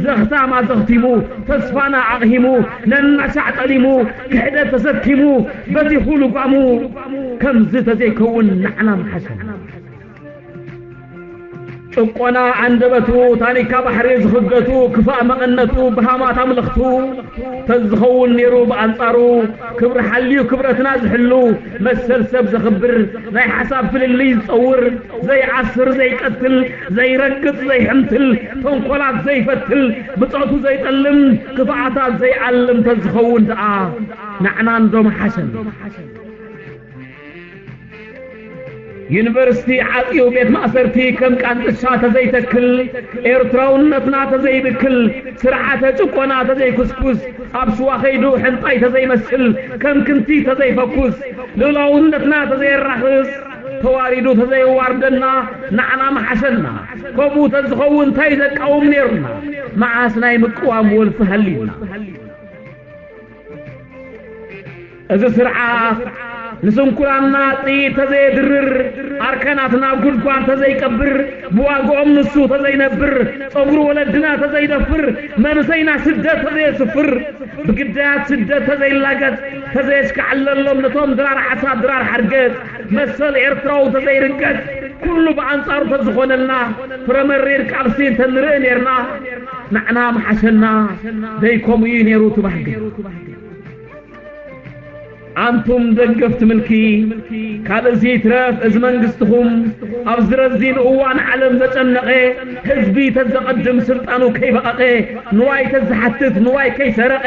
ዘኽታም ኣዘኽቲሙ፣ ተስፋና ኣቕሂሙ፣ ነናሻዕ ጠሊሙ፣ ክሕደት ተሰኪሙ፣ በቲኹ ልጓሙ፣ ከምዚ ተዘይከውን ንዓና ምሓሸና። ጭቆና ኣንደበቱ፣ ታኒካ ባሕሪ ዝኽገቱ፣ ክፋእ መቐነቱ፣ ብሃማት ኣምለኽቱ፣ ተዝኸውን ነይሩ ብኣንጻሩ፣ ክብሪ ሓልዩ ክብረትና ዝሕሉ፣ መሰል ሰብ ዘኽብር፣ ናይ ሓሳብ ፍልልይ ዝጸውር፣ ዘይኣስር ዘይቀትል፣ ዘይረግጽ ዘይሕምትል፣ ተንኮላት ዘይፈትል፣ ብጾቱ ዘይጠልም፣ ክፍኣታት ዘይኣልም ተዝኸውን ደኣ፣ ንዓና እንዶ ምሓሸን። ዩኒቨርሲቲ ዓጽዩ ቤት ማእሰርቲ ከም ቃንጥሻ ተዘይተክል፣ ኤርትራውነትና ተዘይብክል፣ ስርዓተ ጭቆና ተዘይኩስኩስ፣ ኣብ ሽዋ ኸይዱ ሕንጣይ ተዘይመስል፣ ከም ክንፊ ተዘይፈኩስ፣ ልኡላውነትና ተዘየራኽስ፣ ተዋሪዱ ተዘየዋርደና፣ ንዓና ምሓሸና። ከምኡ ተዝኸውን እንታይ ዘቃውም ነይሩና? መዓስ ናይ ምቅዋም ወልፊ ሃልዩና? እዚ ስርዓት ንስንኩላንና ጥይት ተዘየድርር፣ ኣርካናትና ጉድጓድ ተዘይቀብር፣ ብዋግኦም ንሱ ተዘይነብር፣ ጸጉሪ ወለድና ተዘይደፍር፣ መንእሰይና ስደት ተዘየስፍር፣ ብግዳያት ስደት ተዘይላገጽ፣ ተዘየሽካዕለሎም ነቶም ድራር ዓሳ ድራር ሓርገጽ፣ መሰል ኤርትራዊ ተዘይርገጽ፣ ኩሉ ብኣንጻሩ ተዝኾነልና፣ ፍረመሪር ቃልሲ እንተንርኢ ኔርና፣ ንዓና ምሓሸና። ዘይከምኡ እዩ ኔሩ እቲ ባህጊ። ኣንቱም ደገፍቲ ምልኪ፣ ካልእሲ ይትረፍ እዚ መንግስትኹም፣ ኣብዚ ረዚን እዋን ዓለም ዘጨነቐ፣ ህዝቢ ተዘቐድም ስልጣኑ ከይበቐቐ፣ ንዋይ ተዝሓትት ንዋይ ከይሰረቐ፣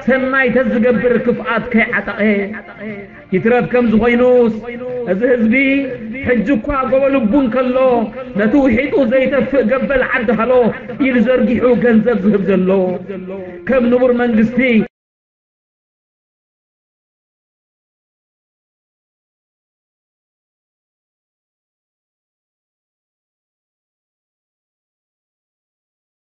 ሰናይ ተዝገብር ክፍኣት ከይዓጠቐ። ይትረፍ ከምዚ ኮይኑስ፣ እዚ ህዝቢ ሕጂ እኳ ጎቦ ልቡ እንከሎ፣ ነቲ ውሒጡ ዘይተፍእ ገበል ዓዲ ሃሎ፣ ኢድ ዘርጊሑ ገንዘብ ዝህብ ዘሎ። ከም ንቡር መንግስቲ